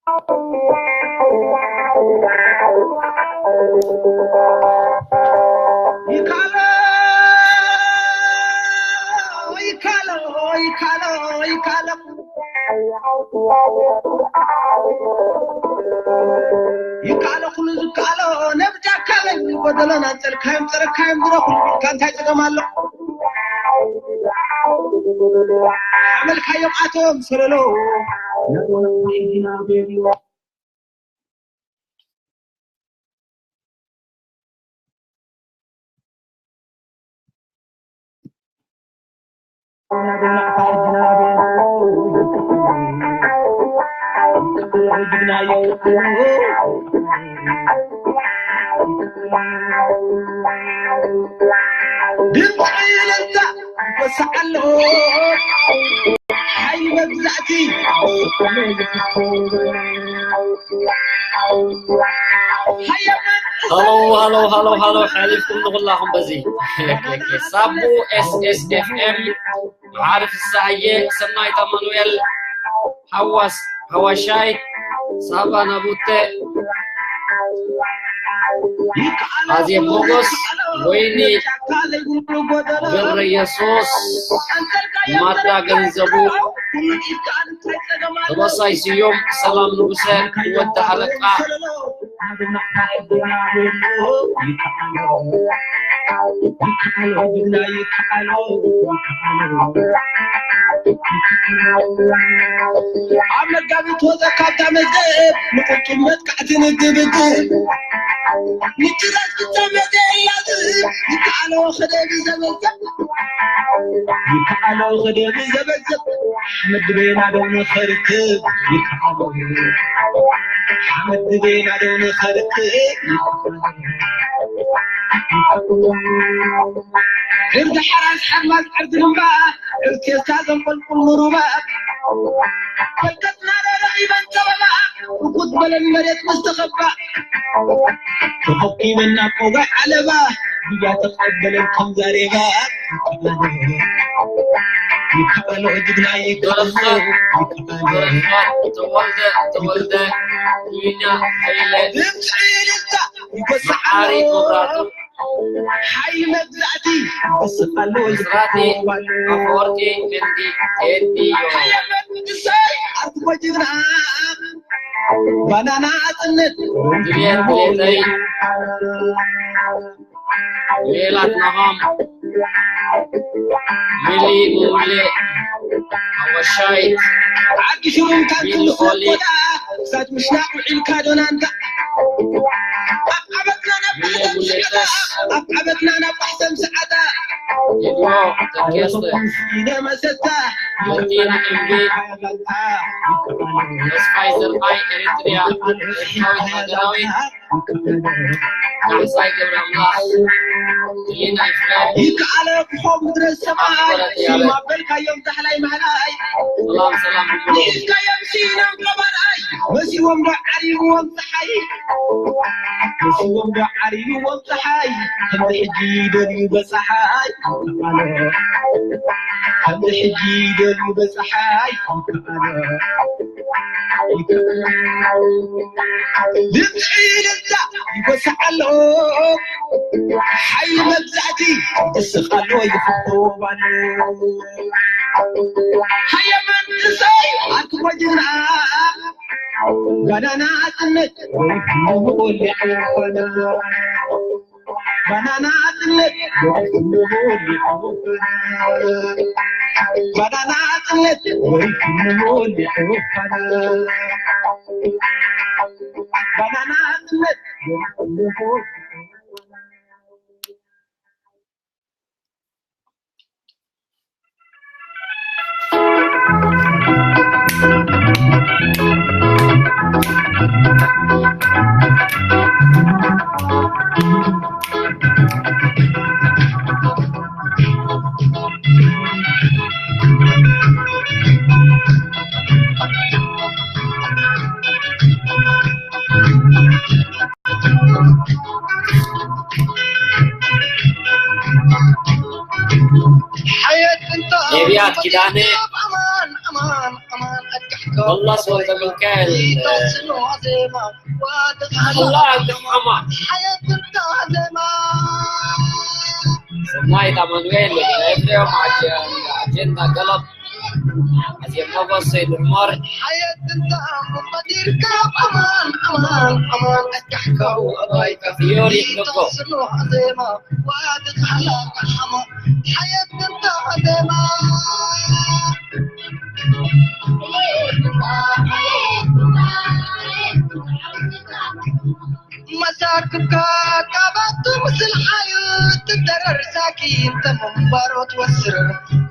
ይካሎ ይካሎ ይካሎ ይካሎ ይካሎ ኩሉ ዝካሎ ነብጃ ካበል ጎደሎን ኣንጸልካዮም ጸረካዮም ድረኹ ኢልካ እንታይ ጸገም ኣሎ? ሓመልካዮም ኣቶም ሰለሎ ድምፂ ለዛ ይወስኽ ኣሎ ሓይሊ መግዛእቲ ሃሎ ሃሎ ሃሎ ሃሎ ሓሊፍኩም ንኹላኹም በዚ ሳቡ ኤስኤስኤፍኤም መሓሪ ፍሳሃየ ሰናይት ኣማኑኤል ሓዋስ ሓዋሻይ ሳባ ናቡተ ኣዜብ ሞጎስ ወይኒ ብር ኢየሱስ ማዳ ገንዘቡ ተመሳይ ስዮም ሰላም ንጉሰ ወዲ ሓለቃ ኣብ መጋቢት ወፀ ካብታ መዝገብ ንቁጭ መጥቃዕቲ ንግብግብ ንጭራት ክተመደ እላዝብ ይከኣሎ ክደብ ዘበዘብ ይከኣሎ ክደብ ዘበዘብ ሓመድ ቤና ዶ ንኸርክብ ይከኣሎ ሓመድ ቤና ዶ ንኸርክብ ይከኣሎ ዕርዲ ሓራስ ሓርማዝ ዕርዲ ልምባ ዕርኬስካ ዘንቆልቁል ንሩባ ፈልቀትና ዶ ረኺበን ጸበባ ርኩት በለን መሬት ምስ ተኸባ ተኸኪበና ቆጋ ዓለባ ብያ ተቐበለን ከም ዛሬባ ይከኣሎ ጅግና ይከኣሎ ይከኣሎ ተወልደ ተወልደ ዊና ሓይለ ድምፂ ልዛ ይበስዓሎ መዓሪ መብራቱ ሓይሊ መግዛእቲ ይበስዓሎ ብስራቲ ኣፈወርቂ ክንዲ ቴዲ ሓይሊ መግዛእቲ ኣርትቦ ጅግና ባናና ኣጽነት ድልየት ድሌተይ ሜላት ናሆም ሚሊ ሙሌ ሓወሻይ ዓዲ ሽሩም ካብ ሚሊ ትምስለት ኦሊ ወዳ ክሳድ ምሽናቕ ውዒልካ ዶናንታ ኣብ ዓመትና ናብ ሚሊ ባሕሰም ሙሌ ስዓታ ተስ ኣብ ዓመትና ናብ ባሕሰም ስዓታ ይድሞ ተኬስተ ኢነ መሰታ መቲና እምቢ ተስፋይ ዘርኣይ ኤሪትሪያ ኤርትራዊት ሃገራዊት ካሕሳይ ገብረኣምላኽ ህሊናይ ፍረ ይከኣለ ክኾን ምድረ ሰማይ ኣኽበረት ያለ ሲማ በልካዮም ዛሕላይ ማሕላይ ሰላም ሰላም ብሙሉ ንኢልካዮም ሲኖም ቀባርኣይ መሲዎም ዶ ዓሪብዎም ፀሓይ መሲዎም ዶ ዓሪብዎም ፀሓይ ከምዚ ሕጂ ደልዩ በፀሓይ ከምዚ ሕጂ ደልዩ በፀሓይ ድምፂ ልዛ ይጎስዕ ኣሎ ሓይሊ መግዛእቲ ይስቕ ኣሎ ይፍተወብ ኣሎ ሃየ መንእሰይ ኣርክቦ ጅግና ባናና ኣፅነት ወይ ኩሉ ወሊዑ ባና ባናና ኣጽነት ባናና ኣጽነት ባናና ኣጽነት ነቢያት ኪዳነ ولس ولد ميكائيل. الله عبد الرحمن. سنايت أمانويل، إفريم عج-، عجينا قلب. عزيز نوبة سيد عمر. حياة انت مقدير كاب أمان، أمان، أمان، أتحكى وأبايك. يوري نوبة. تصنع عظيمة، وادت على الحمى. حياة انت عظيمة. مساكك كابت مثل حيوت الدرر ساكين تمم باروت وسر.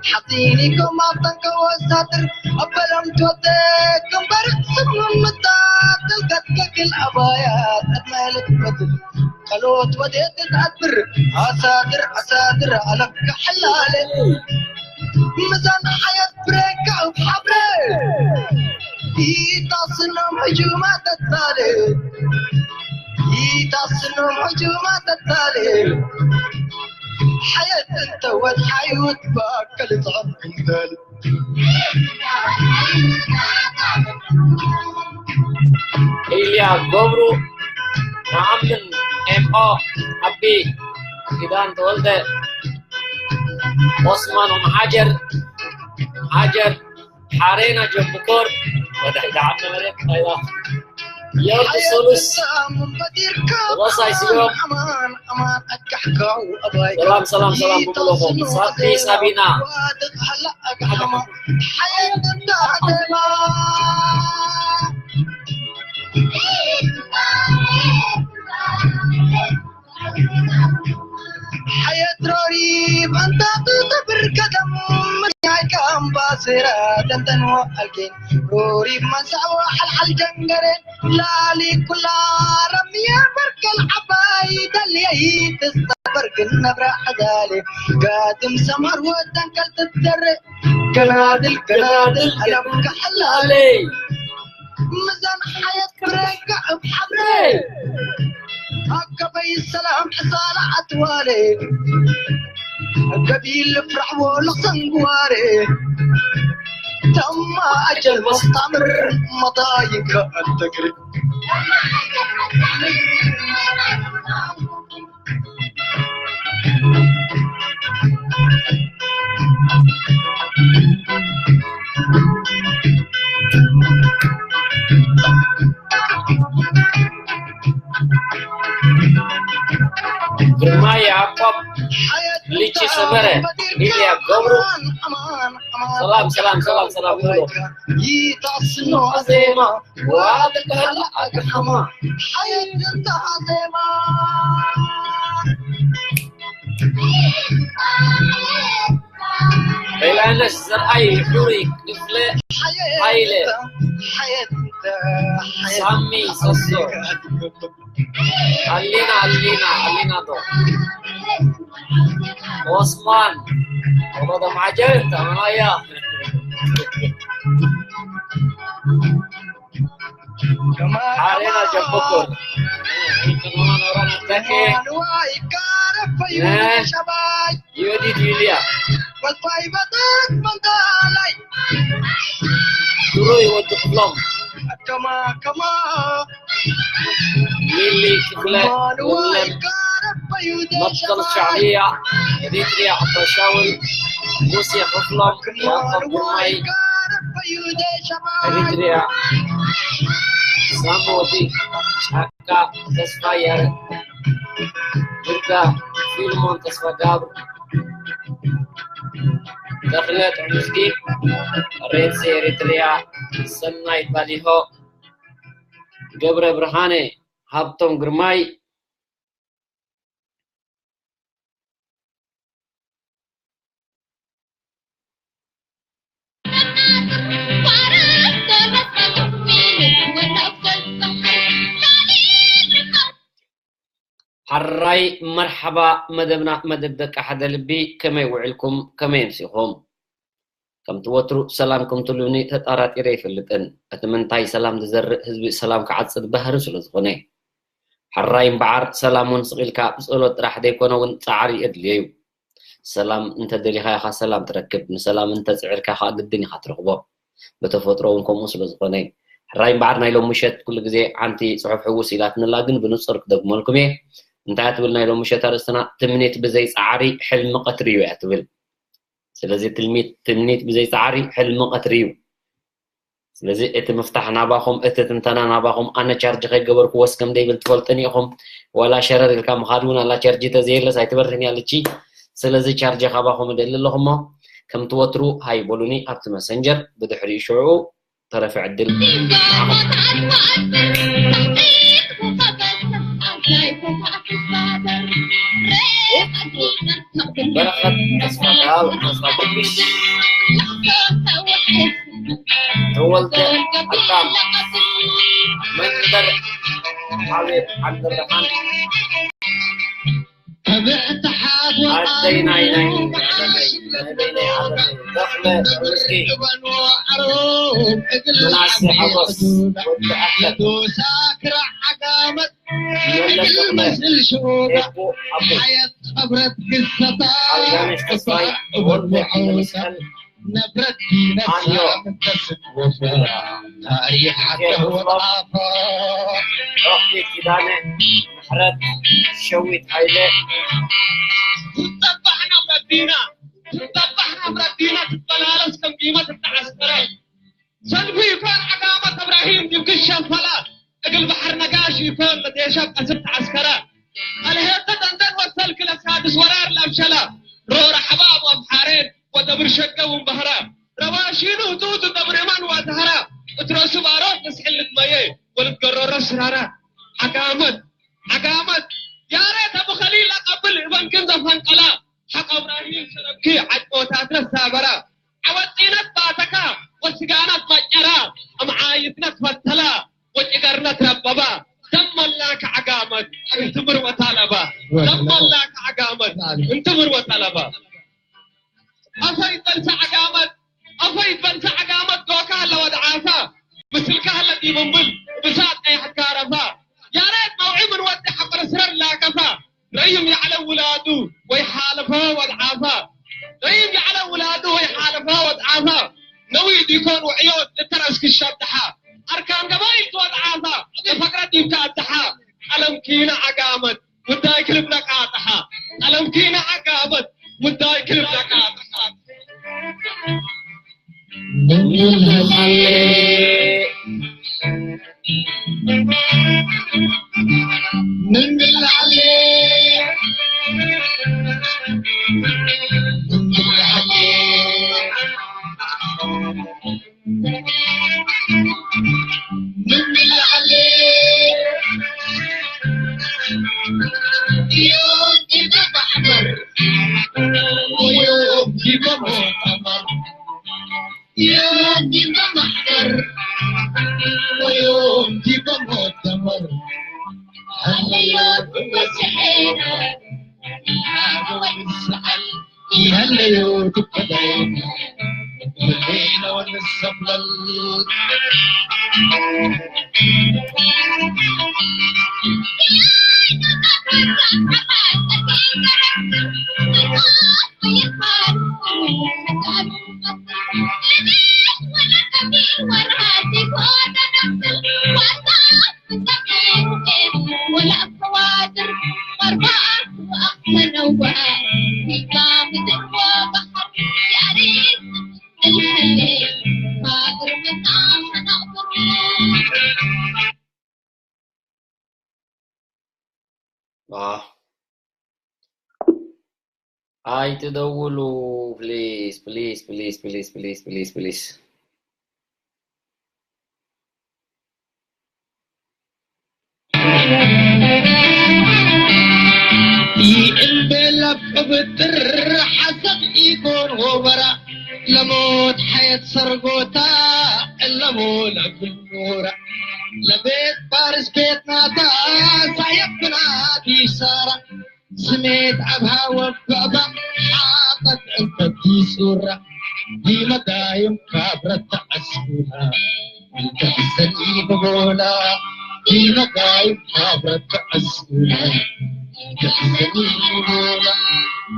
حطيني كما طنك وساتر أبلم توتك كم برق سمم متات القتك الأبايات أدمالك بدل. قلوت وديت تعبر أساتر أساتر ألك حلالي. ميزان حياة بريك أو حبري. يتصنم هجومات التالي. يتصنم هجومات التالي. حياة انت والحيوت باكل تعب. ኢልያ ገብሩ፣ መኣምን ኤምኦ፣ ኣቢ ኪዳን ተወልደ፣ ኦስማን ኦም ሃጀር፣ ሃጀር፣ ሓሬና ጀምኮር፣ ወዳይ ደዓም መሬት፣ ኣይዋ። ዮርዲ ሶሉስ፣ ወሳይ ስዮ። ሰላም፣ ሰላም፣ ሰላም፣ ብሙሉኹም። ሳቢ፣ ሳቢና። حياة روري بنتا تطبر كدم. يا كام باسرة تنتن وألكين. روري مساوى حل حل جنجرين. لالي كلا رمية بركل عباي دليا تستبر كنا براح دالي. قادم سمر وتنكل تتدري. كنادل، كنادل، ألم كحلالي. ميزان حياة بريك بحبري. هكا بي السلام حصالة أتوالي. قبيل فرح ولخصن قواري. تم أجل مستمر مضايق التقريب. ግርማ ያዕቆብ፣ ልቺ ሰመረ፣ ኢልያ ገብሩ። ሰላም፣ ሰላም፣ ሰላም፣ ሰላም፣ ሙሉ። ይታስኖ ዜማ። ዋልድ ባህላ ኣግሓማ ሓየት እንተ ዜማ። በላይነሽ ዘርኣይ፣ ሕሩይ ክፍለ ሓየት፣ ሓይለ፣ ሓየት፣ ሓየት፣ ሳሚ ሰሶ፣ ኣሊና፣ ኣሊና፣ ኣሊና ዶ ኦስማን ወለዶ ማጀር ተማያ። ሓሬና ጀበኮር። ዮዲት ዩልያ። ድሩይ ወዲ ክፍሎም። ሚሊ ክፍለ ወለም። መብተል ሻዕብያ። ኤሪትሪያ ዓባሻውል። ሙሴ ክፍሎም። ያዕቆብ ግርማይ። ኤሪትሪያ። ሳሚ ወዲ ጫካ። ተስፋ ያረ። ይርጋ። ፊልሞን ተስፋ ጋብር። ተኽለ ጥዑምስኪ። ሬድሲ ኤሪትሪያ። ሰናይ ባሊሆ። ገብረ ብርሃነ። ሃብቶም ግርማይ። ሓራይ መርሓባ መደብና መደብ ደቂ ሓደ ልቢ ከመይ ውዕልኩም ከመይ ኣምሲኹም? ከምቲ ወትሩ ሰላም ከምትሉኒ ተጣራጢረ ኣይፈልጥን። እቲ ምንታይ ሰላም ዝዘርእ ህዝቢ ሰላም ክዓጽድ ባህሪ ስለ ዝኾነ። ሕራይ እምበዓር ሰላም እውን ስቕ ኢልካ ብጸሎት ጥራሕ ዘይኮነ እውን ጻዕሪ የድልዮ እዩ። ሰላም እንተደሊኻ ኢኻ ሰላም ትረክብ፣ ንሰላም እንተጽዒርካ ኸኣ ግድን ኢኻ ትረኽቦ። ብተፈጥሮ እውን ከምኡ ስለ ዝኾነ እዩ። ሕራይ እምበኣር ናይ ሎም ምሸት ኩሉ ግዜ ሓንቲ ጽሑፍ ሕውስ ኢላትንላ፣ ግን ብንጹር ክደግመልኩም እየ። እንታይ ትብል ናይ ሎም ምሸት ኣርእስትና? ትምኒት ብዘይ ጻዕሪ ሕልሚ ቀትሪ እዩ እያ ትብል። ስለዚ ትልሚት ትምኒት ብዘይ ጻዕሪ ሕልሚ ቀትሪ እዩ። ስለዚ እቲ ምፍታሕ ናባኹም፣ እቲ ትንተና ናባኹም። ኣነ ቻርጅ ከይገበርኩ ወስ ከም ደይብል ትፈልጡኒ ኢኹም። ዋላ ሸረር ኢልካ ምኻድ እውን ኣላ፣ ቻርጅ ተዘየለስ ኣይትበርህን እያ ልቺ። ስለዚ ቻርጅ ካባኹም እደሊ ኣለኹ እሞ፣ ከምቲ ወትሩ ሃይ በሉኒ ኣብቲ መሰንጀር። ብድሕሪኡ ሽዑ ተረፈ ዕድል። በረኸት ተስፋ ካብ ተስፋ ቁዱስ ተወልደ ኣዳም መንደር ሓቤብ ዓንደርሓን ኣደይ ናይ ናይ ዓለመይ፣ ኣደይ ናይ ዓለመይ፣ ተኽለ ርዝቂ፣ ምናሴ ሓጎስ፣ ወዲ ኣሕመድ፣ መለስ ተኽለ፣ ኤቦ ኣቦይ፣ ኣልጋነሽ ተስፋይ፣ ወልደ ገብረመስቀል፣ ኣዮ፣ ታሪኽ ሓቂ ወጣፋ። ሮሕቲ ኪዳነ፣ ምሕረት፣ ሸዊት ሃይለ። ትጠባሕ ናብ ረቢና፣ ትጠባሕ ናብ ረቢና፣ ትበላለስ ከም ጊመት እተዓስከረ። ሰልፊ ይኮን ዓጋመት እብራሂም ዲብ ግሸን ፈላ፣ እግል ባሕር ነጋሽ ይኮን ለቴሸብ ቀስብ ተዓስከረ። ኣልሄተ ደንደን ወሰልክ ለሳድስ ወራር ላብሸላ፣ ሮረ ሐባብ ወምሓሬን ወደብር ሸገ ውንበህራ፣ ረባሺኑ ህቱቱ ደብር የማን ዋተህራ፣ እትረሱ ባሮት ንስሕል ልትመየ ወልትገረሮ ስራራ። ዓጋመት ዓጋመት ያሬት ኣቡ ኸሊል ኣቐብል እበንክን ዘፈንቀላ፣ ሓቕ እብራሂም ሸረብኪ ዓጭቦታት ነሳበራ፣ ዓወጢነት ባተካ ወስጋነት መጨራ፣ እምዓይትነት ፈተላ ወጭገርነት ረበባ፣ ደመላክ ዓጋመት እንትምር ወታለባ፣ ደመላክ ዓጋመት እንትምር ወታለባ። ኣፈይ በልሳ ዓጋመት፣ ኣፈይ በልሳ ዓጋመት ዶካ ኣለዋ ደዓሳ፣ ምስልካ ኣለ ዲምብል ብሳጥ ናይ ሕካረፋ። ያሬድ መውዒ ምን ወዲ ሓፈረ ስረር ላከፋ። ረይም ያዕለ ውላዱ ወይ ሓለፈ ወድዓፋ። ረይም ያዕለ ውላዱ ወይ ሓለፈ ወድዓፋ። ነዊ ዲኮን ውዕዮት እተረስክ ሸብድሓ። ኣርካን ገባይል ትወድዓፋ። ፈቅረ ዲብካ ኣድሓ። ቀለም ኪነ ዓጋመት። ጉዳይ ክልብ ነቃጥሓ። ቀለም ኪነ ዓጋመት። ጉዳይ ክልብ ነቃጥሓ። ኣይትደውሉ ፕሊስ ፕሊስ ፕሊስ ፕሊስ ፕሊስ ፕሊስ ፕሊስ። ይእምበላ ቅብጥር ሓሰኽ ኢኮን ወበራ ለሞት ሓየት ሰርጎታ እለሞ ለግል ኖራ ለቤት ፋርስ ቤት ናታ ሳየብና ዲሳራ ስሜት ኣብሃ ወባእባ ሓቐት እንተቲ ሱራ ዲመዳይም ካብረት ተዓስቡና እንተሕሰኒ ንቦላ ዲመዳይም ካብረት ተዓስቡና እንተሕሰኒ ንቦላ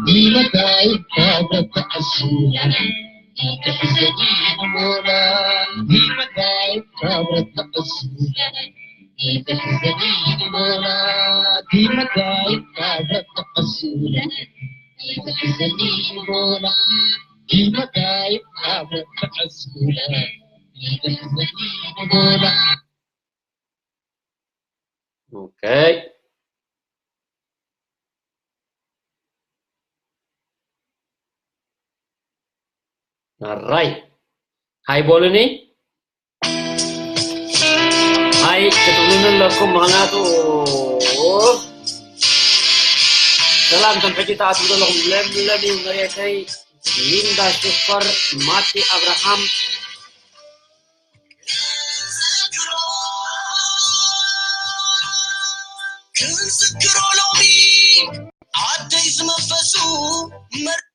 ዲመዳይም ካብረት ተዓስቡና እንተሕሰኒ ንቦላ Okay. ኣራይ ሃይ ቦሉኒ ሃይ ክትብሉኒ ኣለኩም። ምኽንያቱ ሰላም ከም ሕጂ ትኣትዉ ዘለኹም ለምለም እዩ መሬተይ። ሊንዳ ሽፈር፣ ማቲ ኣብርሃም፣ ክንዝክሮ ሎሚ ኣደይ ዝመፈሱ መር-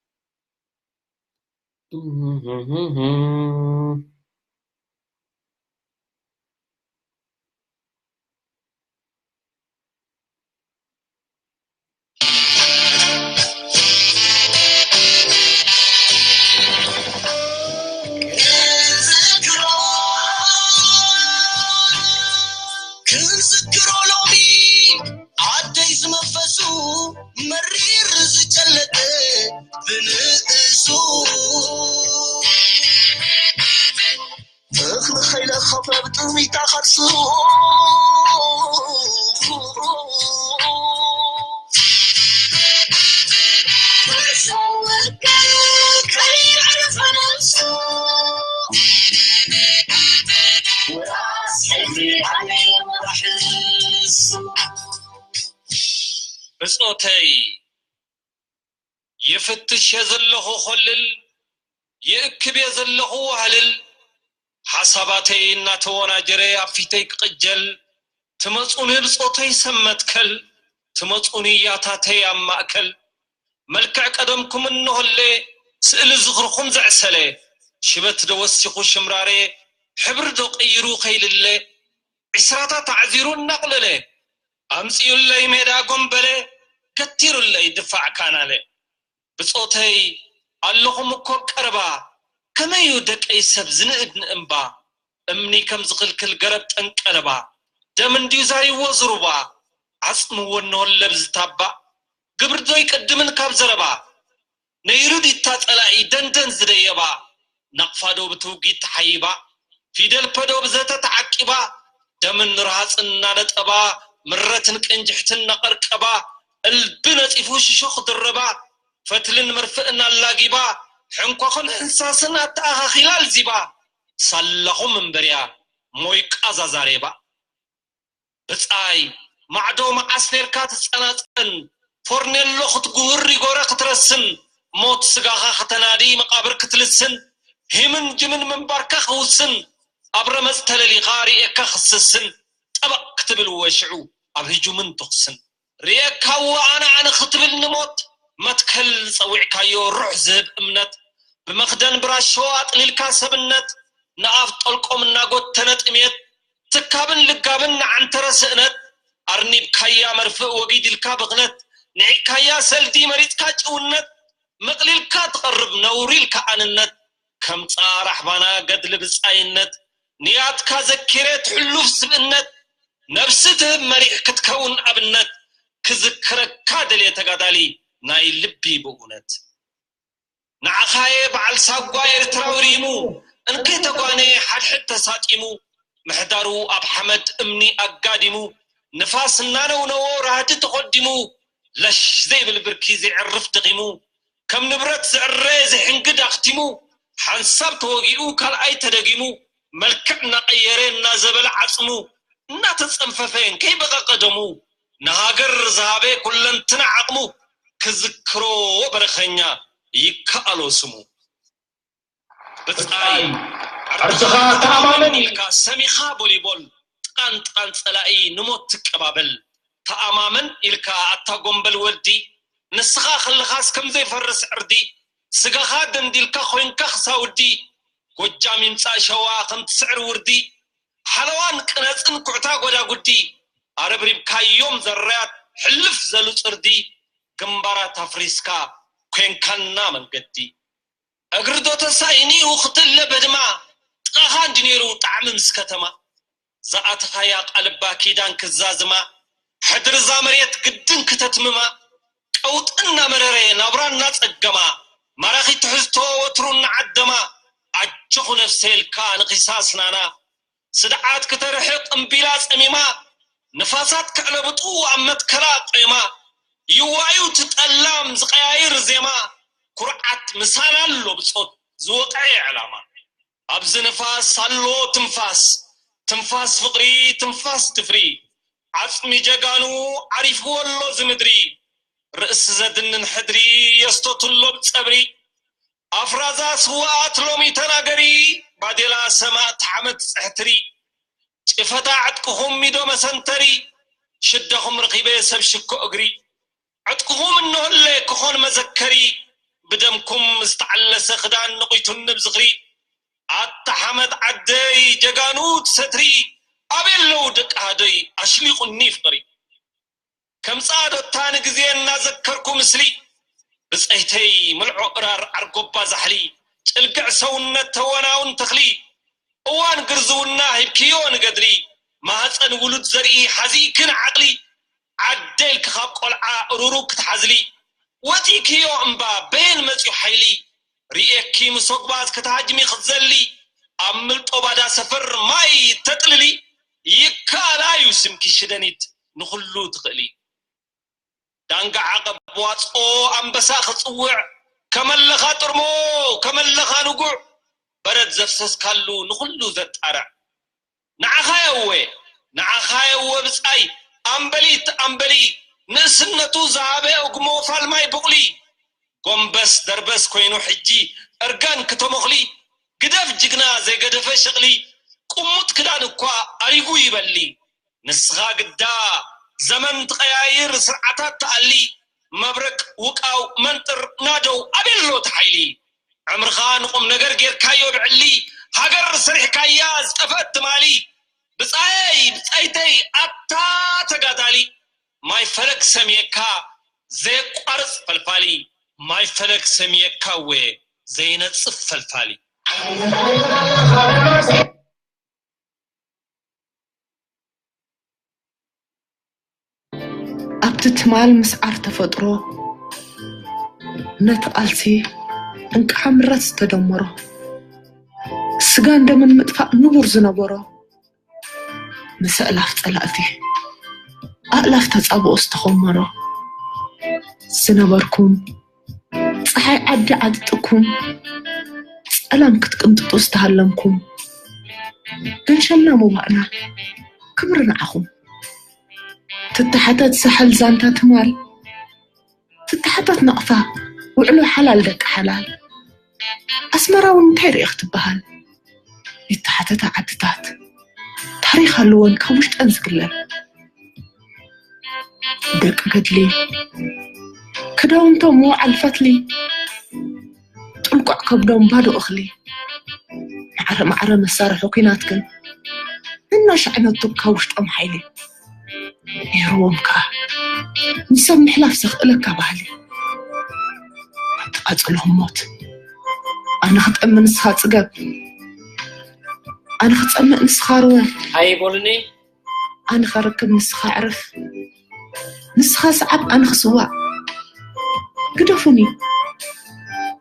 ክንዝክሮ ሎሚ ኣደይ ዝመፈሱ መሪር ዝጨለጠ ብንእሱ እኽሊ ከይለኸፈ ብጥሚታ ከርሱ ብጾተይ ይፍትሽ እየ ዘለኹ ኮልል፣ ይእክብ እየ ዘለኹ ዋህልል፣ ሓሳባተይ እናተወናጀረ ኣብ ፊተይ ክቕጀል፣ ትመጹኒ ብጾተይ ሰብ መትከል፣ ትመጹኒ ያታተይ ኣብ ማእከል፣ መልክዕ ቀደምኩም እንሆለ፣ ስእሊ ዝኽርኹም ዘዕሰለ፣ ሽበት ዶ ወሲኹ ሽምራረ፣ ሕብሪ ዶ ቀይሩ ከይልለ፣ ዒስራታት ኣዕዚሩ እናቕለለ፣ ኣምጺኡለይ ሜዳ ጎምበለ፣ ገቲሩለይ ድፋዕ ካናለ። ብጾተይ ኣለኹም እኮ ቀረባ፣ ከመይ እዩ ደቀይ ሰብ ዝንእድ ንእምባ፣ እምኒ ከም ዝኽልክል ገረብ ጠንቀለባ፣ ደም እንድዩ ዛሪዎ ዝሩባ፣ ዓጽምዎ እነሆ ለብዝታባ፣ ግብሪ ዶ ይቅድምን ካብ ዘረባ፣ ነይሩ ዲታ ጸላኢ ደንደን ዝደየባ፣ ናቕፋ ዶ ብትውጊት ተሓይባ፣ ፊደል ፐ ዶ ብዘተ ተዓቂባ፣ ደምን ርሃጽን እናነጠባ፣ ምረትን ቅንጅሕትን እናቐርቀባ፣ እልቢ ነጺፉ ሽሾ ክድርባ፣ ፈትልን መርፍእን ኣላጊባ፣ ሕንኳኽን ሕንሳስን ኣተኣኻኺላ ኣልዚባ፣ ሳላኹም እምበርያ ሞይቃ ዛዛሬባ። ብጻይ ማዕዶ መዓስ ኔርካ ትጸናጸን፣ ፎርኔሎ ክትጉህር ሪጎረ ክትረስን፣ ሞት ስጋኻ ከተናዲ መቓብር ክትልስን፣ ሂምን ጅምን ምንባርካ ክውስን፣ ኣብ ረመጽ ተለሊኻ ርእየካ ክስስን፣ ጠበቕ ክትብል እወ ሽዑ ኣብ ህጁምን ተኹስን። ርእየካ እወ ኣነ ኣነ ክትብል ንሞት፣ መትከል ጸዊዕካዮ ሩሕ ዝህብ እምነት፣ ብመኽደን ብራሾ ኣጥሊልካ ሰብነት፣ ንኣፍ ጠልቆም እናጎተነ ጥሜት፣ ትካብን ልጋብን ንዓንተረ ስእነት፣ ኣርኒብካያ መርፍእ ወጊድ ኢልካ ብኽነት፣ ንዒካያ ሰልዲ መሪጽካ ጭውነት፣ መቕሊልካ ትቐርብ ነውሪ ኢልካ ኣንነት፣ ከምጻ ራሕባና ገድሊ ብጻይነት፣ ንያትካ ዘኪረ ትሕሉፍ ስብእነት፣ ነብሲ ትህብ መሪሕ ክትከውን ኣብነት፣ ክዝክረካ ደልየ ተጋዳሊ ናይ ልቢ ብእውነት። ንዓኻየ በዓል ሳጓ ኤርትራዊ ሪሙ፣ እንከይተጓነየ ሓድሕድ ተሳጢሙ፣ ምሕዳሩ ኣብ ሓመድ እምኒ ኣጋዲሙ፣ ንፋስ እናነውነዎ ራህዲ ተኾዲሙ፣ ለሽ ዘይብል ብርኪ ዘይዕርፍ ደኺሙ፣ ከም ንብረት ዝዕረ ዝሕንግድ ኣኽቲሙ፣ ሓንሳብ ተወጊኡ ካልኣይ ተደጊሙ፣ መልክዕ እናቐየረ እናዘበለ ዓጽሙ፣ እናተጸንፈፈ እንከይበቐቐ ደሙ፣ ንሃገር ዝሃበ ኩለንትና ዓቕሙ፣ ክዝክሮ በረኸኛ ይከኣሎ ስሙ። ብጻይ ዓርክኻ ተኣማመን ኢልካ ሰሚኻ ቦሊቦል፣ ጥቓን ጥቓን ጸላኢ ንሞት ትቀባበል። ተኣማመን ኢልካ ኣታ ጎምበል ወዲ፣ ንስኻ ከለኻስ ከም ዘይፈርስ ዕርዲ፣ ስጋኻ ደንዲልካ ኮይንካ ክሳውዲ፣ ጎጃም ይምጻእ ሸዋ ከም ትስዕር ውርዲ፣ ሓለዋን ቅነጽን ኩዕታ ጎዳጉዲ፣ ኣረብሪብካዮም ዘራያት ሕልፍ ዘሉ ጽርዲ፣ ግንባራት ኣፍሪስካ ኮይንካና መንገዲ። እግሪ ዶ ተሳኢኒኡ ክትለ በድማ፣ ጥቓኻ እንዲ ነይሩ ምስ ከተማ፣ ዝኣተኻያ ቃልባ ኪዳን ክዛዝማ፣ ሕድሪ እዛ መሬት ግድን ክተትምማ፣ ቀውጢ እናመረረ ናብራ እናጸገማ፣ ማራኺ ትሕዝቶ ወትሩ እናዓደማ፣ ኣጆኹ ነፍሰይ ኢልካ ንኺሳ ስናና፣ ስድዓት ክተርሕቕ እምቢላ ጸሚማ፣ ንፋሳት ክዕለብጡ ኣብ መትከላ ቆይማ፣ ይዋዩ እቲ ጠላም ዝቐያይር ዜማ፣ ኩርዓት ምሳና ኣሎ ብጾት ዝወቕዐ ዕላማ። ኣብዚ ንፋስ ኣሎ ትንፋስ፣ ትንፋስ ፍቕሪ፣ ትንፋስ ድፍሪ፣ ዓጽሚ ጀጋኑ ዓሪፍዎ ኣሎ እዚ ምድሪ፣ ርእሲ ዘድንን ሕድሪ የስቶትሎ ብጸብሪ፣ ኣፍራዛ ስውኣት ሎሚ ተናገሪ፣ ባዴላ ሰማእት ሓመድ ጽሕትሪ፣ ጭፈታ ዕጥቅኹም ሚዶ መሰንተሪ፣ ሽደኹም ረኺበ ሰብ ሽኮ እግሪ፣ ዕጥቅኹም እነሆለ ክኾን መዘከሪ፣ ብደምኩም ዝተዓለሰ ክዳን ነቒቱኒ ብዝኽሪ፣ ኣታ ሓመድ ዓደይ ጀጋኑ ትሰትሪ፣ ኣበይ ኣለዉ ደቂ ሃደይ ኣሽሊቑኒ ፍቕሪ። ከም ጻዶታ ንግዜ እናዘከርኩ ምስሊ፣ ብጸይተይ ምልዖ እራር ዓርጎባ ዛሕሊ፣ ጭልግዕ ሰውነት ተወናውን ተኽሊ፣ እዋን ግርዝውና ሂብክዮ ንገድሊ፣ ማህጸን ውሉድ ዘርኢ ሓዚእክን ዓቕሊ፣ ዓደ ኢልኪ ካብ ቆልዓ እሩሩ ክትሓዝሊ፣ ወጺእክዮ እምባ በየን መጺኡ ሓይሊ፣ ርእየኪ ምሶግባዝ ክትሃጅሚ ክትዘሊ፣ ኣብ ምልጦ ባዳ ሰፈር ማይ ተጥልሊ፣ ይከኣል ኣዩ ስምኪ ሽደኒት ንኹሉ ትኽእሊ። ዳንጋ ዓቐብ ዋጽኦ ኣንበሳ ክጽውዕ፣ ከመለኻ ጥርሞ፣ ከመለኻ ንጉዕ፣ በረድ ዘፍሰስካሉ ንኹሉ ዘጣርዕ። ንዓኻ የወ፣ ንዓኻ የወ ብጻይ፣ ኣምበሊት ኣምበሊ፣ ንእስነቱ ዝሃበ እጉሞ ፋልማይ ቡቕሊ። ጎንበስ ደርበስ ኮይኑ ሕጂ እርጋን ክተሞኽሊ፣ ግደፍ ጅግና ዘይገደፈ ሽቕሊ፣ ቁሙጥ ክዳን እኳ ኣሪጉ ይበሊ። ንስኻ ግዳ ዘመን ትቐያይር ስርዓታት ትኣሊ፣ መብረቅ ውቃው መንጥር ናደው ኣበይ ኣሎ እቲ ሓይሊ? ዕምርኻ ንቁም ነገር ጌርካዮ ብዕሊ፣ ሃገር ሰሪሕካያ ዝጠፍአት ትማሊ። ብጻየይ ብጻይተይ ኣታ ተጋዳሊ፣ ማይ ፈለግ ሰምየካ ዘየቋርጽ ፈልፋሊ፣ ማይ ፈለግ ሰምየካ እወ ዘይነጽፍ ፈልፋሊ። ኣብቲ ትማል ምስዓር ተፈጥሮ፣ ነቲ ቃልሲ እንቅዓ ምረት ዝተደመሮ፣ ስጋን ደምን ምጥፋእ ንቡር ዝነበሮ፣ ምስ ኣእላፍ ጸላእቲ ኣእላፍ ተጻብኦ ዝተኾመሮ ዝነበርኩም፣ ጸሓይ ዓዲ ዓጥጥኩም ጸላም ክትቅንጥጡ ዝተሃለምኩም፣ ገንሸልና ምዋእና ክብሪ ንዓኹም። ትተሓተት ሳሕል ዛንታ ትማል፣ ትተሓተት ናቕፋ ውዕሎ ሓላል ደቂ ሓላል። ኣስመራ እውን እንታይ ርኢኽ ትበሃል? ይተሓተታ ዓድታት ታሪኽ ኣለወን ካብ ውሽጠን ዝግለል። ደቂ ገድሊ ክዳውንቶም ምውዓል ፈትሊ፣ ጥልቁዕ ከብዶም ባዶ እኽሊ። ማዕረ ማዕረ መሳርሒ ኲናት ግን እናሻዕነቱ ካብ ውሽጦም ሓይሊ ነይርዎም ከኣ ንሰብ ምሕላፍ ዘኽእለካ ባህሊ። ኣብቲ ቃጽሎም ሞት ኣነ ክጠሚ ንስኻ ጽገብ፣ ኣነ ክጸምእ ንስኻ ርወ፣ ኣይበሉኒ። ኣነ ኸርክብ ንስኻ ዕርፍ፣ ንስኻ ሰዓብ ኣነ ክስዋእ። ግደፉኒ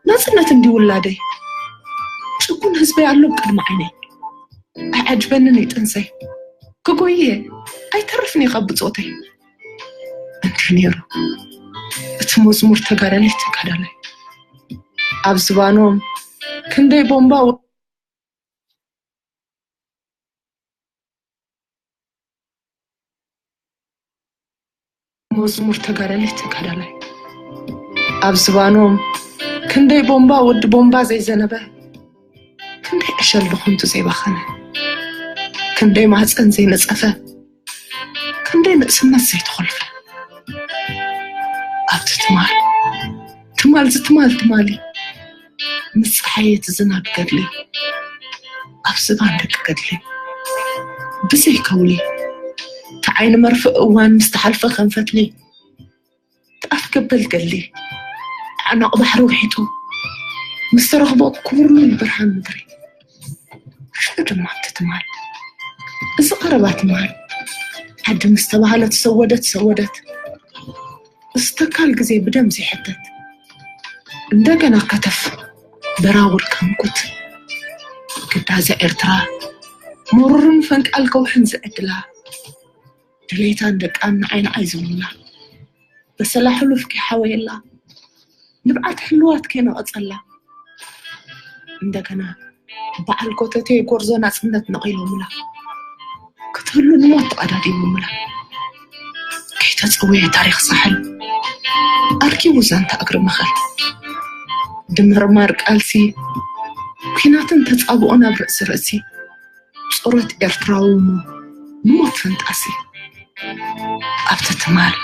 ናጽነት እንዲ ውላደይ፣ ጭቁን ህዝበይ ኣሎ ቅድሚ ዓይነይ። ኣይዓጅበንን እዩ ጥንሰይ፣ ክጎየ ኣይተርፍን እዩ ካብ ብጾተይ። እንዲ ነይሩ እቲ መዝሙር ተጋዳላይ ተጋዳላይ፣ ኣብ ዝባኖም ክንደይ ቦምባ መዝሙር ተጋዳላይ ተጋዳላይ፣ ኣብ ዝባኖም ክንደይ ቦምባ ወዲ ቦምባ ዘይዘነበ፣ ክንደይ ዕሸል ብኸንቱ ዘይባኸነ፣ ክንደይ ማህፀን ዘይነፀፈ፣ ክንደይ ንእስነት ዘይተኾልፈ። ኣብቲ ትማል ትማል ዝትማል ትማሊ ምስ ፀሓየት ዝናብ ገድሊ፣ ኣብ ዝባን ደቂ ገድሊ ብዘይ ከውሊ፣ እቲ ዓይኒ መርፍእ እዋን ምስ ተሓልፈ ከም ፈትሊ፣ እቲ ኣፍ ገበል ገድሊ ኣዕናቕ ባሕሪ ውሒጡ ምስ ተረኽቦ ክቡርሉን ብርሃን ምድሪ። ሽዑ ድማ ኣብቲ ትማል እዚ ቀረባ ትማል ዓዲ ምስ ተባህለት ሰወደት ሰወደት። እዚ ተካል ግዜ ብደም ዘይሕተት። እንደገና ከተፍ በራውር ከንኩት። ግዳዘ ኤርትራ መሩርን ፈንቃል ከውሕን ዝዕድላ። ድሌታን ደቃን ንዓይ ንዓይ ዝብሉላ። በሰላ ሕሉፍ ከይሓወየላ። ንብዓት ሕልዋት ከይነቐጸላ። እንደገና በዓል ኮተቴ ጎርዞ ናጽነት ነቒሎምላ። ክትህሉ ንሞት ተቐዳዲሞምላ። ከይተጸወየ ታሪኽ ሳሕል ኣርኪቡ ዛንታ እግሪ መኸል። ድምርማር ቃልሲ ኲናትን ተጻብኦን ኣብ ርእሲ ርእሲ። ጾረት ኤርትራዊ እሞ ንሞት ፈንጣሲ። ኣብቲ ትማል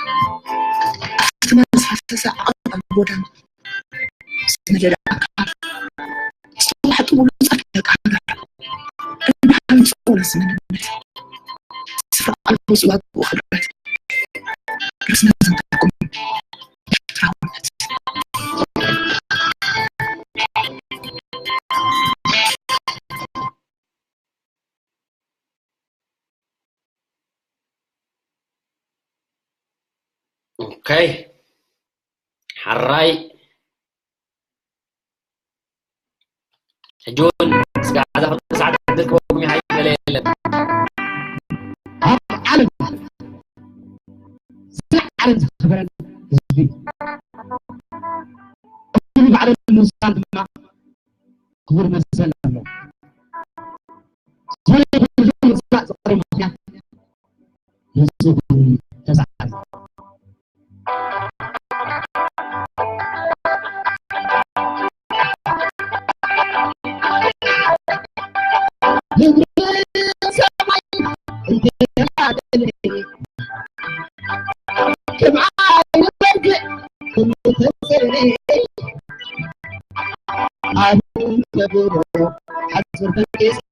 ኣብቲ ትማል ዝፈሰሰ ዓቐብ ኣብ ጎዳን ዝመደደ ኣካል። ዝተዋሕጡ ብሉጻት ደቂ ሃገር እንዳሃንጹ ነዚ መንነት። ስፍራ ኣልቦ ዝዋግኡ ክብረት ርእስና ዘንተኩም ኤርትራውነት። ኦኬ፣ ሓራይ። ሕጂ እውን እስከ ኣዛ ክልተ ሰዓት ዕድል ክበኩም ይሃይ ገለ የለን። ኣብ ዓለም ስራሕ ዓለም ዝኸበረን ህዝቢ እዩ። እኩሉ ባዕሉ ንምውሳን ድማ ክቡር መሰል ኣለዎ። ዝኾነ ይኹን ህዝቢ ንምጽላእ ዝቐርብ ምኽንያት ነዚ እውን ተሳዕር። ምድርን ሰማይን እንተተላገለ፣ ከም ዓይኒ በርግዕ ኩሉ ተጸረ። ኣብ ተብሮ ሓጹር ተንቂሳ፣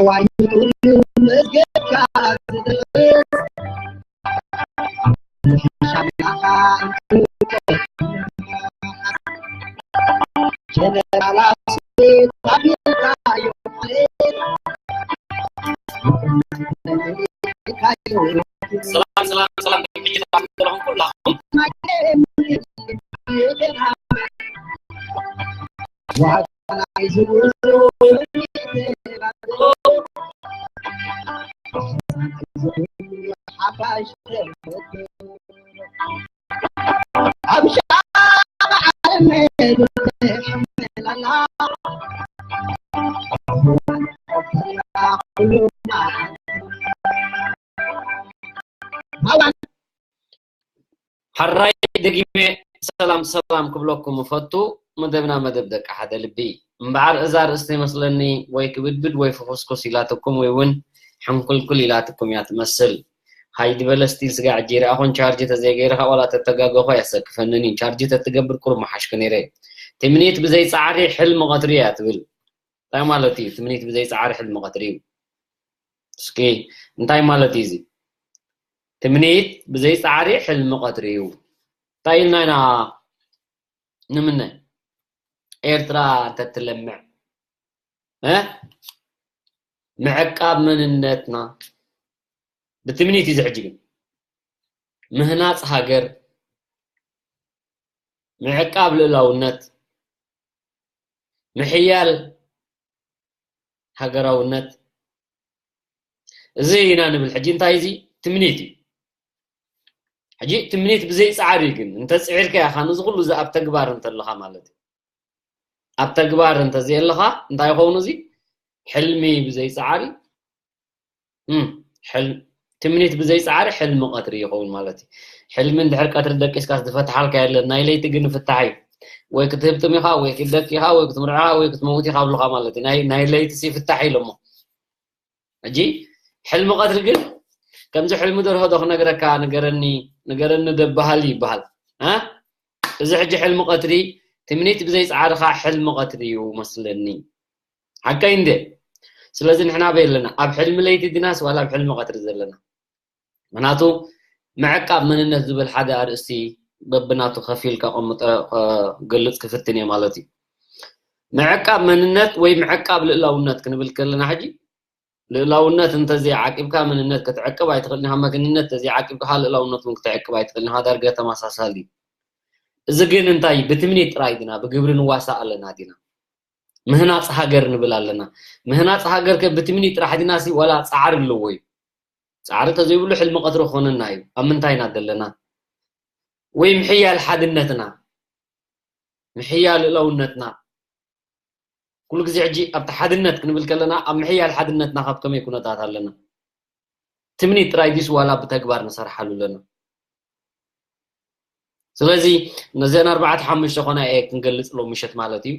ዋይ ኩሉ መዝገብካ ዝደርስ ሻምናኻ ጀነራል ኣስቤት ኣቢልካዮ ማለት ሰላም ሰላም ሰላም፣ ደቂ ተባዕትዮ ዘለኹም ኩላኹም። ሓራይ ደጊመ ሰላም ሰላም ክብለኩም እፈቱ። መደብና መደብ ደቂ ሓደ ልቢ እዩ። እምበኣር እዛ ኣርእስቲ ይመስለኒ ወይ ክብድብድ ወይ ፍኹስኩስ ኢላትኩም ወይ እውን ሕንኩልኩል ኢላትኩም እያ ትመስል። ሃይ ዝበለ ስቲል ስጋዕ ጀይረ ኣኹን ቻርጅ ተዘይገይርካ ዋላ ተተጋገኹ ኣየሰክፈንን እዩ። ቻርጅ ተትገብር ቁሩብ ምሓሽኩ ነይረ። ትምኒት ብዘይ ጻዕሪ ሕልሚ ቀትሪ እያ ትብል። እንታይ ማለት እዩ? ትምኒት ብዘይ ጻዕሪ ሕልሚ ቀትሪ እዩ። እስኪ እንታይ ማለት እዩ እዚ? ትምኒት ብዘይ ጻዕሪ ሕልሚ ቀትሪ እዩ። እንታይ ኢልና ኢና ንምነ? ኤርትራ እንተትለምዕ እ ምዕቃብ መንነትና ብትምኒት እዩ ዝሕጂ ግን ምህናጽ ሃገር ምዕቃብ ልእላውነት ምሕያል ሃገራውነት እዚ ኢና ንብል። ሕጂ እንታይ እዚ ትምኒት እዩ። ሕጂ ትምኒት ብዘይ ጻዕሪ ግን እንተ ጽዒርካ ኢኻ ነዚ ኩሉ እዚ ኣብ ተግባር እንተለኻ ማለት እዩ። ኣብ ተግባር እንተዘየለኻ እንታይ ይኸውን እዚ? ሕልሚ ብዘይ ጻዕሪ እም፣ ሕል- ትምኒት ብዘይ ጻዕሪ ሕልሚ ቀትሪ ይኸውን ማለት እዩ። ሕልሚ እንድሕር ቀትሪ ደቂስካስ ዝፈትሓልካ የለን። ናይ ለይቲ ግን ፍታሕ እዩ። ወይ ክትህብትም ኢኻ ወይ ክትደቂ ኢኻ ወይ ክትምርዖ ኢኻ ወይ ክትመውት ኢኻ ብሉኻ ማለት እዩ። ናይ ናይ ለይቲ ሲ ፍታሕ ኢሎሞ። ሕጂ ሕልሚ ቀትሪ ግን ከምዚ ሕልሚ ደርሆ ዶ ክነግረካ ንገረኒ ንገረኒ ደበሃል ይበሃል። እ? እዚ ሕጂ ሕልሚ ቀትሪ ትምኒት ብዘይ ጻዕርኻ ሕልሚ ቀትሪ እዩ መስለኒ። ሓቀይ እንደ ስለዚ ንሕና በይ ኣለና ኣብ ሕልሚ ለይቲ ዲናስ ዋላ ኣብ ሕልሚ ቀትሪ ዘለና ምክንያቱ ምዕቃብ መንነት ዝብል ሓደ ኣርእስቲ በብናቱ ከፊል ከቐምጠ ገልጽ ክፍትን እየ ማለት እዩ ምዕቃብ መንነት ወይ ምዕቃብ ልእላውነት ክንብል ከለና ሕጂ ልእላውነት እንተዘይዓቂብካ መንነት ክትዕቅብ ኣይትኽእልን ኢኻ መግንነት እንተዘይዓቂብካ ልእላውነት እውን ክትዕቅብ ኣይትኽእልን ኢኻ ዳርገ ተመሳሳሊ እዩ እዚ ግን እንታይ ብትምኒት ጥራይ ዲና ብግብሪ ንዋሳእ ኣለና ዲና ምህናፅ ሃገር ንብል ኣለና። ምህናፅ ሃገር ከ ብትምኒት ጥራሕ ዲናሲ ዋላ ፃዕሪ ኣለዎ እዩ። ፃዕሪ ተዘይብሉ ሕልሚ ቀትሪ ክኾነና እዩ። ኣብ ምንታይ ኢና ዘለና? ወይ ምሕያል ሓድነትና፣ ምሕያል ልእላውነትና። ኩሉ ግዜ ሕጂ ኣብቲ ሓድነት ክንብል ከለና ኣብ ምሕያል ሓድነትና ካብ ከመይ ኩነታት ኣለና? ትምኒት ጥራይ ዲስ ዋላ ብተግባር ንሰርሓሉ ኣለና? ስለዚ ነዘን ኣርባዕተ ሓሙሽተ ኮና እየ ክንገልፅ ሎ ምሸት ማለት እዩ።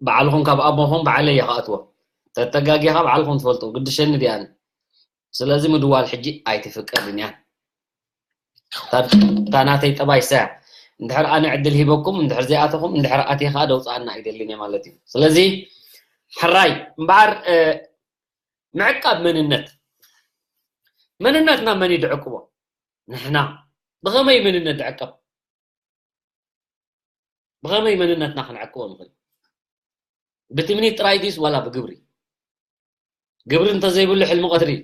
ባዕልኹም ካብ ኣቦኹም ባዕለይ እየ ክኣትዎ ተተጋጊኻ ባዕልኹም ትፈልጡ ግድሸኒ ዲኣኒ ስለዚ ምድዋል ሕጂ ኣይትፍቀድን እያ እታ ናተይ ጠባይ ሰያ እንድሕር ኣነ ዕድል ሂበኩም እንድሕር ዘይኣተኹም እንድሕር ኣትየ ከዓ ደውፅኣና ኣይደልን እየ ማለት እዩ ስለዚ ሕራይ እምበኣር ምዕቃብ መንነት መንነትና መን እዩ ድዕቅቦ ንሕና ብኸመይ መንነት ድዕቀብ ብኸመይ መንነትና ክንዕቅቦ ንኽእል? ብትምኒት ጥራይ ድዩስ ዋላ ብግብሪ? ግብሪ እንተዘይብሉ ሕልሚ ቀትሪ እዩ።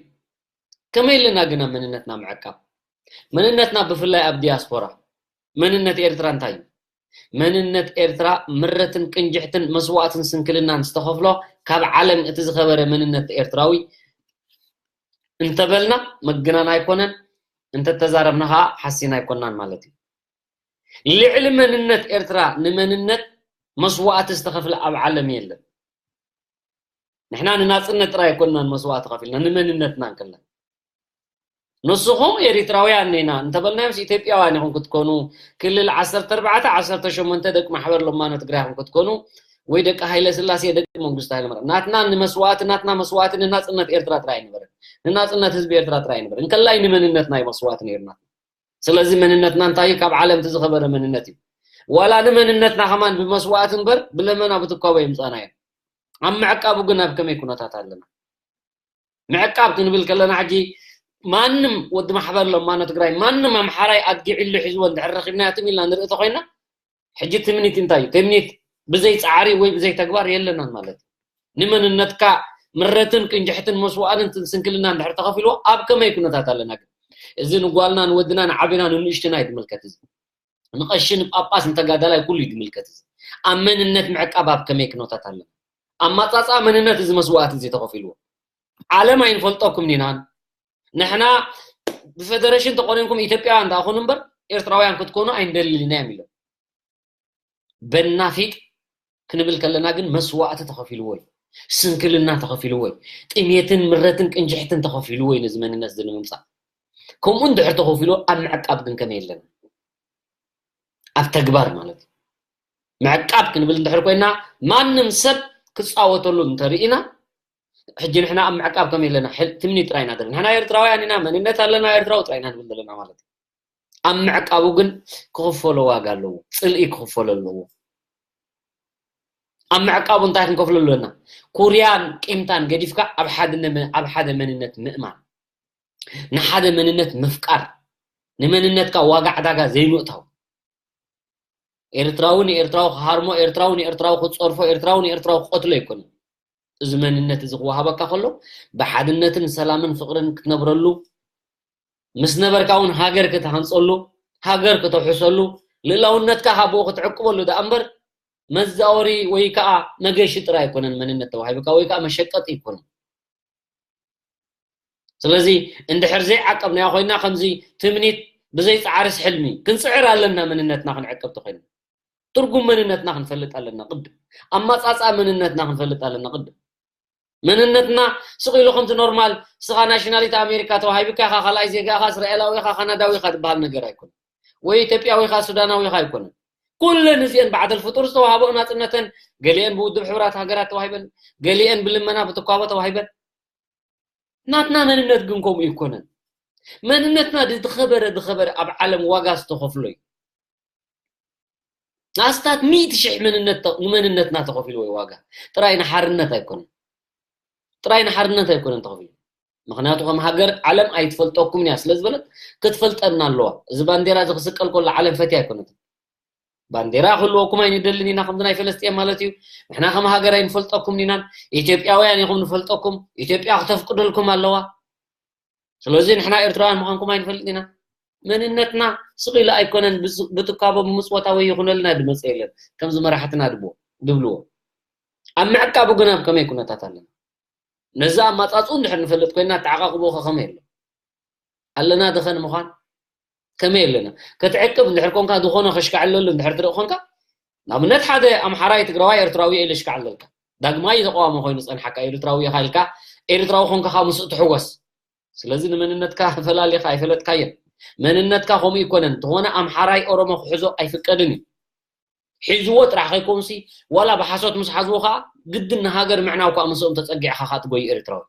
ከመይ ኢልና ግን ኣብ መንነትና ምዕቃብ? መንነትና ብፍላይ ኣብ ዲያስፖራ መንነት ኤርትራ እንታይ እዩ? መንነት ኤርትራ ምረትን ቅንጅሕትን መስዋእትን ስንክልናን ዝተኸፍሎ ካብ ዓለም እቲ ዝኸበረ መንነት ኤርትራዊ እንተበልና መግናን ኣይኮነን እንተተዛረብና ከዓ ሓሲና ኣይኮናን ማለት እዩ። ልዕሊ መንነት ኤርትራ ንመንነት መስዋእቲ ዝተኸፍለ ኣብ ዓለም የለን። ንሕና ንናጽነት ጥራይ ኣይኮንናን መስዋእቲ ከፊልና ንመንነትና እንከለን ንስኹም ኤሪትራውያን ኢና እንተበልናዮምስ ኢትዮጵያውያን ኢኹም ክትኮኑ ክልል ዓሰርተ ኣርባዕተ ዓሰርተ ሸሞንተ ደቂ ማሕበር ለማኖ ትግራይ ኢኹም ክትኮኑ ወይ ደቂ ሃይለ ስላሴ ደቂ መንግስቱ ሃይለማርያም ናትና ንመስዋእቲ ናትና መስዋእቲ ንናጽነት ኤርትራ ጥራይ ኣይነበረን ንናጽነት ህዝቢ ኤርትራ ጥራይ ኣይነበረን እንከላይ ንመንነትና እዩ መስዋእቲ ነይርና ስለዚ መንነትና እንታይ እዩ ካብ ዓለም እቲ ዝኸበረ መንነት እዩ ዋላ ንመንነትና ከማን ብመስዋእቲ እምበር ብለመና ብትኳቦ የምፃና እዮም ኣብ ምዕቃቡ ግን ኣብ ከመይ ኩነታት ኣለና? ምዕቃብ ክንብል ከለና ሕጂ ማንም ወዲ ማሕበር ለማኖ ትግራይ፣ ማንም ኣምሓራይ ኣድጊ ዒሉ ሒዝዎ እንድሕር ረኺብናዮ ትም ኢልና ንርኢ ተኾይና፣ ሕጂ ትምኒት እንታይ እዩ? ትምኒት ብዘይ ጻዕሪ ወይ ብዘይ ተግባር የለናን ማለት እዩ። ንመንነትካ ምረትን ቅንጅሕትን መስዋእትን ስንክልና እንድሕር ተኸፊልዎ ኣብ ከመይ ኩነታት ኣለና? ግን እዚ ንጓልና ንወድና ንዓቢና ንንእሽትና እዩ ዝምልከት። እዚ ንቐሺ ንጳጳስ ንተጋዳላይ ኩሉ እዩ ዝምልከት። እዚ ኣብ መንነት ምዕቃብ ኣብ ከመይ ኩነታት ኣለና? ኣማጻጻ መንነት እዚ መስዋእቲ እዚ ተኸፊልዎ ዓለም ኣይንፈልጠኩም ኒናን ንሕና ብፌደሬሽን ተቆኒንኩም ኢትዮጵያውያን ትኾኑ እምበር ኤርትራውያን ክትኮኑ ኣይንደልን ኢና እዮም ኢሎም። በናፊጥ ክንብል ከለና ግን መስዋእቲ ተኸፊልዎ እዩ። ስንክልና ተኸፊልዎ እዩ። ጥሜትን ምረትን ቅንጅሕትን ተኸፊልዎ እዩ ነዚ መንነት እዚ ንምምጻእ። ከምኡ እንድሕር ተኸፊልዎ ኣብ ምዕቃብ ግን ከመይ ኣለና? ኣብ ተግባር ማለት እዩ። ምዕቃብ ክንብል እንድሕር ኮይና ማንም ሰብ ክጻወተሉ እንተርኢና ሕጂ ንሕና ኣብ ምዕቃብ ከመይ ኣለና? ሕል-፣ ትምኒት ጥራይ ኢና ዘለና። ንሕና ኤርትራውያን ኢና፣ መንነት ኣለና፣ ኤርትራዊ ጥራይ ኢና ንብል ዘለና ማለት እዩ። ኣብ ምዕቃቡ ግን ክኽፈሎ ዋጋ ኣለዎ። ጽልኢ ክኽፈሎ ኣለዎ። ኣብ ምዕቃቡ እንታይ ክንከፍሎ ኣለና? ኩርያን ቂምታን ገዲፍካ ኣብ ሓደ ነመ-፣ ኣብ ሓደ መንነት ምእማን፣ ንሓደ መንነት ምፍቃር፣ ንመንነትካ ዋጋ ዕዳጋ ዘይምእታው። ኤርትራዊ ንኤርትራዊ ክሃርሞ፣ ኤርትራዊ ንኤርትራዊ ክጸርፎ፣ ኤርትራዊ ንኤርትራዊ ክቐትሎ ኣይኮነን። እዚ መንነት እዚ ክወሃበካ ከሎ ብሓድነትን ሰላምን ፍቕርን ክትነብረሉ፣ ምስ ነበርካ እውን ሃገር ክትሃንጸሉ፣ ሃገር ክተውሕሰሉ፣ ልእላውነትካ ካብ ብኡ ክትዕቅበሉ ደኣ እምበር መዛወሪ ወይ ከዓ መገሺ ጥራይ ኣይኮነን መንነት ተዋሂብካ ወይ ከዓ መሸቀጢ ኣይኮነን። ስለዚ እንድሕር ዘይዓቀብናዮ ኮይና ከምዚ ትምኒት ብዘይ ጻዕርስ ሕልሚ ክንጽዕር ኣለና መንነትና ክንዕቀብ ተኮይና። ትርጉም መንነትና ክንፈልጥ ኣለና ቅድም። ኣማጻጻ መንነትና ክንፈልጥ ኣለና ቅድም። መንነትና ስቕ ኢሉ ከምቲ ኖርማል ስኻ ናሽናሊቲ ኣሜሪካ ተዋሂብካ ኢኻ፣ ካልኣይ ዜጋ ኢኻ፣ እስራኤላዊ ኢኻ፣ ካናዳዊ ኢኻ ዝበሃል ነገር ኣይኮነን። ወይ ኢትዮጵያዊ ኢኻ፣ ሱዳናዊ ኢኻ ኣይኮነን። ኩለን እዚአን ባዕደል ፍጡር ዝተዋህበኦ ናጽነተን ገሊአን ብውድብ ሕቡራት ሃገራት ተዋሂበን፣ ገሊአን ብልመና ብትኳቦ ተዋሂበን። ናትና መንነት ግን ከምኡ ይኮነን። መንነትና ድ-፣ ድኸበረ ድኸበረ ኣብ ዓለም ዋጋ ዝተኸፍሎ እዩ። ኣስታት ሚእቲ ሽሕ መንነት ተ-፣ ንመንነትና ተኸፊልዎ እዩ ዋጋ። ጥራይ ንሓርነት ኣይኮነን። ጥራይ ንሓርነት ኣይኮነን ተኸፊሉ። ምኽንያቱ ከም ሃገር ዓለም ኣይትፈልጠኩም እያ ስለ ዝበለት ክትፈልጠና ኣለዋ። እዚ ባንዴራ እዚ ክስቀል ከሎ ዓለም ፈትያ ኣይኮነትን። ባንዴራ ክህልወኩም ኣይንደልን ኢና ከምዚ ናይ ፈለስጥኤን ማለት እዩ። ንሕና ከም ሃገር ኣይንፈልጠኩም ኢናን። ኢትዮጵያውያን ኢኹም ንፈልጠኩም። ኢትዮጵያ ክተፍቅደልኩም ኣለዋ። ስለዚ ንሕና ኤርትራውያን ምዃንኩም ኣይንፈልጥ ኢና። መንነትና ስቕ ኢሉ ኣይኮነን ብዝ-፣ ብትካቦ ብምጽወታ ወይ ይኹነልና ድመጽእ የለን። ከምዚ መራሕትና ድብዎ-፣ ድብልዎ። ኣብ ምዕቃቡ ግን ኣብ ከመይ ኩነታት ኣለና? ነዚ ኣማጻጽኡ እንድሕር ንፈልጥ ኮይና፣ ኣተዓቓቕቦ ከ ከመይ ኣሎ? ኣለና ድኸ ንምዃን? ከመይ ኣለና? ክትዕቅብ እንድሕር ኮንካ፣ ዝኾነ ከሽካዕለሉ እንድሕር ትርኢ ኮንካ፣ ንኣብነት ሓደ ኣምሓራይ፣ ትግራዋይ፣ ኤርትራዊ ኢሉ ይሽካዕለልካ። ዳግማይ ተቃዋሚ ኮይኑ ጸንሓካ፣ ኤርትራዊ ኢኻ ኢልካ፣ ኤርትራዊ ኮንካ ካብ ምስኡ ትሕወስ። ስለዚ ንመንነትካ ፈላሊኻ ኣይፈለጥካዮን። መንነትካ ከምኡ ይኮነን። እንተኾነ ኣምሓራይ ኦሮሞ ክሕዞ ኣይፍቀድን እዩ። ሒዝዎ ጥራሕ ከይኮንሲ፣ ዋላ ብሓሶት ምስ ሓዝዎ ከዓ ግድን ንሃገር ምዕናው ከዓ ምስኦም ተጸጊዕኻ ከዓ ትጎይ ኤርትራዊ።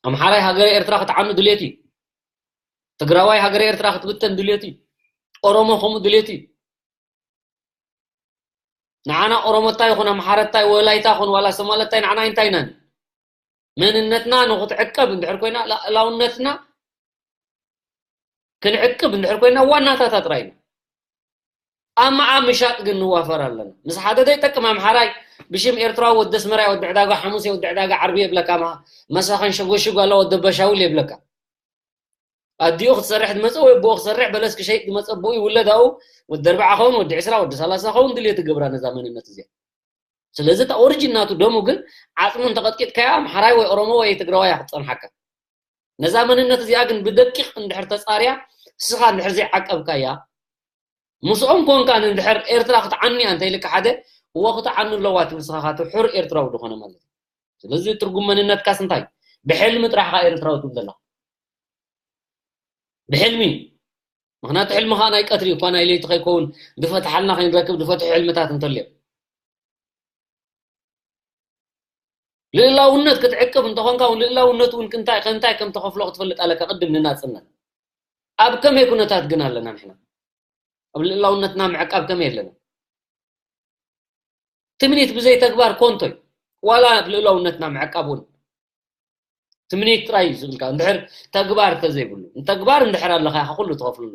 ኣምሓራይ ሃገረ ኤርትራ ክትዓኑ ድልየት እዩ። ትግራዋይ ሃገረ ኤርትራ ክትብተን ድልየት እዩ። ኦሮሞ ከምኡ ድልየት እዩ። ንዓና ኦሮሞታይ ይኹን ኣምሓረታይ ወላይታ ይኹን ዋላ ሶማለታይ ንዓና እንታይ ኢና? መንነትና ንክትዕቀብ እንድሕር ኮይና፣ ልእላውነትና ክንዕቅብ እንድሕር ኮይና ዋናታታ ጥራይ ኢና። ኣብ መዓ ምሻጥ ግን ንዋፈር ኣለና። ምስ ሓደ ዘይጠቅም ኣምሓራይ ብሽም ኤርትራዊ ወዲ ኣስመራ ወዲ ዕዳጋ ሓሙስ ወዲ ዕዳጋ ዓርቢ የብለካ፣ ማ-፣ መሳኸን ሸጎሽጎ ኣላ ወዲ በሻውል የብለካ። ኣዲኡ ክትሰርሕ ዝመጸ ወይ ኣቦኡ ክሰርሕ በለስ ክሸይጥ ዝመጸ ኣቦኡ ይውለድ ኣብኡ ወዲ ኣርብዓ ኸውን ወዲ ዕስራ ወዲ ሰላሳ ኸውን ድልየት ትገብራ ነዛ መንነት እዚኣ። ስለዚ እታ ኦሪጂን ናቱ ደሙ ግን ዓጽሙ እንተቐጥቂጥካያ ኣምሓራይ ወይ ኦሮሞ ወይ ትግራዋይ እያ ክትጸንሓካ። ነዛ መንነት እዚኣ ግን ብደቂቕ እንድሕር ተጻርያ፣ ንስኻ እንድሕር ዘይዓቀብካያ፣ ምስኦም ኮንካ እንድሕር ኤርትራ ክትዓኑ እያ እንተኢልካ ሓደ፣ እወ ክትዓኑ ኣለዋ ትብል ንስኻ ካቱ ሕር ኤርትራዊ ዝኾነ ማለት እዩ። ስለዚ ትርጉም መንነትካስ እንታይ? ብሕልሚ ጥራሕ ኻ ኤርትራዊ ትብል ዘለኻ። ብሕልሚ። ምኽንያቱ ሕልሚ ኸዓ ናይ ቀትሪ እኳ ናይ ለይቲ ከይከውን፣ ዝፈትሓልና ከይንረክብ ዝፈትሑ ሕልምታት እንተልዮም። ልእላውነት ክትዕቅብ እንተኾንካ እውን ልእላውነት እውን ክንታይ፣ ከንታይ ከም ተኸፍሎ ክትፈልጥ ኣለካ ቅድም ንናጽነት። ኣብ ከመይ ኩነታት ግን ኣለና ንሕና? ኣብ ልእላውነትና ምዕቃብ ከመይ ኣለና? ትምኒት ብዘይ ተግባር ኮንቶ እዩ። ዋላ ኣብ ልእላውነትና ምዕቃብ እውን ትምኒት ጥራይ እዩ ዝብልካ። እንድሕር ተግባር ተዘይብሉ፣ ንተግባር እንድሕር ኣለኻ ኢኻ ኩሉ ትኸፍልሉ።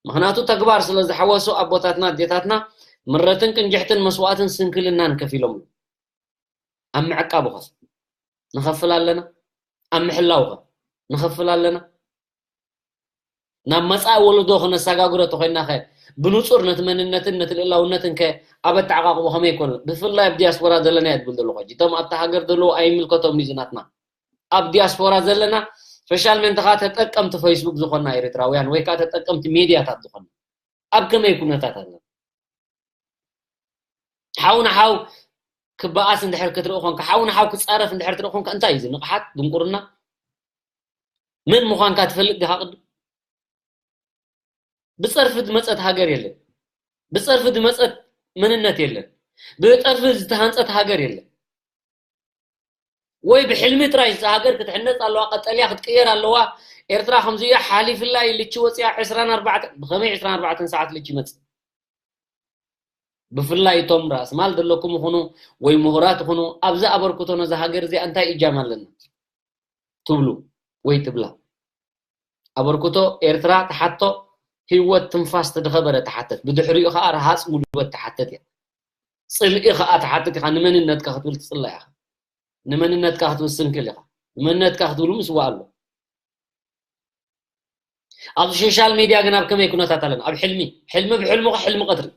ምኽንያቱ ተግባር ስለ ዝሓወሱ ኣቦታትና ኣዴታትና ምረትን ቅንጅሕትን መስዋእትን ስንክልናን ከፊሎም። ኣብ ምዕቃብኸ ንኸፍል ኣለና? ኣብ ምሕላውኸ ንኸፍል ኣለና? ናብ መጻኢ ወለዶ ክነሰጋግሮ ተኾይንናኸ ብንጹር ነቲ መንነትን ነቲ ልእላውነትን ከ ኣብ ኣተዓቓቕቦ ከመይ ይኮን? ብፍላይ ኣብ ዲያስፖራ ዘለና እየ ትብል ዘለኹ ሕጂ። እቶም ኣብቲ ሃገር ዘለዉ ኣይምልከቶም እዩ ዝናትና። ኣብ ዲያስፖራ ዘለና ስፔሻል ሜንትኻ ተጠቀምቲ ፌስቡክ ዝኾንና ኤርትራውያን ወይ ከዓ ተጠቀምቲ ሜድያታት ዝኾንና ኣብ ከመይ ኩነታት ኣለና? ሓው ንሓው ክበኣስ እንድሕር ክትርኢ ኮንካ፣ ሓው ንሓው ክጻረፍ እንድሕር ትርኢ ኮንካ፣ እንታይ እዩ እዚ ንቕሓት ድንቁርና? መን ምዃንካ ትፈልጥ ዲኻ ቅድም? ብጸርፊ ዝመጸት ሃገር የለን። ብጸርፊ ዝመጸት መንነት የለን። ብጸርፊ ዝተሃንጸት ሃገር የለን። ወይ ብሕልሚ ጥራይ እዛ ሃገር ክትሕነጽ ኣለዋ፣ ቀጠልያ ክትቅየር ኣለዋ። ኤርትራ ከምዚ እያ ሓሊፍላ እዩ ልቺ ወጽያ ዕስራን ኣርባዕተን፣ ብኸመይ ዕስራን ኣርባዕተን ሰዓት ልቺ ይመጽእ? ብፍላይ እቶም ራእሲ ማል ዘለኩም ይኹኑ ወይ ምሁራት ይኹኑ ኣብዚ ኣበርክቶ ነዛ ሃገር እዚኣ እንታይ እጃም ኣለና ትብሉ ወይ ትብላ? ኣበርክቶ ኤርትራ ትሓቶ ህይወት ትንፋስ ተድኸበረ ትሓተት፣ ብድሕሪኡ ኸኣ ረሃጽ ጉልበት ትሓተት እያ። ጽልኢ ኸኣ ትሓትት ኢኻ፣ ንመንነትካ ክትብል ትጽላእ ኢኻ። ንመንነትካ ክትብል ስንክል ኢኻ። ንመንነትካ ክትብል ምስዋእ ኣሎ። ኣብ ሶሻል ሜድያ ግን ኣብ ከመይ ኩነታት ኣለና? ኣብ ሕልሚ፣ ሕልሚ ብሕልሚ ኸ ሕልሚ ቀትሪ።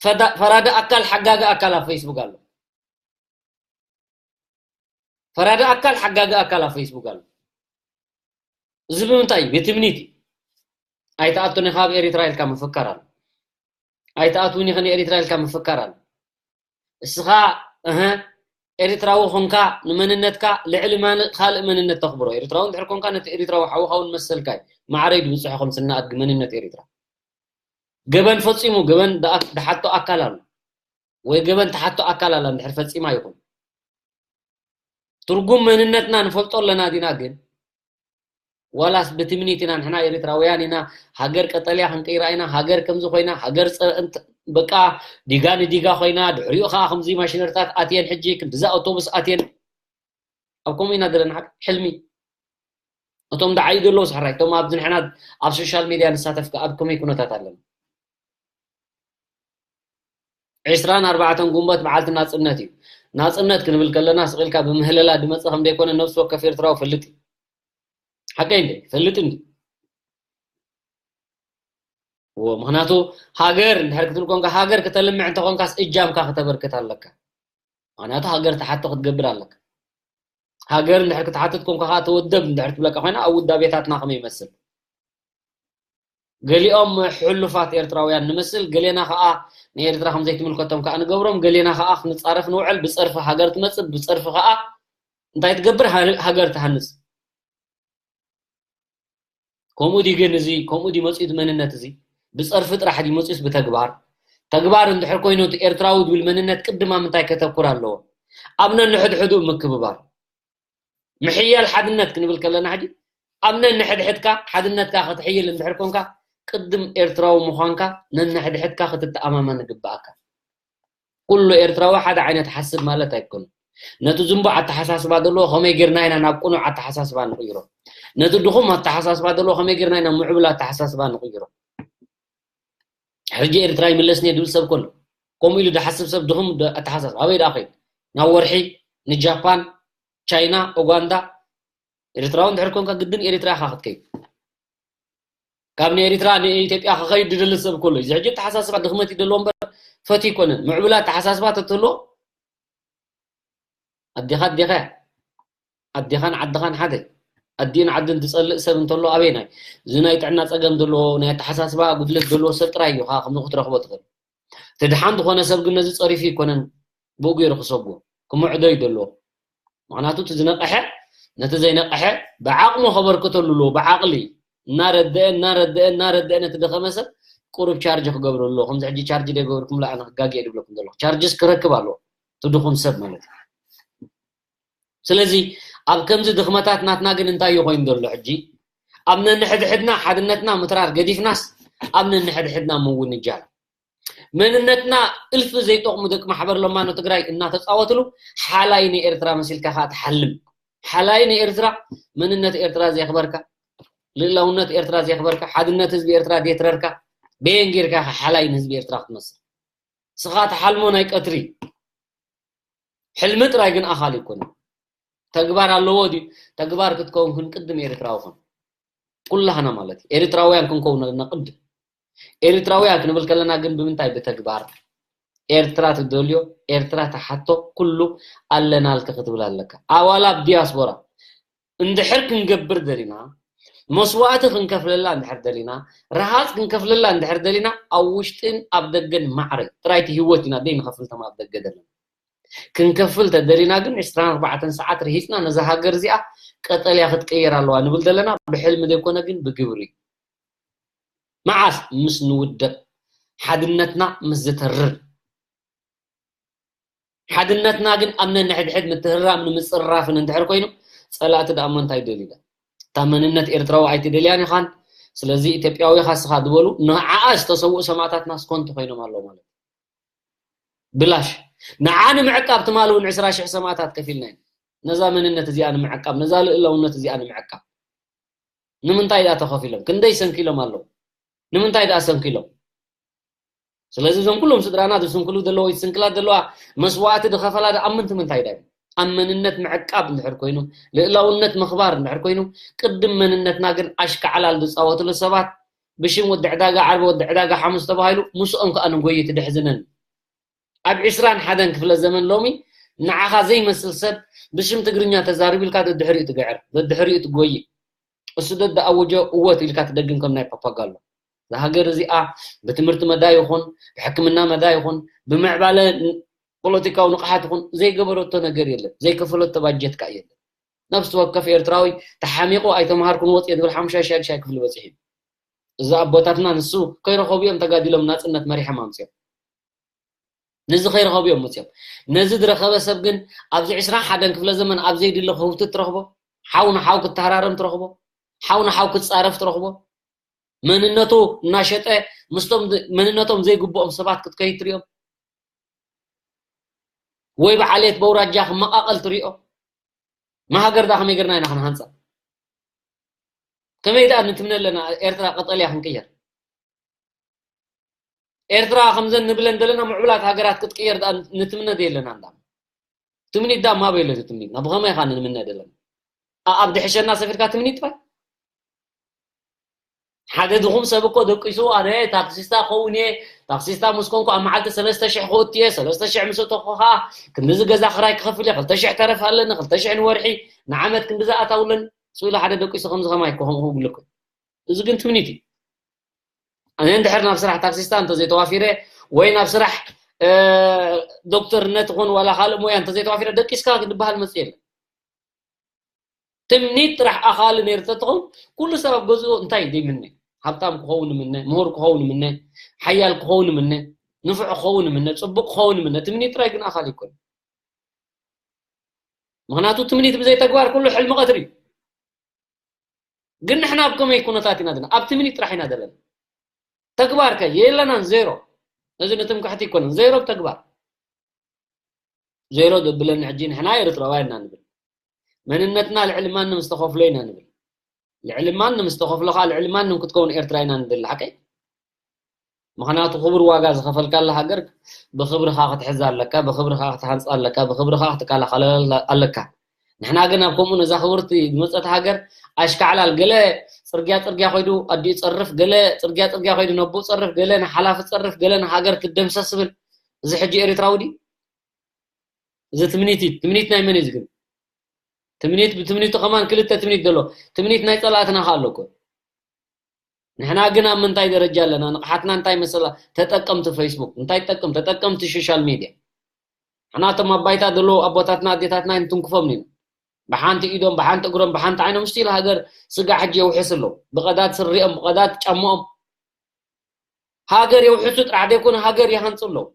ፈዳ-፣ ፈራዲ ኣካል ሓጋጊ ኣካል ኣብ ፌስቡክ ኣሎ። ፈራዲ ኣካል ሓጋጊ ኣካል ኣብ ፌስቡክ ኣሎ። እዚ ብምንታይ እዩ? ብትምኒት እዩ። ኣይትኣቱን ኢኻ ኣብ ኤሪትራ ኢልካ ምፍካር ኣሎ። ኣይትኣትውን ኢኻ ንኤሪትራ ኢልካ ምፍካር ኣሎ። እስኻ እህ ኤሪትራዊ ኾንካ ንመንነትካ ልዕሊ ማን-፣ ካልእ መንነት ተኽብሮ። ኤሪትራዊ እንድሕር ኮንካ ነቲ ኤሪትራዊ ሓውኻ እውን መሰልካ እዩ። ማዕረ እዩ ዝብጽሖ ከም ስነ ኣድጊ መንነት ኤሪትራ። ገበን ፈጺሙ፣ ገበን ደኣ-፣ ደሓቶ ኣካል ኣሎ። ወይ ገበን ተሓቶ ኣካል ኣላ እንድሕር ፈጺማ ይኹን። ትርጉም መንነትና ንፈልጦ ኣለና ዲና ግን ዋላስ ብትምኒት ኢና ንሕና ኤሪትራውያን ኢና፣ ሃገር ቀጠልያ ክንቅይራ ኢና፣ ሃገር ከምዚ ኮይና፣ ሃገር ጸ-፣ እንት-፣ በቃ ዲጋ ንዲጋ ኮይና፣ ድሕሪኡ ኸኣ ከምዚ ማሽነሪታት ኣትየን፣ ሕጂ ክንድዚ ኣውቶቡስ ኣትየን። ኣብ ከምኡ ኢና ዘለና፣ ሓቂ ሕልሚ። እቶም ደዓይ ዘለዉ ሳሕራይ፣ እቶም ኣብዚ ንሕና ኣብ ሶሻል ሜድያ ንሳተፍ ከ ኣብ ከመይ ኩነታት ኣለና? ዕስራን ኣርባዕተን ጉንበት በዓልቲ ናጽነት እዩ። ናጽነት ክንብል ከለና ስቕ ኢልካ ብምህለላ ዝመጽእ ከም ዘይኮነ ነፍሲ ወከፍ ኤርትራዊ ፈልጥ እዩ። ሓቀይ እንዴ? ፈልጥ እንዴ? እዎ፣ ምኽንያቱ ሃገር እንድሕር ክትብል ኮንካ፣ ሃገር ክተልምዕ እንተኾንካስ እጃምካ ክተበርክት ኣለካ። ምኽንያቱ ሃገር ትሓቶ ክትገብር ኣለካ። ሃገር እንድሕር ክትሓትት ኮንካ ከኣ ተወደብ እንድሕር ትብለካ ኮይና፣ ኣብ ውዳቤታትና ከመይ ይመስል? ገሊኦም ሕሉፋት ኤርትራውያን ንመስል፣ ገሌና ከኣ ንኤርትራ ከም ዘይትምልከቶም ከኣ ንገብሮም፣ ገሌና ከኣ ክንጻረፍ ንውዕል፣ ብጸርፊ ሃገር ትመጽእ፣ ብጸርፊ ከኣ እንታይ ትገብር? ሃ-፣ ሃገር ትሃንጽ። ከምኡ ድዩ ግን እዚ? ከምኡ ድዩ መጺኡ እቲ መንነት እዚ? ብጸርፊ ጥራሕ ድዩ መጺኡስ ብተግባር? ተግባር እንድሕር ኮይኑ እቲ ኤርትራዊ ዝብል መንነት ቅድም ኣብ ምንታይ ከተኩር ኣለዎ? ኣብ ነንሕድሕዱ ምክብባር። ምሕያል ሓድነት ክንብል ከለና ሕጂ ኣብ ነንሕድሕድካ ሓድነትካ ክትሕይል እንድሕር ኮንካ ቅድም ኤርትራዊ ምዃንካ ነንሕድሕድካ ክትተኣማመን ይግብኣካ። ኩሉ ኤርትራዊ ሓደ ዓይነት ሓስብ ማለት ኣይኮነን። ነቲ ዝንቡዕ ኣተሓሳስባ ዘለዎ ከመይ ጌርና ኢና ናብ ቅኑዕ ኣተሓሳስባ ንቕይሮ? ነቲ ድኹም ኣተሓሳስባ ዘለዎ ከመይ ጌርና ኢና ምዕቡል ኣተሓሳስባ ንቕይሮ? ሕጂ ኤርትራ ይምለስኒ ዝብል ሰብ ከሎ፣ ከምኡ ኢሉ ዝሓስብ ሰብ ድኹም ደ-፣ ኣተሓሳስባ። ኣበይ ደኣ ኸይድ? ናብ ወርሒ፣ ንጃፓን፣ ቻይና፣ ኡጋንዳ፣ ኤርትራዊ እንድሕር ኮንካ ግድን ኤርትራ ኢኻ ክትከይድ። ካብ ንኤርትራ ንኢትዮጵያ ክኸይድ ዝደሊ ሰብ ከሎ፣ እዚ ሕጂ ኣተሓሳስባ ድኽመት እዩ ዘለዎ እምበር ፈትዩ ኣይኮነን። ምዕቡል ኣተሓሳስባ ተትህልዎ፣ ኣዴኻ ኣዴኻ እያ። ኣዴኻን ዓድኻን ሓደ። ኣዲኡን ዓዱን ዝጸልእ ሰብ እንተሎ ኣበየናይ? እዚ ናይ ጥዕና ጸገም ዘለዎ፣ ናይ ኣተሓሳስባ ጉድለት ዘለዎ ሰብ ጥራይ እዩ፣ ኸዓ ከምዚ ክትረኽቦ ትኽእል። እቲ ደሓን ዝኾነ ሰብ ግን ነዚ ጸሪፉ ኣይኮነን ብኡ ገይሩ ክሰጉ፣ ክምዕዶ እዩ ዘለዎ። ምኽንያቱ እቲ ዝነቕሐ ነቲ ዘይነቕሐ ብዓቕሙ ከበርክተሉ ኣለዎ፣ ብዓቕሊ እናረደአ፣ እናረደአ፣ እናረደአ ነቲ ደኸመ ሰብ ቁሩብ ቻርጅ ክገብረሉ ኣለዎ። ከምዚ ሕጂ ቻርጅ ዘይገበርኩምሉ ኣነ ክጋገ እየ ዝብለኩም ዘለኹ። ቻርጅስ ክረክብ ኣለዎ፣ እቲ ድኹም ሰብ ማለት እዩ። ስለዚ ኣብ ከምዚ ድኽመታት ናትና ግን እንታይ እዩ ኮይኑ ዘሎ ሕጂ? ኣብ ነንሕድሕድና ሓድነትና ምትራር ገዲፍናስ ኣብ ነንሕድሕድና ምውንጃል። መንነትና እልፊ ዘይጠቕሙ ደቂ ማሕበር ለማኖ ትግራይ እናተፃወትሉ ሓላይ ንኤርትራ መሲልካ ከዓ ትሓልም። ሓላይ ንኤርትራ፣ መንነት ኤርትራ ዘየኽበርካ፣ ልእላውነት ኤርትራ ዘየኽበርካ፣ ሓድነት ህዝቢ ኤርትራ ዘየትረርካ፣ በየን ጌርካ ኢኻ ሓላይ ንህዝቢ ኤርትራ ክትመስል? ስኻ ትሓልሞ ናይ ቀትሪ ሕልሚ ጥራይ ግን ኣኻሊ ኣይኮነን። ተግባር ኣለዎ ድዩ? ተግባር ክትከውን ክንቅድም ኤርትራዊ ኹን። ኩላህና ማለት እዩ። ኤርትራውያን ክንከውን ኣለና ቅድም። ኤርትራውያን ክንብል ከለና ግን ብምንታይ? ብተግባር። ኤርትራ ትደልዮ፣ ኤርትራ ትሓቶ፣ ኩሉ ኣለናልኪ ክትብል ኣለካ። ኣዋላ ኣብ ዲያስፖራ እንድሕር ክንገብር ደሊና፣ መስዋእቲ ክንከፍለላ እንድሕር ደሊና፣ ረሃፅ ክንከፍለላ እንድሕር ደሊና፣ ኣብ ውሽጥን ኣብ ደገን ማዕረ ጥራይቲ ህይወት ኢና ደይ ንኸፍል ተማ ኣብ ደገ ዘለና። ክንከፍል ተደሊና ግን ዕስራን ኣርባዕተን ሰዓት ርሂፅና ነዛ ሃገር እዚኣ ቀጠልያ ክትቀየር ኣለዋ ንብል ዘለና ብሕልሚ ዘይኮነ ግን ብግብሪ። መዓስ? ምስ ንውደብ፣ ሓድነትና ምስ ዝተርር። ሓድነትና ግን ኣብ ነንሕድሕድ ምትህራምን ምጽርራፍን እንድሕር ኮይኑ፣ ጸላእቲ ደኣ እሞ እንታይ ደልዩና? እታ መንነት ኤርትራዊ ኣይትደልያን ኢኻን፣ ስለዚ ኢትዮጵያዊ ኢኻ ስኻ ዝበሉ ንዓኣ ዝተሰውኡ ሰማእታትና ስኮንቲ ኮይኖም ኣለዉ ማለት እዩ። ብላሽ። ንዓ ንምዕቃብ ትማሊ እውን ዕስራ ሽሕ ሰማእታት ከፊልና ኢና። ነዛ መንነት እዚኣ ንምዕቃብ፣ ነዛ ልእላውነት እዚኣ ንምዕቃብ። ንምንታይ ደኣ ተኸፊሎም? ክንደይ ሰንኪሎም ኣለዉ? ንምንታይ ደኣ ሰንኪሎም? ስለዚ እዞም ኩሎም ስድራና ዝስንክሉ ዘለዉ ወይ ዝስንክላ ዘለዋ መስዋእቲ ዝኸፈላ ደኣ ኣብ ምንቲ ምንታይ ደኣ እዩ? ኣብ መንነት ምዕቃብ እንድሕር ኮይኑ፣ ልእላውነት ምኽባር እንድሕር ኮይኑ፣ ቅድም መንነትና ግን ኣሽካዕላል ዝጻወትሉ ሰባት ብሽም ወዲ ዕዳጋ ዓርቢ ወዲ ዕዳጋ ሓሙስ ተባሂሉ ምስኦም ከኣ ንጎይት ድሕዝነን። ኣብ ዕስራን ሓደን ክፍለ ዘመን ሎሚ ንዓኻ ዘይመስል ሰብ ብሽም ትግርኛ ተዛሪቡ ኢልካ ደድሕሪኡ ትግዕር፣ ደድሕሪኡ ትጎይ። እሱ ደደኣወጀ እወት ኢልካ ትደግም ከም ናይ ፓፓጋሎ። እዛ ሃገር እዚኣ ብትምህርቲ መዳይ ይኹን፣ ብሕክምና መዳይ ይኹን፣ ብምዕባለ ፖለቲካዊ ንቕሓት ይኹን ዘይገበረቶ ነገር የለን። ዘይከፈለቶ ባጀት ከኣ የለን። ነፍሲ ወከፍ ኤርትራዊ ተሓሚቑ ኣይተምሃርኩን ወጽየ ዝብል ሓሙሻይ ሻድሻይ ክፍሊ በጺሑ እዩ። እዚ ኣቦታትና ንሱ ከይረኸቡ እዮም ተጋዲሎም ናጽነት መሪሖም ኣምጽኦም። ነዚ ከይረኸቡ እዮም መጽኦም። ነዚ ዝረኸበ ሰብ ግን ኣብዚ ዕስራን ሓደን ክፍለ ዘመን ኣብ ዘይድለ ክህውትት ትረኽቦ፣ ሓው ንሓው ክተሃራረም ትረኽቦ፣ ሓው ንሓው ክጻረፍ ትረኽቦ፣ መንነቱ እናሸጠ ምስቶም ዝ-፣ መንነቶም ዘይግብኦም ሰባት ክትከይድ ትሪኦም፣ ወይ ብዓሌት በውራጃ ክመቓቐል ትሪኦ። ማሃገር ዳ ከመይ ገርና ኢና ክንሃንጻ? ከመይ ደኣ ንትምነ ኣለና ኤርትራ ቀጠልያ ክንቅየር? ኤርትራ ከምዘን ንብለን ዘለና ምዕቡላት ሃገራት ክትቅየር ደኣ ንትምነ ደየለና እንዳ። ትምኒት ደኣ ማበ የለ ትምኒትና? ብኸመይ ኢኻ ንምነ ደለና? ኣ-፣ ኣብ ድሕሸና ሰፊርካ ትምኒት ጥራይ? ሓደ ድኹም ሰብ እኮ ደቂሱ፣ ኣነ ታክሲስታ ክኸውን እየ፣ ታክሲስታ ምስ ኮንኩ ኣብ መዓልቲ ሰለስተ ሽሕ ክእቱ እየ፣ ሰለስተ ሽሕ ምስ እተኹ ኸዓ ክንድዚ ገዛ ክራይ ክኸፍል እየ፣ ክልተ ሽሕ ተረፍ ኣለኒ፣ ክልተ ሽሕ ንወርሒ፣ ንዓመት ክንድዚ ኣታዊ ኣለኒ። ስኡ ኢሉ ሓደ ደቂሱ ከምዚ ከማይ እኮ ከምኡ ክብል እኮ። እዚ ግን ትምኒት እዩ። ኣነ እንድሕር ናብ ስራሕ ታክሲስታ እንተዘይተዋፊረ ወይ ናብ ስራሕ፣ እ፣ ዶክተርነት ይኹን ዋላ ካልእ ሞያ እንተዘይተዋፊረ ደቂስካ ዝበሃል መጽእ የለን። ትምኒት ጥራሕ ኣኻሊ ነይሩ ተትኸውን፣ ኩሉ ሰብ ኣብ ገዝኡ እንታይ ዘይምነ? ሃብታም ክኸውን ይምነ፣ ምሁር ክኸውን ይምነ፣ ሓያል ክኸውን ይምነ፣ ንፉዕ ክኸውን ይምነ፣ ጽቡቕ ክኸውን ይምነ። ትምኒት ጥራይ ግን ኣኻሊ ኣይኮነን። ምኽንያቱ ትምኒት ብዘይ ተግባር ኩሉ ሕልሚ ቀትሪ እዩ። ግን ንሕና ኣብ ከመይ ኩነታት ኢና ዘለና? ኣብ ትምኒት ጥራሕ ኢና ዘለና። ተግባር ከ የለናን፣ ዜሮ። እዚ ንትምክሕቲ ኣይኮነን፣ ዜሮ ተግባር። ዜሮ ዘብለኒ ሕጂ ንሕና ኤርትራውያን ኢና ንብል። መንነትና ልዕሊ ማንም ዝተኸፍሎ ኢና ንብል። ልዕሊ ማንም ዝተኸፍሎ ከዓ ልዕሊ ማንም ክትከውን ኤርትራ ኢና ንደሊ፣ ሓቀይ? ምኽንያቱ ክቡር ዋጋ ዝኸፈልካላ ሃገር ብኽብርኻ ክትሕዛ ኣለካ፣ ብኽብርኻ ክትሃንጻ ኣለካ፣ ብኽብርኻ ክትከላኸላ ኣለካ። ንሕና ግን ኣብ ከምኡ ነዛ ክብርቲ ዝመጸት ሃገር ኣሽካዕላል፣ ገለ ጽርግያ ጽርግያ ኮይዱ ኣዲኡ ጸርፍ፣ ገለ ጽርግያ ጽርግያ ኮይዱ ነቦ ጸርፍ፣ ገለ ንሓላፊ ጸርፍ፣ ገለ ንሃገር ትደምሰስ ዝብል። እዚ ሕጂ ኤርትራዊ ድዩ? እዚ ትምኒት እዩ። ትምኒት ናይ መን እዩ እዚ ግን? ትምኒት ብትምኒቱ ከማን ክልተ ትምኒት ዘሎ። ትምኒት ናይ ጸላእትና ከኣ ኣሎ እኮ። ንሕና ግን ኣብ ምንታይ ደረጃ ኣለና? ንቕሓትና እንታይ መሰላ? ተጠቀምቲ ፌስቡክ። እንታይ ትጠቅም? ተጠቀምቲ ሶሻል ሚድያ። ንሕና እቶም ኣብ ባይታ ዘለዉ ኣቦታትና ኣዴታትና ንትንክፎም ኢና። ብሓንቲ ኢዶም፣ ብሓንቲ እግሮም፣ ብሓንቲ ዓይኖም ስቲል ሃገር ስጋ ሕጂ የውሕስ ኣለዉ። ብቐዳድ ስሪኦም፣ ብቐዳድ ጫምኦም ሃገር የውሕሱ ጥራሕ ዘይኮነ ሃገር ይሃንጹ ኣለዉ።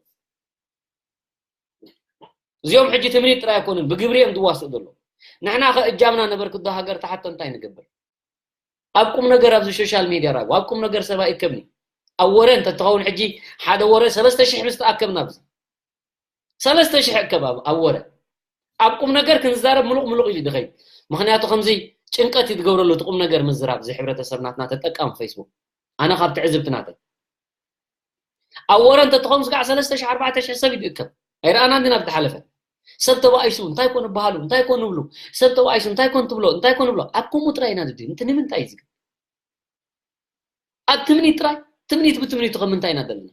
እዚኦም ሕጂ ትምኒት ጥራይ ኣይኮኑን፣ ብግብሪ እዮም ዝዋስኡ ዘለዉ። ንሕና ከ እጃምና ነበርክዶ ሃገር ትሓቶ እንታይ ንገብር? ኣብ ቁም ነገር ኣብዚ ሶሻል ሚድያ ራጉ፣ ኣብ ቁም ነገር ሰብ ኣይእከብኒ። ኣብ ወረ እንተትኸውን ሕጂ ሓደ ወረ ሰለስተ ሽሕ ምስ ተኣከብና ኣብዚ ሰለስተ ሽሕ እከብ ኣብ ኣብ ወረ ኣብ ቁም ነገር ክንዛረብ ምሉቕ ምሉቕ ኢሉ ድኸይ ምክንያቱ ከምዚ ጭንቀት እዩ ትገብረሉ እቲ ቁም ነገር ምዝራብ እዚ ሕብረተሰብ ናትና ተጠቃም ፌስቡክ ኣነ ካብ ትዕዝብቲ ናተይ ኣብ ወረ እንተትኸውን ስጋዕ ሰለስተ ሽሕ ኣርባዕተ ሽሕ ሰብ ይድእከብ ኣይረኣናን ዲና ብዝሓለፈ ሰብ ተባኢሱ እንታይ ኮን በሃሉ እንታይ ኮን ንብሉ ሰብ ተባኢሱ እንታይ ኮን ትብሎ እንታይ ኮን ንብሎ ኣብ ከምኡ ጥራይ ኢና ንድህን እቲ ንምንታይ እዩ ዝግ ኣብ ትምኒት ጥራይ ትምኒት ብትምኒቱ ከም ምንታይ ኢና ዘለና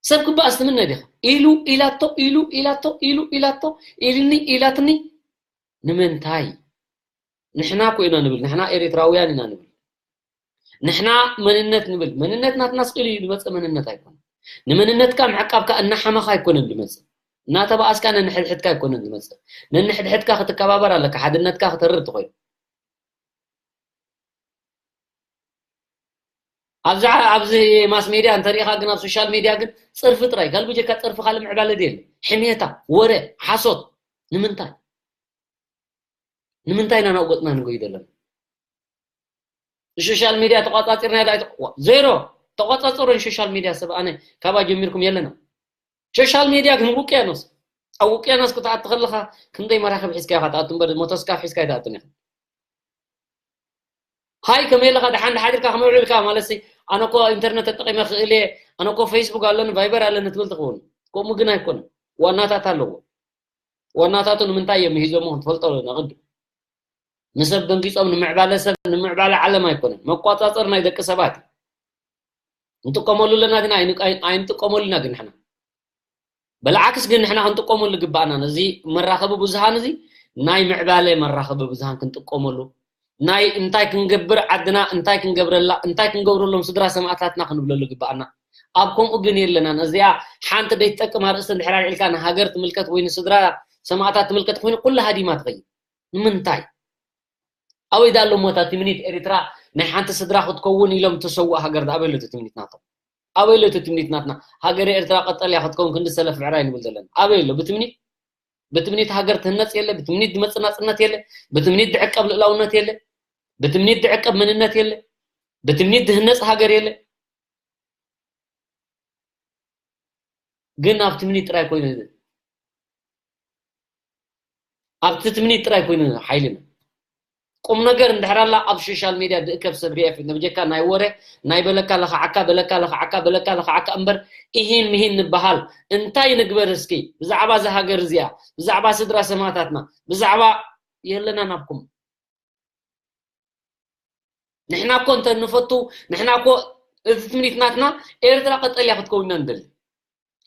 ሰብ ክበኣስ ትምነ ዲኻ ኢሉ ኢላቶ ኢሉ ኢላቶ ኢሉ ኢላቶ ኢልኒ ኢላትኒ ንምንታይ ንሕና እኮ ኢና ንብል ንሕና ኤርትራውያን ኢና ንብል ንሕና መንነት ንብል መንነት ናትና ስኢሉ እዩ ዝመፀ መንነት ኣይኮነ ንመንነትካ ምዕቃብካ እናሓመኻ ኣይኮነን ዝመፅእ እናተባኣስካ ነንሕድሕድካ ኣይኮነን ዝመፅእ ነንሕድሕድካ ክትከባበር ኣለካ ሓድነትካ ክተርር ትኾይኑ ኣብዚ ኣብዚ ማስ ሜድያ እንተሪኢኻ ግን ኣብ ሶሻል ሜድያ ግን ፅርፊ ጥራይ ካልቢ ጀካ ፅርፊ ካልእ ምዕባለ ድየለ ሕሜታ ወረ ሓሶት ንምንታይ ንምንታይ ኢና ናብ ገፅና ንጎይ ዘለና ሶሻል ሜድያ ተቋፃፂርና ዳ ዜሮ ተቋፃፀሮ ሶሻል ሜድያ ሰብ ኣነ ካባ ጀሚርኩም የለና ሶሻል ሜድያ ግን ውቅያኖስ ኣብ ውቅያኖስ ክትኣቱ ከለካ ክንደይ መራክብ ሒዝካ ኢካ ትኣቱ እምበር ሞተስካ ሒዝካ ኣይትኣቱን ኢካ ሃይ ከመይ ኣለካ ደሓን ሓዲርካ ከመይ ውዒልካ ማለት ሲ ኣነ እኮ ኢንተርነት ተጠቂመ ክእል እየ ኣነ እኮ ፌስቡክ ኣለኒ ቫይበር ኣለኒ ትብል ትኸውን ከምኡ ግን ኣይኮነን ዋናታት ኣለዎ ዋናታቱ ንምንታይ እዮም ምሂዞሞ ክትፈልጦ ኣለና ቅድም ንሰብ ደንጊጾም ንምዕባለ ሰብ ንምዕባለ ዓለም ኣይኮነን መቋጻጸር ናይ ደቂ ሰባት እዩ ንጥቀመሉ ኣለና ግን ኣይንጥቀመሉ ኢና ግን ንሕና በልዓክስ ግን ንሕና ክንጥቀመሉ ግባኣና ነዚ መራኸቢ ብዙሃን እዚ ናይ ምዕባለ መራኸቢ ብዙሃን ክንጥቀመሉ ናይ እንታይ ክንገብር ዓድና እንታይ ክንገብረላ እንታይ ክንገብረሎም ስድራ ሰማእታትና ክንብለሉ ግባኣና ኣብ ከምኡ ግን የለናን እዚኣ ሓንቲ ደይትጠቅም ኣርእስቲ እንድሕር ኣልዒልካ ንሃገር ትምልከት ወይ ንስድራ ሰማእታት ትምልከት ኮይኑ ኩሉ ሃዲማ ትኸይድ ንምንታይ ኣበይ ዳሎ ሞታ ትምኒት ኤርትራ ናይ ሓንቲ ስድራ ክትከውን ኢሎም ተሰውእ ሃገር ዳ ኣበይ ኣሎ ትምኒት ናቶም ኣበይ ኣሎ ትምኒት ናትና ሃገር ኤርትራ ቀጠልያ ክትከውን ክንዲ ሰለፍ ብዕራይ ንብል ዘለና ኣበይ ኣሎ ብትምኒት ብትምኒት ሃገር ትህነጽ የለ ብትምኒት ድመጽእ ናጽነት የለ ብትምኒት ድዕቀብ ልእላውነት የለ ብትምኒት ድዕቀብ መንነት የለ ብትምኒት ድህነጽ ሃገር የለ ግን ኣብ ትምኒት ጥራይ ኮይኑ ኣብቲ ትምኒት ጥራይ ኮይኑ ሓይልና ቁም ነገር እንድሕር ኣላ ኣብ ሶሻል ሜድያ ድእከብ ሰብ ሪኤ ነብጀካ ናይ ወረ ናይ በለካ ለኻዓካ በለካ ለኻዓካ በለካ ለኻዓካ እምበር ኢሂን ምሂን ንበሃል እንታይ ንግበር እስኪ ብዛዕባ እዚ ሃገር እዚኣ ብዛዕባ ስድራ ሰማእታትና ብዛዕባ የለና ናብኩም ንሕና እኮ እንተ ንፈቱ ንሕና እኮ እዚ ትምኒት ናትና ኤርትራ ቀጠልያ ክትከውንና ንደሊ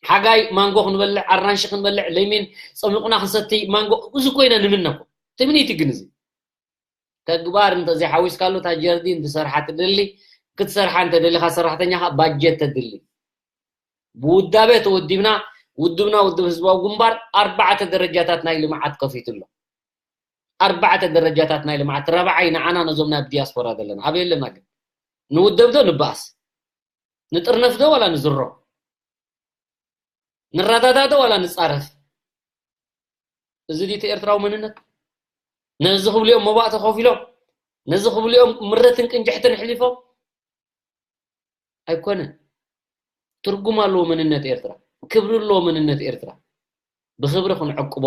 ሓጋይ ማንጎ ክንበልዕ ኣራንሺ ክንበልዕ ለሚን ጸሚቑና ክንሰቲ ማንጎ እዚ ኮይና ንምነኮ ትምኒት ግን እዚ ተግባር እንተዘይሓዊስካሉ እታ ጀርዲን ትሰርሓ ትደሊ ክትሰርሓ እንተደሊኻ ሰራሕተኛኻ ባጀት ተድሊ ብውዳበ ተወዲብና ውድብና ውድብ ህዝባዊ ግንባር ኣርባዕተ ደረጃታት ናይ ልምዓት ከፊቱ ኣሎ ኣርባዕተ ደረጃታት ናይ ልምዓት ረብዓይ ንዓና ነዞም ናይ ዲያስፖራ ዘለና ኣበይ ኣለና ግን ንውደብ ዶ ንበኣስ ንጥርነፍ ዶ ዋላ ንዝሮ ንረዳዳ ዶ ዋላ ንጻረፍ እዚ ዲቲ ኤርትራዊ መንነት ነዚ ክብልኦም መባእ ተኸፊሎም ነዚ ክብልኦም ምረትን ቅንጅሕትን ኣሕሊፎም ኣይኮነን ትርጉም ኣለዎ መንነት ኤርትራ ክብሪ ኣለዎ መንነት ኤርትራ ብክብሪ ክንዕቅቦ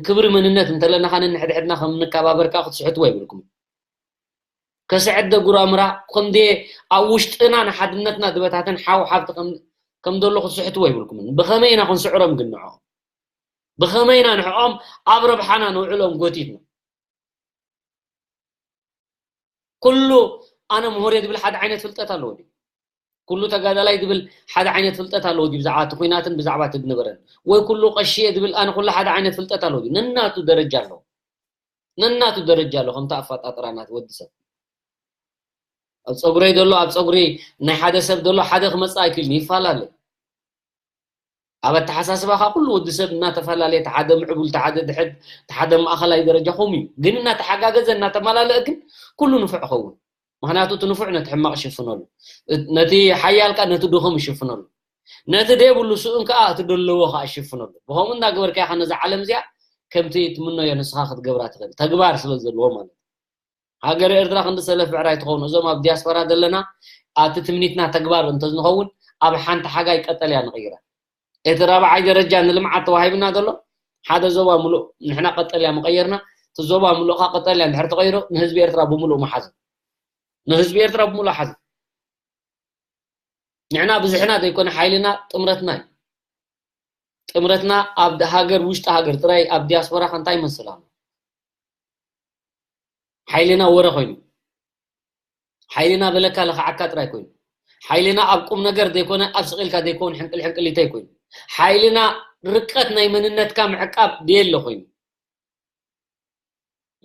ክብሪ መንነት እንተለና ካን ንሕድሕድና ከም ንከባበርካ ክትስሕትዎ ይብልኩም ከስዕድ ደጉራምራ ከምዚ ኣብ ውሽጥና ንሓድነትና ዝበታተን ሓው ሓብቲ ከም ዘሎ ክትስሕትዎ ይብልኩም ብኸመይ ኢና ክንስዕሮም ግን ንዕኦም ብኸመይ ኢና ንዕኦም ኣብ ረብሓና ንውዕሎም ጎቲትና ኩሉ ኣነ ምሁር ዝብል ሓደ ዓይነት ፍልጠት ኣለዎ ድዩ? ኩሉ ተጋዳላይ ዝብል ሓደ ዓይነት ፍልጠት ኣለዎ ድዩ? ብዛዕባ እቲ ኩናትን ብዛዕባ እቲ ዝነበረን ወይ ኩሉ ቀሺ ዝብል ኣነ ኩሉ ሓደ ዓይነት ፍልጠት ኣለዎ ድዩ? ነናቱ ደረጃ ኣለዎ። ነናቱ ደረጃ ኣለዎ። ከምቲ ኣፈጣጥራ ናት ወዲ ሰብ ኣብ ፀጉረይ ዘሎ ኣብ ፀጉሪ ናይ ሓደ ሰብ ዘሎ ሓደ ክመፅእ ኣይክእልን ይፈላለ ኣብ ኣተሓሳስባኻ ኩሉ ወዲ ሰብ እናተፈላለየ ተሓደ ምዕቡል ተሓደ ድሕድ ተሓደ ማእኸላይ ደረጃ ከምኡ እዩ ግን እናተሓጋገዘ እናተመላለአ ግን ኩሉ ንፉዕ ኸውን ምክንያቱ እቲ ንፉዕ ነቲ ሕማቕ ይሽፍነሉ ነቲ ሓያል ከዓ ነቲ ድኹም ይሽፍነሉ ነቲ ደየብሉ ስኡን ከዓ እቲ ደለዎ ከዓ ይሽፍነሉ ብከምኡ እናገበርካ ኢኻ ነዛ ዓለም እዚኣ ከምቲ ትምነዮ ንስኻ ክትገብራ ትኽእል ተግባር ስለ ዘለዎ ማለት ሃገረ ኤርትራ ክንዲ ሰለፍ ብዕራይ ትኸውን እዞም ኣብ ዲያስፖራ ዘለና ኣብቲ ትምኒትና ተግባር እንተዝንኸውን ኣብ ሓንቲ ሓጋይ ቀጠልያ ንቕይራ። እቲ ራብዓይ ደረጃ ንልምዓት ተዋሂብና ዘሎ ሓደ ዞባ ምሉእ ንሕና ቀጠልያ ምቐየርና፣ እቲ ዞባ ምሉእ ኸዓ ቀጠልያ እንድሕር ተቐይሩ ንህዝቢ ኤርትራ ብምሉእ መሓዘ። ንህዝቢ ኤርትራ ብምሉእ ሓዘ። ንሕና ብዝሕና ዘይኮነ ሓይልና ጥምረትና እዩ። ጥምረትና ኣብ ሃገር፣ ውሽጢ ሃገር ጥራይ፣ ኣብ ዲያስፖራ ከ እንታይ ይመስል ኣሎ? ሓይልና ወረ ኮይኑ፣ ሓይልና በለካ ለኽዓካ ጥራይ ኮይኑ፣ ሓይልና ኣብ ቁም ነገር ዘይኮነ ኣብ ስቕ ኢልካ ዘይኮን ሕንቅል ሕንቅሊተይ ኮይኑ፣ ሓይልና ርቀት ናይ መንነትካ ምዕቃብ ድየለ ኮይኑ፣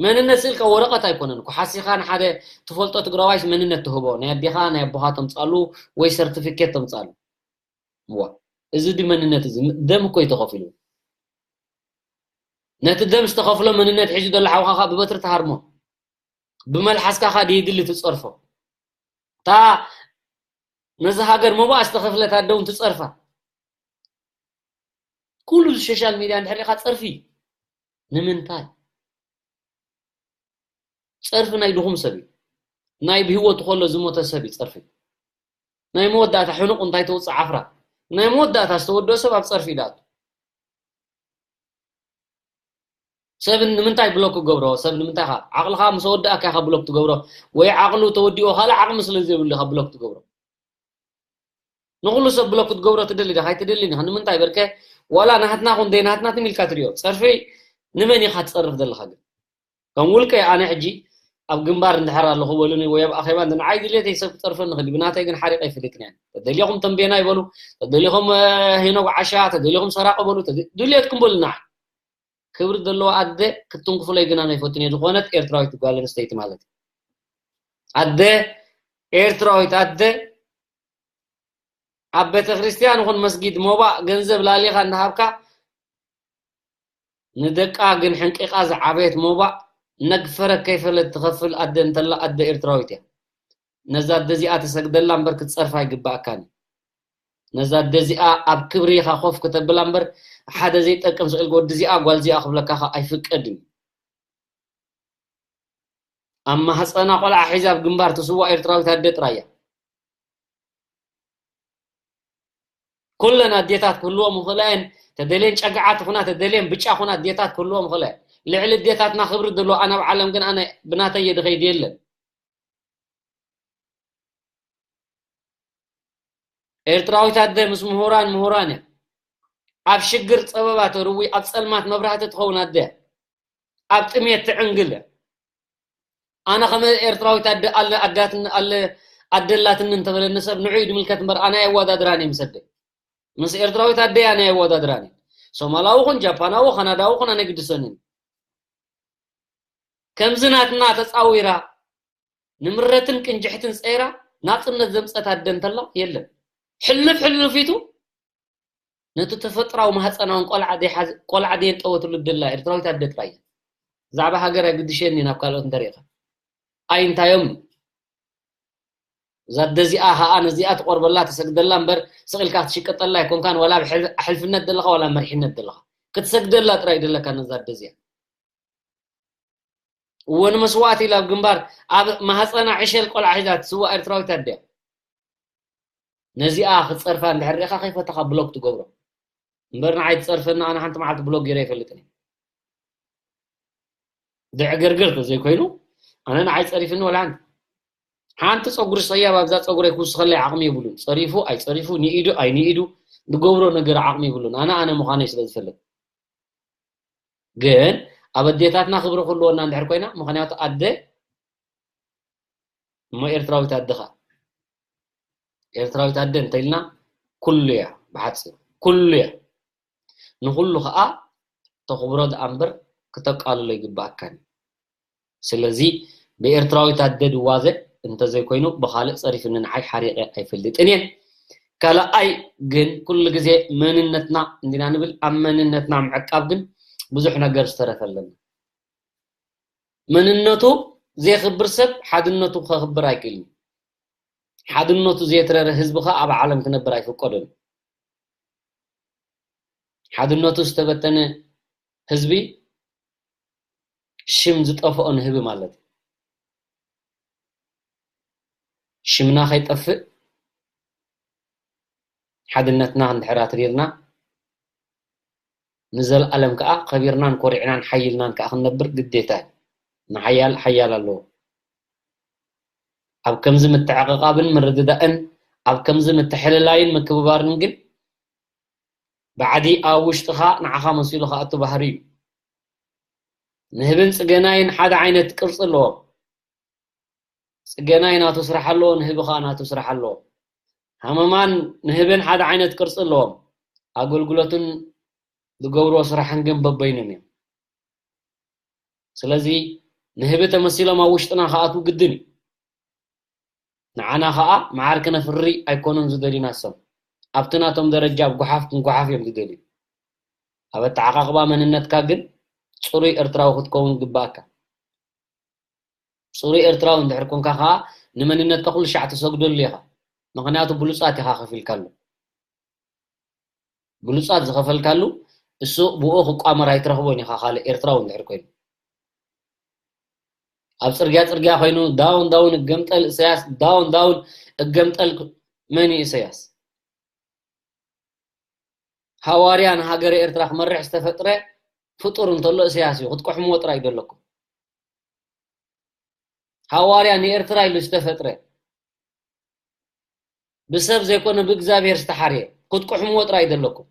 መንነት ስእልካ ወረቐት ኣይኮነን እኮ። ሓሲኻ ንሓደ ትፈልጦ ትግራዋይስ መንነት ትህቦ፣ ናይ ኣዴኻ ናይ ኣቦኻ ተምጻሉ ወይ ሰርቲፊኬት ተምጻሉ። እዋ፣ እዚ ዲ መንነት እዚ ደም እኮ እዩ ተኸፊሉ። ነቲ ደም ዝተኸፍሎ መንነት ሒዙ ዘሎ ሓውኻ ብበትሪ ትሃርሞ፣ ብመልሓስካ ካ ድይድሊ ትጸርፎ። እታ ነዚ ሃገር መባእ ዝተኸፍለት ኣደ እውን ትጸርፋ። ኩሉ እዚ ሶሻል ሚድያ እንድሕር ኢኻ ጸርፊ። ንምንታይ? ጸርፊ ናይ ድኹም ሰብ እዩ። ናይ ብህይወቱ ከሎ ዝሞተ ሰብ እዩ ጸርፊ። ናይ መወዳእታ ሕኑቕ እንታይ ተውፅእ ዓፍራ። ናይ መወዳእታ ዝተወደኦ ሰብ ኣብ ጸርፊ እዩ ዝኣቱ። ሰብ ንምንታይ ብሎክ ክገብሮ? ሰብ ንምንታይ ኻ? ዓቕልኻ ምስ ወዳእካ ኢኻ ብሎክ ትገብሮ። ወይ ዓቕሉ ተወዲኦ ካልእ ዓቕሚ ስለ ዘይብሉ ኢኻ ብሎክ ትገብሮ። ንኹሉ ሰብ ብሎክ ክትገብሮ ትደሊ ዲኻ? ኣይትደልን ኢኻ። ንምንታይ በርከ ዋላ ናትና ኹን ዘይናትና ትም ኢልካ ትሪኦ። ጸርፊ ንመን ኢኻ ትጸርፍ ዘለኻ ግን? ከም ውልቀ ኣነ ሕጂ ኣብ ግንባር እንድሕር ኣለኹ በሉኒ ወይ ኣብ ኣኼባ እንደ ንዓይ ድሌተይ ሰብ ክጸርፈኒ ይኽእል እዩ። ብናተይ ግን ሓሪቐ ኣይፈልጥን እየ። ተደሊኹም ተንቤና ይበሉ፣ ተደሊኹም፣ እ፣ ሄኖግ ዓሻ፣ ተደሊኹም ሰራቂ በሉ፣ ተደ-፣ ድሌትኩም በሉ ንዓይ። ክብሪ ዘለዋ ኣደ ክትንክፉለይ ግን ኣነ ኣይፈቱን እየ። ዝኾነት ኤርትራዊት ጓል ኣንስተይቲ ማለት እዩ። ኣደ ኤርትራዊት ኣደ ኣብ ቤተ ክርስቲያን ይኹን መስጊድ ሞባእ ገንዘብ ላሊኻ እንዳሃብካ ንደቃ ግን ሕንቂቓ ዝዓበየት ሞባእ ነግፈረ ከይፈለት ትኸፍል ኣደ እንተላ ኣደ ኤርትራዊት እያ። ነዛ ኣደ እዚኣ ትሰግደላ እምበር ክትጸርፋ ኣይግባኣካን እዩ። ነዛ ኣደ እዚኣ ኣብ ክብሪ ኢኻ ኮፍ ክተብላ እምበር ሓደ ዘይጠቅም ስቕ ኢልካ ወዲ እዚኣ ጓል እዚኣ ክብለካ ኸኣ ኣይፍቀድን እዩ። ኣብ ማህፀና ቆልዓ ሒዛ ኣብ ግንባር ትስዋእ ኤርትራዊት ኣደ ጥራይ እያ። ኩለን ኣዴታት ክህልዎም ይኽእላ እየን። ተደልየን ጨግዓት ይኹና፣ ተደልየን ብጫ ይኹና ኣዴታት ክህልዎም ይኽእላ እየን። ልዕሊ ኣዴታትና ክብሪ ዘለዎ ኣነ ኣብ ዓለም ግን ኣነ ብናተይ እየ ድኸይድ የለን። ኤርትራዊት ኣደ ምስ ምሁራን ምሁራን እያ። ኣብ ሽግር ጸበባ ተርዊ፣ ኣብ ጸልማት መብራህቲ ትኸውን ኣደ እያ። ኣብ ጥሜት ትዕንግል እያ። ኣነ ከመ ኤርትራዊት ኣደ ኣለ ኣዳትን-፣ ኣለ ኣደ ኣላትኒ እንተበለኒ ሰብ ንዑ እዩ ድምልከት እምበር ኣነ ኣየወዳድራን እየ ምስ ኣደ። ምስ ኤርትራዊት ኣደ ኣነ ኣየወዳድራን እየ። ሶማላዊ ኹን፣ ጃፓናዊ፣ ካናዳዊ ኹን ኣነ ግድሰንን። ከምዚ ናትና ተጻዊራ ንምረትን ቅንጅሕትን ጸይራ ናጽነት ዘምጸት ኣደ እንተላ የለን። ሕልፍ ሕልፊቱ ነቲ ተፈጥራዊ ማህፀናውን ቆልዓ ደይሓዝ-፣ ቆልዓ ደየንጠወትሉ ደላ ኤርትራዊት ኣደ ጥራይ እያ። ብዛዕባ ሃገር ኣይግድሸኒ ናብ ካልኦት እንተሪእኻ። ኣይንታዮም እዩ። እዛ ኣደ እዚኣ ኸኣ ነዚኣ ትቆርበላ፣ ትሰግደላ እምበር ስቕ ኢልካ ክትሽቀጠላ ኣይኮንካን፣ ዋላ ኣብ ሕል-፣ ኣሕልፍነት ደለኻ፣ ዋላ ኣብ መሪሕነት ደለኻ። ክትሰግደላ ጥራይ ደለካ ነዛ ኣደ እዚኣ። እወ ንመስዋእቲ ኢላ ኣብ ግንባር ኣብ ማህፀና ዕሸል ቆልዓ ሒዛ ትስዋእ ኤርትራዊት ኣደ እያ። ነዚኣ ክትፀርፋ እንድሕር ሪኢኻ ከይፈተኻ ብሎክ ትገብሮ። እምበር ንዓይ ትፀርፈኒ ኣነ ሓንቲ መዓልቲ ብሎክ ገይረ ኣይፈልጥን እየ። ዘዕገርግር ተዘይኮይኑ ኣነ ንዓይ ፀሪፍኒ ወላ ሓንቲ። ሓንቲ ፀጉሪ ሰያብ ኣብዛ ፀጉረይ ክውስኸለይ ዓቕሚ የብሉን። ፀሪፉ ኣይፀሪፉ፣ ንኢዱ ኣይንኢዱ፣ ዝገብሮ ነገር ዓቕሚ የብሉን። ኣነ ኣነ ምዃነይ ስለ ዝፈልጥ። ግን ኣብ ኣዴታትና ክብሪ ክህልወና እንድሕር ኮይና፣ ምኽንያቱ ኣደ እሞ ኤርትራዊት ኣደ ኸኣ፣ ኤርትራዊት ኣደ እንተኢልና ኩሉ እያ፣ ብሓጺሩ ኩሉ እያ። ንኹሉ ኸኣ ተኽብሮ ደኣ እምበር ክተቃልሎ ኣይግብኣካን እዩ። ስለዚ ብኤርትራዊት ኣደ ድዋዘ እንተዘይኮይኑ ብኻልእ ጸሪፍኒ ንዓይ ሓሪቐ ኣይፈልጥን እየ። ካልኣይ ግን ኩሉ ግዜ መንነትና እንዲና ንብል፣ ኣብ መንነትና ምዕቃብ ግን ብዙሕ ነገር ዝተረፈ ኣለና። መንነቱ ዘየኽብር ሰብ ሓድነቱ ከኽብር ኣይክእልን እዩ። ሓድነቱ ዘየትረረ ህዝቢ ኸኣ ኣብ ዓለም ክነብር ኣይፍቀዶን እዩ። ሓድነቱ ዝተበተነ ህዝቢ ሽም ዝጠፍኦ ንህቢ ማለት እዩ። ሽምና ከይጠፍእ፣ ሓድነትና እንድሕር ኣትሪርና፣ ንዘለኣለም ከኣ ከቢርናን ኮሪዕናን ሓይልናን ከኣ ክንነብር ግዴታ እዩ። ንሓያል ሓያል ኣለዎ። ኣብ ከምዚ ምትዕቕቓብን ምርድዳእን፣ ኣብ ከምዚ ምትሕልላይን ምክብባርን ግን፣ ባዕዲ ኣብ ውሽጥኻ ንዓኻ መሲሉ ክኣቱ ባህሪ እዩ። ንህብን ጽገናይን ሓደ ዓይነት ቅርጺ ኣለዎም። ጽገናይ ናቱ ስራሕ ኣለዎ፣ ንህቢ ኸኣ ናቱ ስራሕ ኣለዎ። ሃመማን ንህብን ሓደ ዓይነት ቅርጺ ኣለዎም። ኣገልግሎትን ዝገብርዎ ስራሕን ግን በበይኖም እዮም። ስለዚ ንህቢ ተመሲሎም ኣብ ውሽጥና ክኣትዉ ግድን እዩ። ንዓና ኸኣ መዓር ክነፍሪ ኣይኮኑን ዝደልዩና እሶም። ኣብቲ ናቶም ደረጃ ኣብ ጓሓፍ ክንጓሓፍ እዮም ዝደልዩ። ኣብ ኣተዓቓቕባ መንነትካ ግን ጽሩይ ኤርትራዊ ክትከውን ይግባኣካ። ጽሩይ ኤርትራዊ እንድሕር ኮንካ ኸኣ ንመንነትካ ኩሉ ሻዕ ትሰግደሉ ኢኻ። ምኽንያቱ ብሉጻት ኢኻ ከፊልካሉ። ብሉጻት ዝኸፈልካሉ እሱ ብኡ ክቋመር ኣይትረኽቦን ኢኻ ካልእ ኤርትራዊ እንድሕር ኮይኑ። ኣብ ጽርግያ ጽርግያ ኮይኑ ዳውን ዳውን እገምጠል ኢሳያስ፣ ዳውን ዳውን እገምጠል መን እዩ ኢሳያስ? ሃዋርያ ንሃገረ ኤርትራ ክመርሕ ዝተፈጥረ ፍጡር እንተሎ ኢሳያስ እዩ። ክትቆሕምዎ ጥራይ እዩ ዘለኩም። ሃዋርያ ንኤርትራ ኢሉ ዝተፈጥረ ብሰብ ዘይኮነ ብእግዚኣብሔር ዝተሓርየ ክትቁሕምዎ ጥራይ ዘለኩም።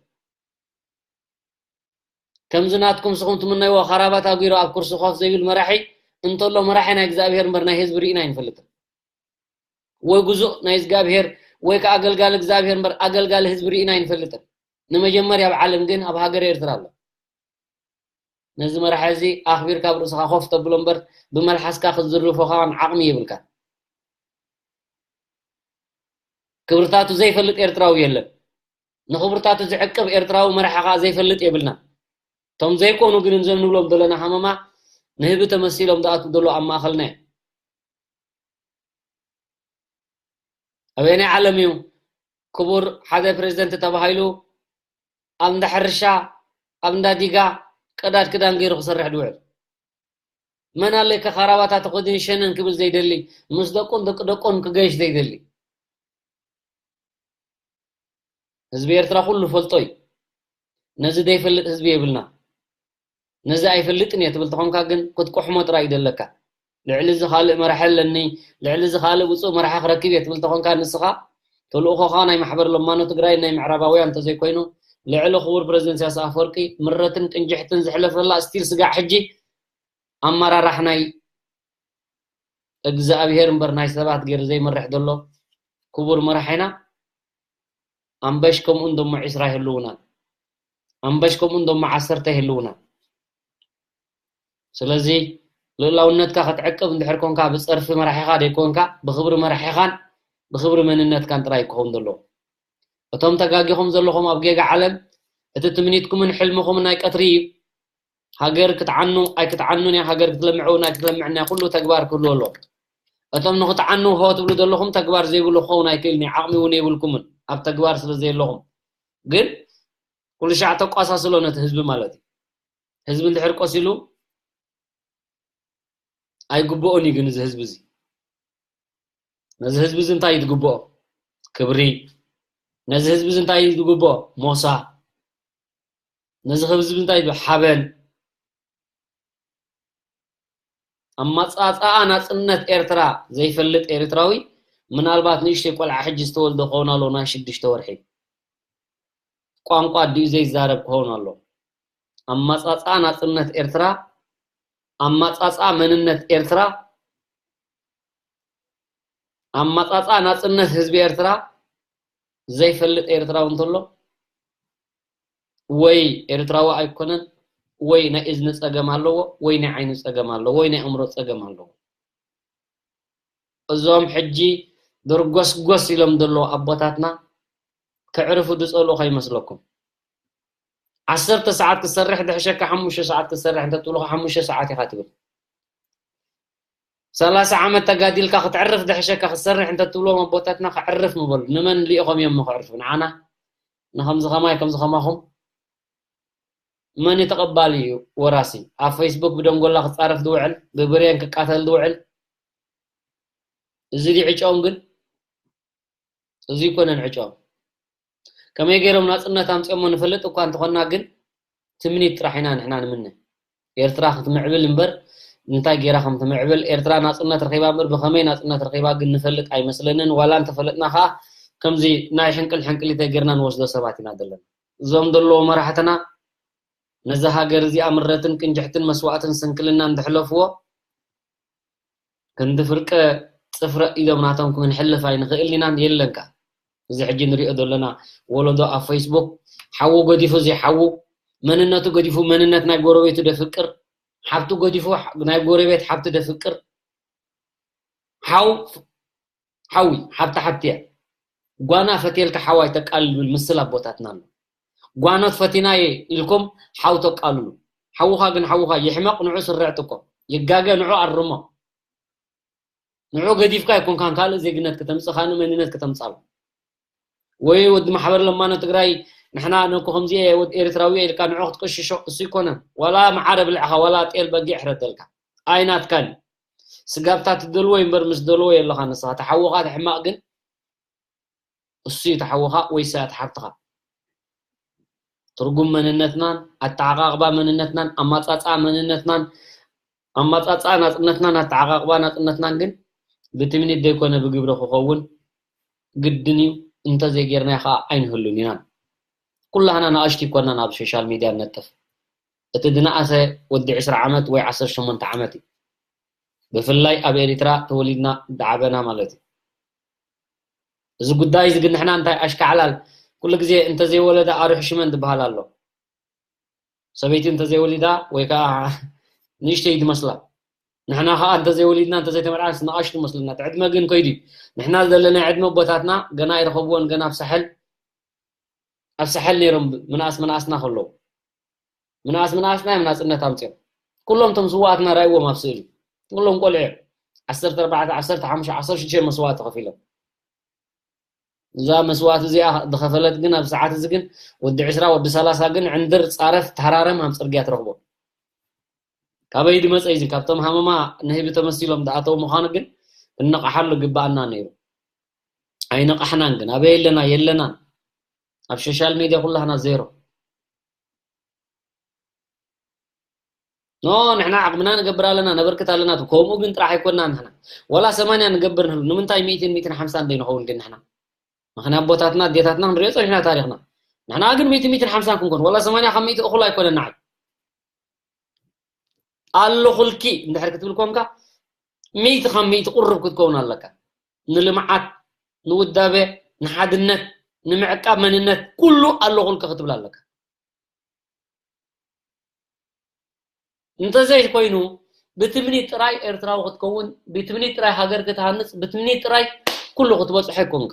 ከምዚ ናትኩም ስኹም ትምነይዎ ካራባት ኣጉሩ ኣብ ኩርሲ ኮፍ ዘይብል መራሒ እንተሎ መራሒ ናይ እግዚኣብሔር እምበር ናይ ህዝቢ ርኢና ኣይንፈልጥን። ወይ ጉዙእ ናይ እግዚኣብሔር ወይ ከኣ ኣገልጋሊ እግዚኣብሔር እምበር ኣገልጋሊ ህዝቢ ርኢና ኣይንፈልጥን። ንመጀመርያ ኣብ ዓለም ግን ኣብ ሃገር ኤርትራ ኣሎ። ነዚ መራሒ እዚ ኣኽቢርካ ኣብ ርእስኻ ኮፍ ተብሎ እምበር ብመልሓስካ ክትዝርፎ ከኣ ዓቕሚ የብልካ። ክብርታቱ ዘይፈልጥ ኤርትራዊ የለን። ንኽብርታቱ ዝዕቅብ ኤርትራዊ መራሒ ከኣ ዘይፈልጥ የብልና። እቶም ዘይኮኑ ግን እዞም ንብሎም ዘለና ሃመማ ንህቢ ተመሲሎም ዝኣትዉ ዘለዉ ኣብ ማእኸልና እዮም። ኣበየናይ ዓለም እዩ ክቡር ሓደ ፕሬዝደንት ተባሂሉ ኣብ እንዳ ሕርሻ ኣብ እንዳ ዲጋ ቀዳድ ክዳን ገይሩ ክሰርሕ ዝውዕል? መን ኣለይ ከኻራባታ ተኸዲኑ ሸነን ክብል ዘይደሊ፣ ምስ ደቁን ደቂ ደቁን ክገይሽ ዘይደሊ? ህዝቢ ኤርትራ ኩሉ ፈልጦ እዩ። ነዚ ዘይፈልጥ ህዝቢ የብልና። ነዚ ኣይፈልጥን እየ ትብል ተኾንካ ግን ክትቆሕሞ ጥራይ እዩ ዘለካ። ልዕሊ እዚ ካልእ መራሒ ኣለኒ፣ ልዕሊ እዚ ካልእ ብፁእ መራሒ ክረክብ እየ ትብል ተኾንካ ንስኻ ተልእኾኻ ናይ ማሕበር ለማኖ ትግራይ ናይ ምዕራባውያን እንተዘይኮይኑ ልዕሊ ክቡር ፕረዚደንት ኢሳያስ ኣፈወርቂ ምረትን ቅንጅሕትን ዝሕለፈላ ስቲል ስጋዕ ሕጂ ኣመራራሕ ናይ እግዚኣብሔር እምበር ናይ ሰባት ገይሩ ዘይመርሕ ዘሎ ክቡር መራሒና ኣምበሽ ከምኡ እንደሞ ዒስራ ይህልውናን ኣምበሽ ከምኡ እንደሞ ዓሰርተ ይህልውናን። ስለዚ ልእላውነትካ ክትዕቅብ እንድሕር ኮንካ ብፀርፊ መራሒኻ ደይኮንካ ብክብሪ መራሒኻን ብክብሪ መንነትካን ጥራይ ክኸውን ዘለዎ። እቶም ተጋጊኹም ዘለኹም ኣብ ጌጋ ዓለም እቲ ትምኒትኩምን ሕልምኹም ናይ ቀትሪ እዩ። ሃገር ክትዓኑ ኣይክትዓኑን እያ፣ ሃገር ክትለምዕ እውን ኣይክትለምዕን እያ፣ ኩሉ ተግባር ክህሉ ኣሎ። እቶም ንክትዓኑ ሆ ትብሉ ዘለኹም ተግባር ዘይብሉ ክኸውን ኣይክእልን እዩ፣ ዓቕሚ እውን የብልኩምን ኣብ ተግባር ስለ ዘየለኹም። ግን ኩሉ ሻዕ ተቋሳስሎ ነቲ ህዝቢ ማለት እዩ። ህዝቢ እንድሕር ቆሲሉ ኣይግብኦን እዩ። ግን እዚ ህዝቢ እዚ ነዚ ህዝቢ እዚ እንታይ እዩ ዝግብኦ? ክብሪ። ነዚ ህዝቢ እዚ እንታይ እዩ ዝግብኦ? ሞሳ። ነዚ ህዝቢ እዚ እንታይ እዩ ሓበን። ኣመጻጽኣ ናጽነት ኤርትራ ዘይፈልጥ ኤርትራዊ ምናልባት ንእሽተይ ቆልዓ ሕጂ ዝተወልደ ክኸውን ኣሎ ናይ ሽዱሽተ ወርሒ ቋንቋ ኣዲኡ ዘይዛረብ ክኸውን ኣሎ። ኣመጻጽኣ ናጽነት ኤርትራ ኣመጻጽኣ መንነት ኤርትራ ኣመጻጽኣ ናጽነት ህዝቢ ኤርትራ ዘይፈልጥ ኤርትራዊ እንተሎ ወይ ኤርትራዊ ኣይኮነን ወይ ናይ እዝኒ ጸገም ኣለዎ ወይ ናይ ዓይኒ ጸገም ኣለዎ ወይ ናይ ኣእምሮ ጸገም ኣለዎ። እዞም ሕጂ ድርጎስጎስ ኢሎም ዘለዉ ኣቦታትና ከዕርፉ ዝጸልኡ ከይመስለኩም። ዓሰርተ ሰዓት ክሰርሕ ድሕሸካ ሓሙሽተ ሰዓት ክሰርሕ እንተትብልኻ ሓሙሽተ ሰዓት ኢኻ ትብል። ሰላሳ ዓመት ተጋዲልካ ክትዕርፍ ድሕሸካ ክትሰርሕ እንተትብልዎም ኣቦታትና ከዕርፍ ምበሉ። ንመን ልኢኾም እዮም ክዕርፉ? ንዓና ንከምዚ ከማይ ከምዚ ከማኹም መን ተቐባሊ እዩ ወራሲ? ኣብ ፌስቡክ ብደንጎላ ክጻረፍ ዝውዕል ብብሬን ክቃተል ዝውዕል እዚ ዲዕጫኦም ግን እዚ ይኮነን ዕጫኦም። ከመይ ገይሮም ናጽነት ኣምጺኦሞ ንፈልጥ እኳ እንተኾንና፣ ግን ትምኒት ጥራሕ ኢና ንሕና ንምነ። ኤርትራ ክትምዕብል እምበር፣ እንታይ ገይራ ከም ትምዕብል፣ ኤርትራ ናጽነት ረኺባ እምበር ብኸመይ ናጽነት ረኺባ ግን ንፈልጥ ኣይመስለንን። ዋላ እንተፈለጥና ኸኣ፣ ከምዚ ናይ ሕንቅል ሕንቅሊተ ገይርና ንወስዶ ሰባት ኢና ዘለና። እዞም ዘለዉ መራሕትና ነዛ ሃገር እዚኣ ምረትን ቅንጅሕትን መስዋእትን ስንክልናን ዝሕለፍዎ፣ ክንዲ ፍርቀ ጽፍረ ኢዶም ናቶም ክንሕልፍ ኣይንኽእልን ኢናን የለን ከኣ። እዚ ሕጂ ንሪኦ ዘለና ወለዶ ኣብ ፌስቡክ ሓዉ ገዲፉ ዘይሓዉ፣ መንነቱ ገዲፉ መንነት ናይ ጎረቤቱ ደፍቅር፣ ሓብቱ ገዲፉ ናይ ጎረቤት ሓብቲ ደፍቅር፣ ሓው ሓዊ ሓብቲ ሓብቲ እያ። ጓና ፈትየልካ ሓዋይ ተቃልል ዝብል ምስል ኣቦታትና ኣሎ። ጓኖት ፈቲናየ ኢልኩም ሓው ተቃልሉ። ሓውኻ ግን ሓውኻ ይሕመቕ፣ ንዑ ስርዕ ጥቆ። ይጋገ፣ ንዑ ኣርሞ። ንዑ ገዲፍካ ኣይኮንካን ካልእ ዜግነት ከተምጽእ፣ ካልእ መንነት ከተምጻሉ። ወይ ወዲ ማሕበር ለማኖ ትግራይ፣ ንሕና ነኩ ከምዚ እየ፣ ወዲ ኤርትራዊ እየ ኢልካ ንዑ ክትቅሽሾ፣ እሱ ይኮነን። ዋላ መዓረ ብልዕኻ፣ ዋላ ጤል በጊዕ ሕረደልካ። ኣይናትካን። ስጋብታ ትደልዎ እምበር ምስ ደልዎ የለኻ ንስኻ። ተሓውኻ ተሕማቕ ግን እሱ እዩ ተሓውኻ ወይ እሳ እያ ተሓብትኻ። ትርጉም መንነትናን፣ ኣተዓቓቕባ መንነትናን፣ ኣማጻጽኣ መንነትናን፣ ኣማጻጽኣ ናጽነትናን፣ ኣተዓቓቕባ ናጽነትናን ግን ብትምኒት ዘይኮነ ብግብሪ ክኸውን ግድን እዩ። እንተዘይጌርናዮ ኸኣ ኣይንህሉን ኢናን። ኩላህና ንኣሽቱ ይኮናን ኣብ ሶሻል ሚድያ ንነጥፍ። እቲ ዝነኣሰ ወዲ ዕስራ ዓመት ወይ ዓሰርተ ሸሞንተ ዓመት እዩ። ብፍላይ ኣብ ኤሪትራ ተወሊድና ዝዓበና ማለት እዩ። እዚ ጉዳይ እዚ ግን ንሕና እንታይ ኣሽካዕላል፣ ኩሉ ግዜ እንተዘይወለደ ኣርሑ ሽመን ዝበሃል ኣሎ። ሰበይቲ እንተዘይወሊዳ ወይ ከዓ ንእሽተይ ትመስላ። ንሕና ከዓ እንተዘይወሊድና፣ እንተዘይተመርዓና ንኣሽቱ መስልና። እቲ ዕድመ ግን ከይዱ እዩ። ንሕና ዘለና ዕድመ ኣቦታትና ገና ኣይረኸብዎን፣ ገና ኣብ ሳሕል፣ ኣብ ሳሕል ነይሮም ምንኣስ ምንኣስና ከለዉ። ምንኣስ ምንኣስና እዮም ናጽነት ኣምጺኦም። ኩሎም እቶም ስውኣትና ራእይዎም ኣብ ስእሊ። ኩሎም ቆልዑ እዮም። ዓሰርተ ኣርባዕተ፣ ዓሰርተ ሓሙሽተ፣ ዓሰርተ ሽዱሽተ መስዋእቲ ከፊሎም። እዛ መስዋእቲ እዚኣ ዝኸፈለት ግን ኣብ ሰዓት እዚ ግን ወዲ ዕስራ፣ ወዲ ሰላሳ ግን ዕንድር ጻረፍ ተሃራረም ኣብ ጽርግያ ትረኽቦ። ካበይ ዝመጸ እዩ እዚ? ካብቶም ሃመማ ንህቢ ተመሲሎም ዝኣተው ምዃኑ ግን ክንነቕሓሉ ግባኣና ነይሩ። ኣይነቓሕናን ግን። ኣበይ ኣለና? የለናን። ኣብ ሶሻል ሜድያ ኩላህና ዜሮ። ኖ፣ ንሕና ዓቕምና ንገብር ኣለና፣ ነበርክት ኣለና። ከምኡ ግን ጥራሕ ኣይኮንና ንሕና። ዋላ ሰማንያ ንገብር ንህሉ። ንምንታይ ሚእትን ሚእትን ሓምሳን ዘይንኸውን ግን ንሕና? ምኽንያት ኣቦታትና፣ ኣዴታትና ክንሪኦ ጸኒሕና ታሪኽና። ንሕና ግን ሚእትን ሚእትን ሓምሳን ክንኮን፣ ዋላ ሰማንያ ካብ ሚእቲ እኹል ኣይኮነን ንዓይ። ኣለኹልኪ እንድሕር ክትብል ኮንካ፣ ሚእቲ ካብ ሚእቲ ቁሩብ ክትከውን ኣለካ። ንልምዓት፣ ንውዳበ፣ ንሓድነት፣ ንምዕቃብ መንነት፣ ኩሉ ኣለኹልኪ ክትብል ኣለካ። እንተዘይኮይኑ፣ ብትምኒት ጥራይ ኤርትራዊ ክትከውን፣ ብትምኒት ጥራይ ሃገር ክትሃንጽ፣ ብትምኒት ጥራይ ኩሉ ክትበጽሖ ኣይኮንካ።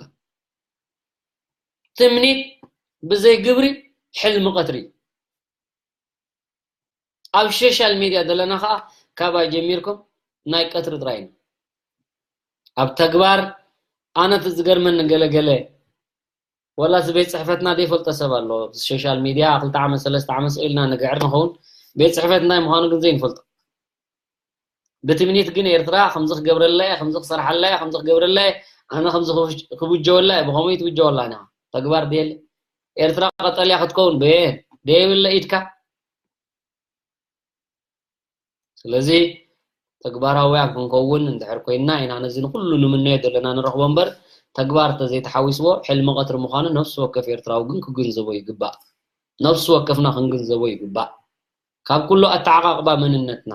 ትምኒት ብዘይ ግብሪ ሕልሚ ቀትሪ። ኣብ ሶሻል ሚድያ ዘለና ኸኣ ካባይ ጀሚርኩም ናይ ቀትሪ ጥራይ ኢና። ኣብ ተግባር ኣነ እቲ ዝገርመኒ ገለ ገለ ወላ እዚ ቤት ጽሕፈትና ዘይፈልጦ ሰብ ኣሎ። ሶሻል ሚድያ ክልተ ዓመት ሰለስተ ዓመት ስቕ ኢልና ንግዕር ንኸውን። ቤት ጽሕፈት እንታይ ምዃኑ ግን ዘይንፈልጦ። ብትምኒት ግን ኤርትራ ከምዚ ክገብረላ እየ፣ ከምዚ ክሰርሓላ እየ፣ ከምዚ ክገብረላ እየ፣ ኣነ ከምዚ ክውጅ-፣ ክውጀወላ እየ። ብኸመይ ትውጀወላ ኢና? ተግባር ደየለ። ኤርትራ ቀጠልያ ክትከውን በየን ደየብለ ኢድካ። ስለዚ ተግባራውያን ክንከውን እንድሕር ኮይንና ኢና ነዚ ንኹሉ ንምነዮ ዘለና ንረኽቦ እምበር፣ ተግባር እንተዘይተሓዊስዎ ሕልሚ ቀትሪ ምዃኑ ነፍሲ ወከፍ ኤርትራዊ ግን ክግንዘቦ ይግባእ። ነፍሲ ወከፍና ክንግንዘቦ ይግባእ። ካብ ኩሉ ኣተዓቓቕባ መንነትና፣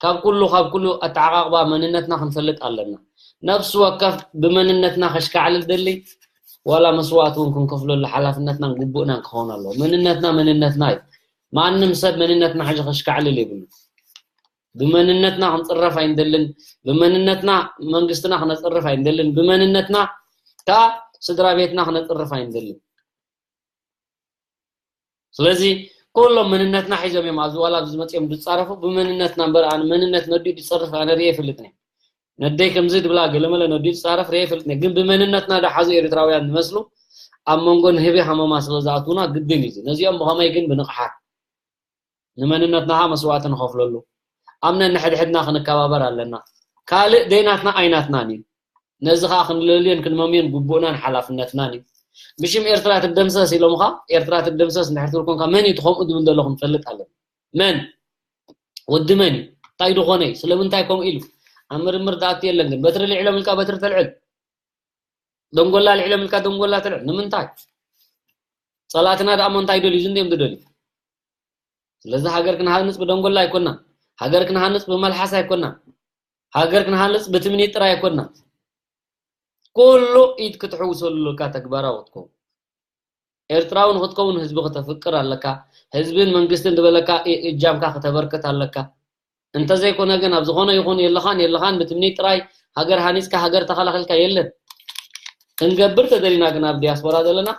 ካብ ኩሉ፣ ካብ ኩሉ ኣተዓቓቕባ መንነትና ክንፈልጥ ኣለና። ነፍሲ ወከፍ ብመንነትና ከሽካዕልል ደሊ፣ ዋላ መስዋእቲ እውን ክንከፍለሉ ሓላፍነትናን ግቡእናን ክኸውን ኣለዎ። መንነትና መንነትና እዩ። ማንም ሰብ መንነትና ሕጂ ከሽካዕልል የብሉ። ብመንነትና ክንጽረፍ ኣይንደልን። ብመንነትና መንግስትና ክነጽርፍ ኣይንደልን። ብመንነትና ከኣ ስድራ ቤትና ክነጽርፍ ኣይንደልን። ስለዚ ኩሎም መንነትና ሒዞም እዮም ኣብዚ ዋላ ኣብዚ መጺኦም ዝጻረፉ። ብመንነትና እምበር ኣነ መንነት ነዲኡ ዝጸርፍ ኣነ ርእየ ይፈልጥን እየ። ነደይ ከምዚ ድብላ ገለመለ ነዲኡ ዝጻረፍ ርእየ ይፈልጥን እየ። ግን ብመንነትና ዝሓዙ ኤርትራውያን ዝመስሉ ኣብ መንጎ ንህቢ ሃመማ ስለ ዝኣትዉና ግድን እዩ እዚ። ነዚኦም ብኸመይ ግን ብንቕሓት ንመንነትና ኸኣ መስዋእቲ ንኸፍለሉ። ኣብ ነንሕድሕድና ክንከባበር ኣለና። ካልእ ደይናትና ኣይናትናን እዩ። ነዚ ከዓ ክንለልዮን ክንመምዮን ግቡእናን ሓላፍነትናን እዩ። ብሽም ኤርትራ ትደምሰስ ኢሎምኻ፣ ኤርትራ ትደምሰስ እንድሕር ትብል ኮንካ፣ መን እዩ እቲ ከምኡ ዝብል ዘሎ ክንፈልጥ ኣለና። መን? ወዲ መን እዩ? እንታይ ዝኾነ እዩ? ስለምንታይ ከምኡ ኢሉ? ኣብ ምርምር ዝኣቱ የለን። ግን በትሪ ልዕሎም ኢልካ በትሪ ተልዕል፣ ደንጎላ ልዕሎም ኢልካ ደንጎላ ተልዕል። ንምንታይ? ጸላእትና ደኣ እሞ እንታይ ደልዩ? እዚ እንድዮም ዝደልዩ። ስለዚ ሃገር ክንሃንጽ ብደንጎላ ኣይኮና። ሃገር ክንሃንጽ ብመልሓስ ኣይኮና። ሃገር ክንሃንጽ ብትምኒት ጥራይ ኣይኮና። ኩሉ ኢድ ክትሕውሰሉ ኣለካ፣ ተግባራዊ ክትከውን። ኤርትራዊ ንክትከውን ህዝቢ ክተፍቅር ኣለካ። ህዝብን መንግስትን ዝበለካ እ-፣ እጃምካ ክተበርክት ኣለካ። እንተዘይኮነ ግን ኣብ ዝኾነ ይኹን የለኻን የለኻን ብትምኒት ጥራይ ሃገር ሃኒጽካ ሃገር ተኸላኺልካ የለን። ክንገብር ተደሊና ግን ኣብ ዲያስፖራ ዘለና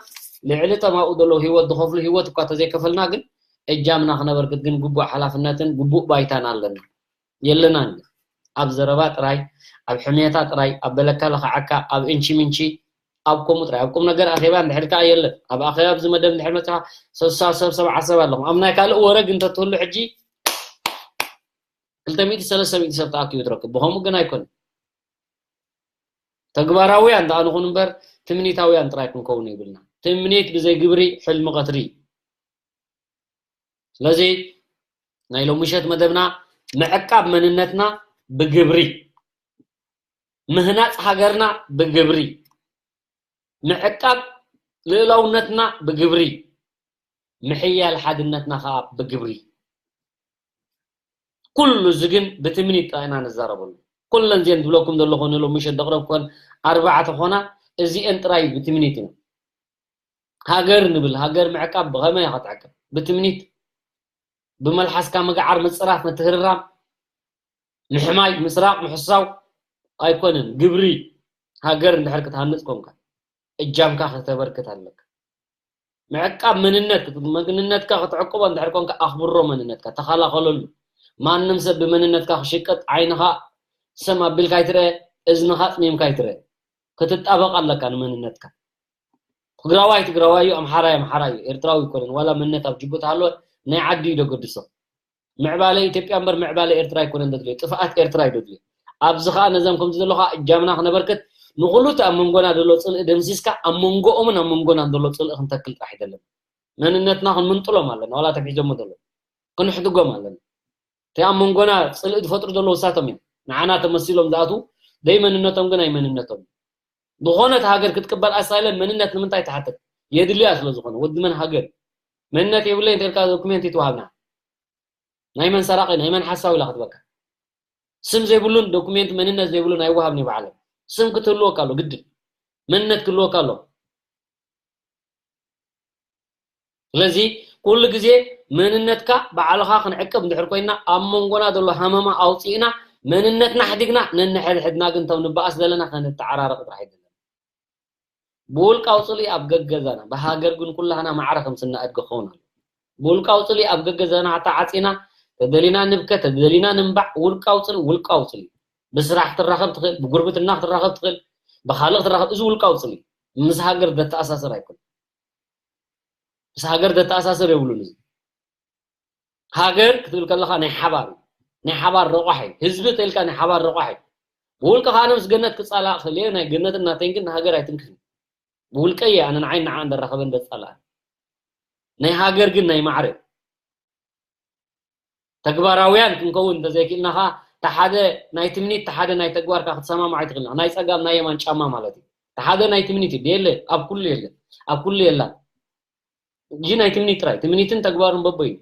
ልዕሊ እቶም ኣብኡ ዘለዉ ህይወት ዝኸፍሉ ህይወት እኳ ተዘይከፈልና ግን እጃምና ክነበርክት ግን ግቡእ ሓላፍነትን ግቡእ ባይታን ኣለና። የለናን። ኣብ ዘረባ ጥራይ፣ ኣብ ሕሜታ ጥራይ፣ ኣብ በለካ ለኽዓካ፣ ኣብ እንቺ ምንቺ፣ ኣብ ከምኡ ጥራይ። ኣብ ቁም ነገር ኣኼባ እንድሕር ከኣ የለን። ኣብ ኣኼባ ኣብዚ መደብ እንድሕር መጺኻ ሰሳ ሰብ ሰብዓ ሰብ ኣለኹም። ኣብ ናይ ካልእ ወረ ግን እንተትህሉ ሕጂ ክልተ ሚእቲ ሰለስተ ሚእቲ ሰብ ተኣኪቡ ትረክብ። ብኸምኡ ግን ኣይኮነን። ተግባራውያን ደኣ ንኹን እምበር ትምኒታውያን ጥራይ ክንከውን ይብልና። ትምኒት ብዘይ ግብሪ ሕልሚ ቀትሪ። ስለዚ ናይ ሎሚ ምሸት መደብና ምዕቃብ መንነትና ብግብሪ፣ ምህናጽ ሃገርና ብግብሪ፣ ምዕቃብ ልእላውነትና ብግብሪ፣ ምሕያል ሓድነትና ከኣ ብግብሪ። ኩሉ እዚ ግን ብትምኒት ጥራይ ኢና ንዛረበሉ። ኩለን እዚአን ዝብለኩም ዘለኹ ንሎሚ ምሸት ዘቕረብኩወን ኣርባዕተ ኾና፣ እዚአን ጥራይ ብትምኒት ኢና። ሃገር ንብል፣ ሃገር ምዕቃብ ብኸመይ እያ ክትዕቀብ? ብትምኒት፣ ብመልሓስካ ምግዓር፣ ምጽራፍ፣ ምትህርራም፣ ምሕማይ፣ ምስራቕ፣ ምሕሳው ኣይኮነን። ግብሪ፣ ሃገር እንድሕር ክትሃንጽ ኮንካ፣ እጃምካ ከተበርክት ኣለካ። ምዕቃብ መንነት፣ መንነትካ ክትዕቅቦ እንድሕር ኮንካ፣ ኣኽብሮ መንነትካ፣ ተኸላኸለሉ። ማንም ሰብ ብመንነትካ ክሽቅጥ ዓይንኻ ሰም ኣቢልካ ኣይትርአ፣ እዝንኻ ጽሚምካ ኣይትርአ። ክትጣበቕ ኣለካ ንመንነትካ። ትግራዋይ ትግራዋይ እዩ፣ ኣምሓራይ ኣምሓራይ እዩ፣ ኤርትራዊ ኣይኮነን። ዋላ መንነት ኣብ ጅቡቲ ሃለወ ናይ ዓዲ እዩ ደገድሶ። ምዕባለ ኢትዮጵያ እምበር ምዕባለ ኤርትራ ኣይኮነን ደድልዮ፣ ጥፍኣት ኤርትራ እዩ ደድልዮ። ኣብዚ ኸኣ ነዘም ከምዚ ዘሎ ኸኣ እጃምና ክነበርክት፣ ንኹሉ እቲ ኣብ መንጎና ዘሎ ጽልኢ ደምሲስካ፣ ኣብ መንጎኦምን ኣብ መንጎናን ዘሎ ጽልኢ ክንተክል ጥራሕ ኣይደለን። መንነትና ክንምንጥሎም ኣለና፣ ዋላ ተምሒዞሞ ዘለዉ። ክንሕድጎም ኣለና። እቲ ኣብ መንጎና ጽልኢ ዝፈጥሩ ዘለዉ እሳቶም እዮም። ንዓና ተመሲሎም ዝኣትዉ፣ ደይ መንነቶም ግን ኣይመንነቶም። ዝኾነት ሃገር ክትቅበል ኣሳይለም መንነት ንምንታይ ትሓትት? የድልያ ስለ ዝኾነ፣ ወዲ መን ሃገር? መንነት የብለይ እንተ ኢልካ ዶኩሜንት ይትወሃብና። ናይ መን ሰራቒ፣ ናይ መን ሓሳዊ ኢላ ክትበካ። ስም ዘይብሉን ዶኩሜንት መንነት ዘይብሉን ኣይወሃብን እዩ ብዓለም። ስም ክትህልወካ ኣሎ፣ ግድን። መንነት ክህልወካ ኣሎ። ስለዚ ኩሉ ግዜ መንነትካ ባዕልኻ ክንዕቅብ እንድሕር ኮይና፣ ኣብ መንጎና ዘሎ ሃመማ ኣውፂእና፣ መንነትና ኣሕዲግና፣ ነንሕድሕድና ግን እቶም ንበኣስ ዘለና ከነተዓራርቕ ጥራሕ ኣይደለን። ብውልቃዊ ጽልኢ ኣብ ገገዛና፣ ብሃገር ግን ኩላህና ማዕረ ከም ስናእድ ክኸውን ኣሎ። ብውልቃዊ ጽልኢ ኣብ ገገዛና ተዓጺና፣ ተደሊና ንብከ፣ ተደሊና ንምባዕ፣ ውልቃዊ ጽልኢ፣ ውልቃዊ ጽልኢ። ብስራሕ ክትራኸብ ትኽእል፣ ብጉርብትና ክትራኸብ ትኽእል፣ ብኻልእ ክትራኸብ፣ እዚ ውልቃዊ ጽልኢ። ምስ ሃገር ዘተኣሳስር ኣይኮነን። ምስ ሃገር ዘተኣሳስር የብሉን እዚ። ሃገር ክትብል ከለኻ ናይ ሓባር እዩ። ናይ ሓባር ረቋሒ። ህዝቢ ተልካ ናይ ሓባር ረቋሒ። ብውልቅኻ ኣነ ምስ ገነት ክጻላእ ክእል እየ፣ ናይ ገነትን ናተይን ግን ንሃገር ኣይትንክፍን። ብውልቀይ እየ ኣነ ንዓይ ንዓኣ እንደራኸበን ደጻላኣን። ናይ ሃገር ግን ናይ ማዕረ። ተግባራውያን ክንከውን እንተዘይክእልና ኸኣ፣ ተሓደ ናይ ትምኒት፣ ተሓደ ናይ ተግባርካ ክትሰማማዕ ኣይትኽእልን። ናይ ጸጋም ናይ የማን ጫማ ማለት እዩ። ተሓደ ናይ ትምኒት እዩ። የለ፣ ኣብ ኩሉ የለ። ኣብ ኩሉ የላ። እዚ ናይ ትምኒት ጥራይ። ትምኒትን ተግባርን በቦ እዩ።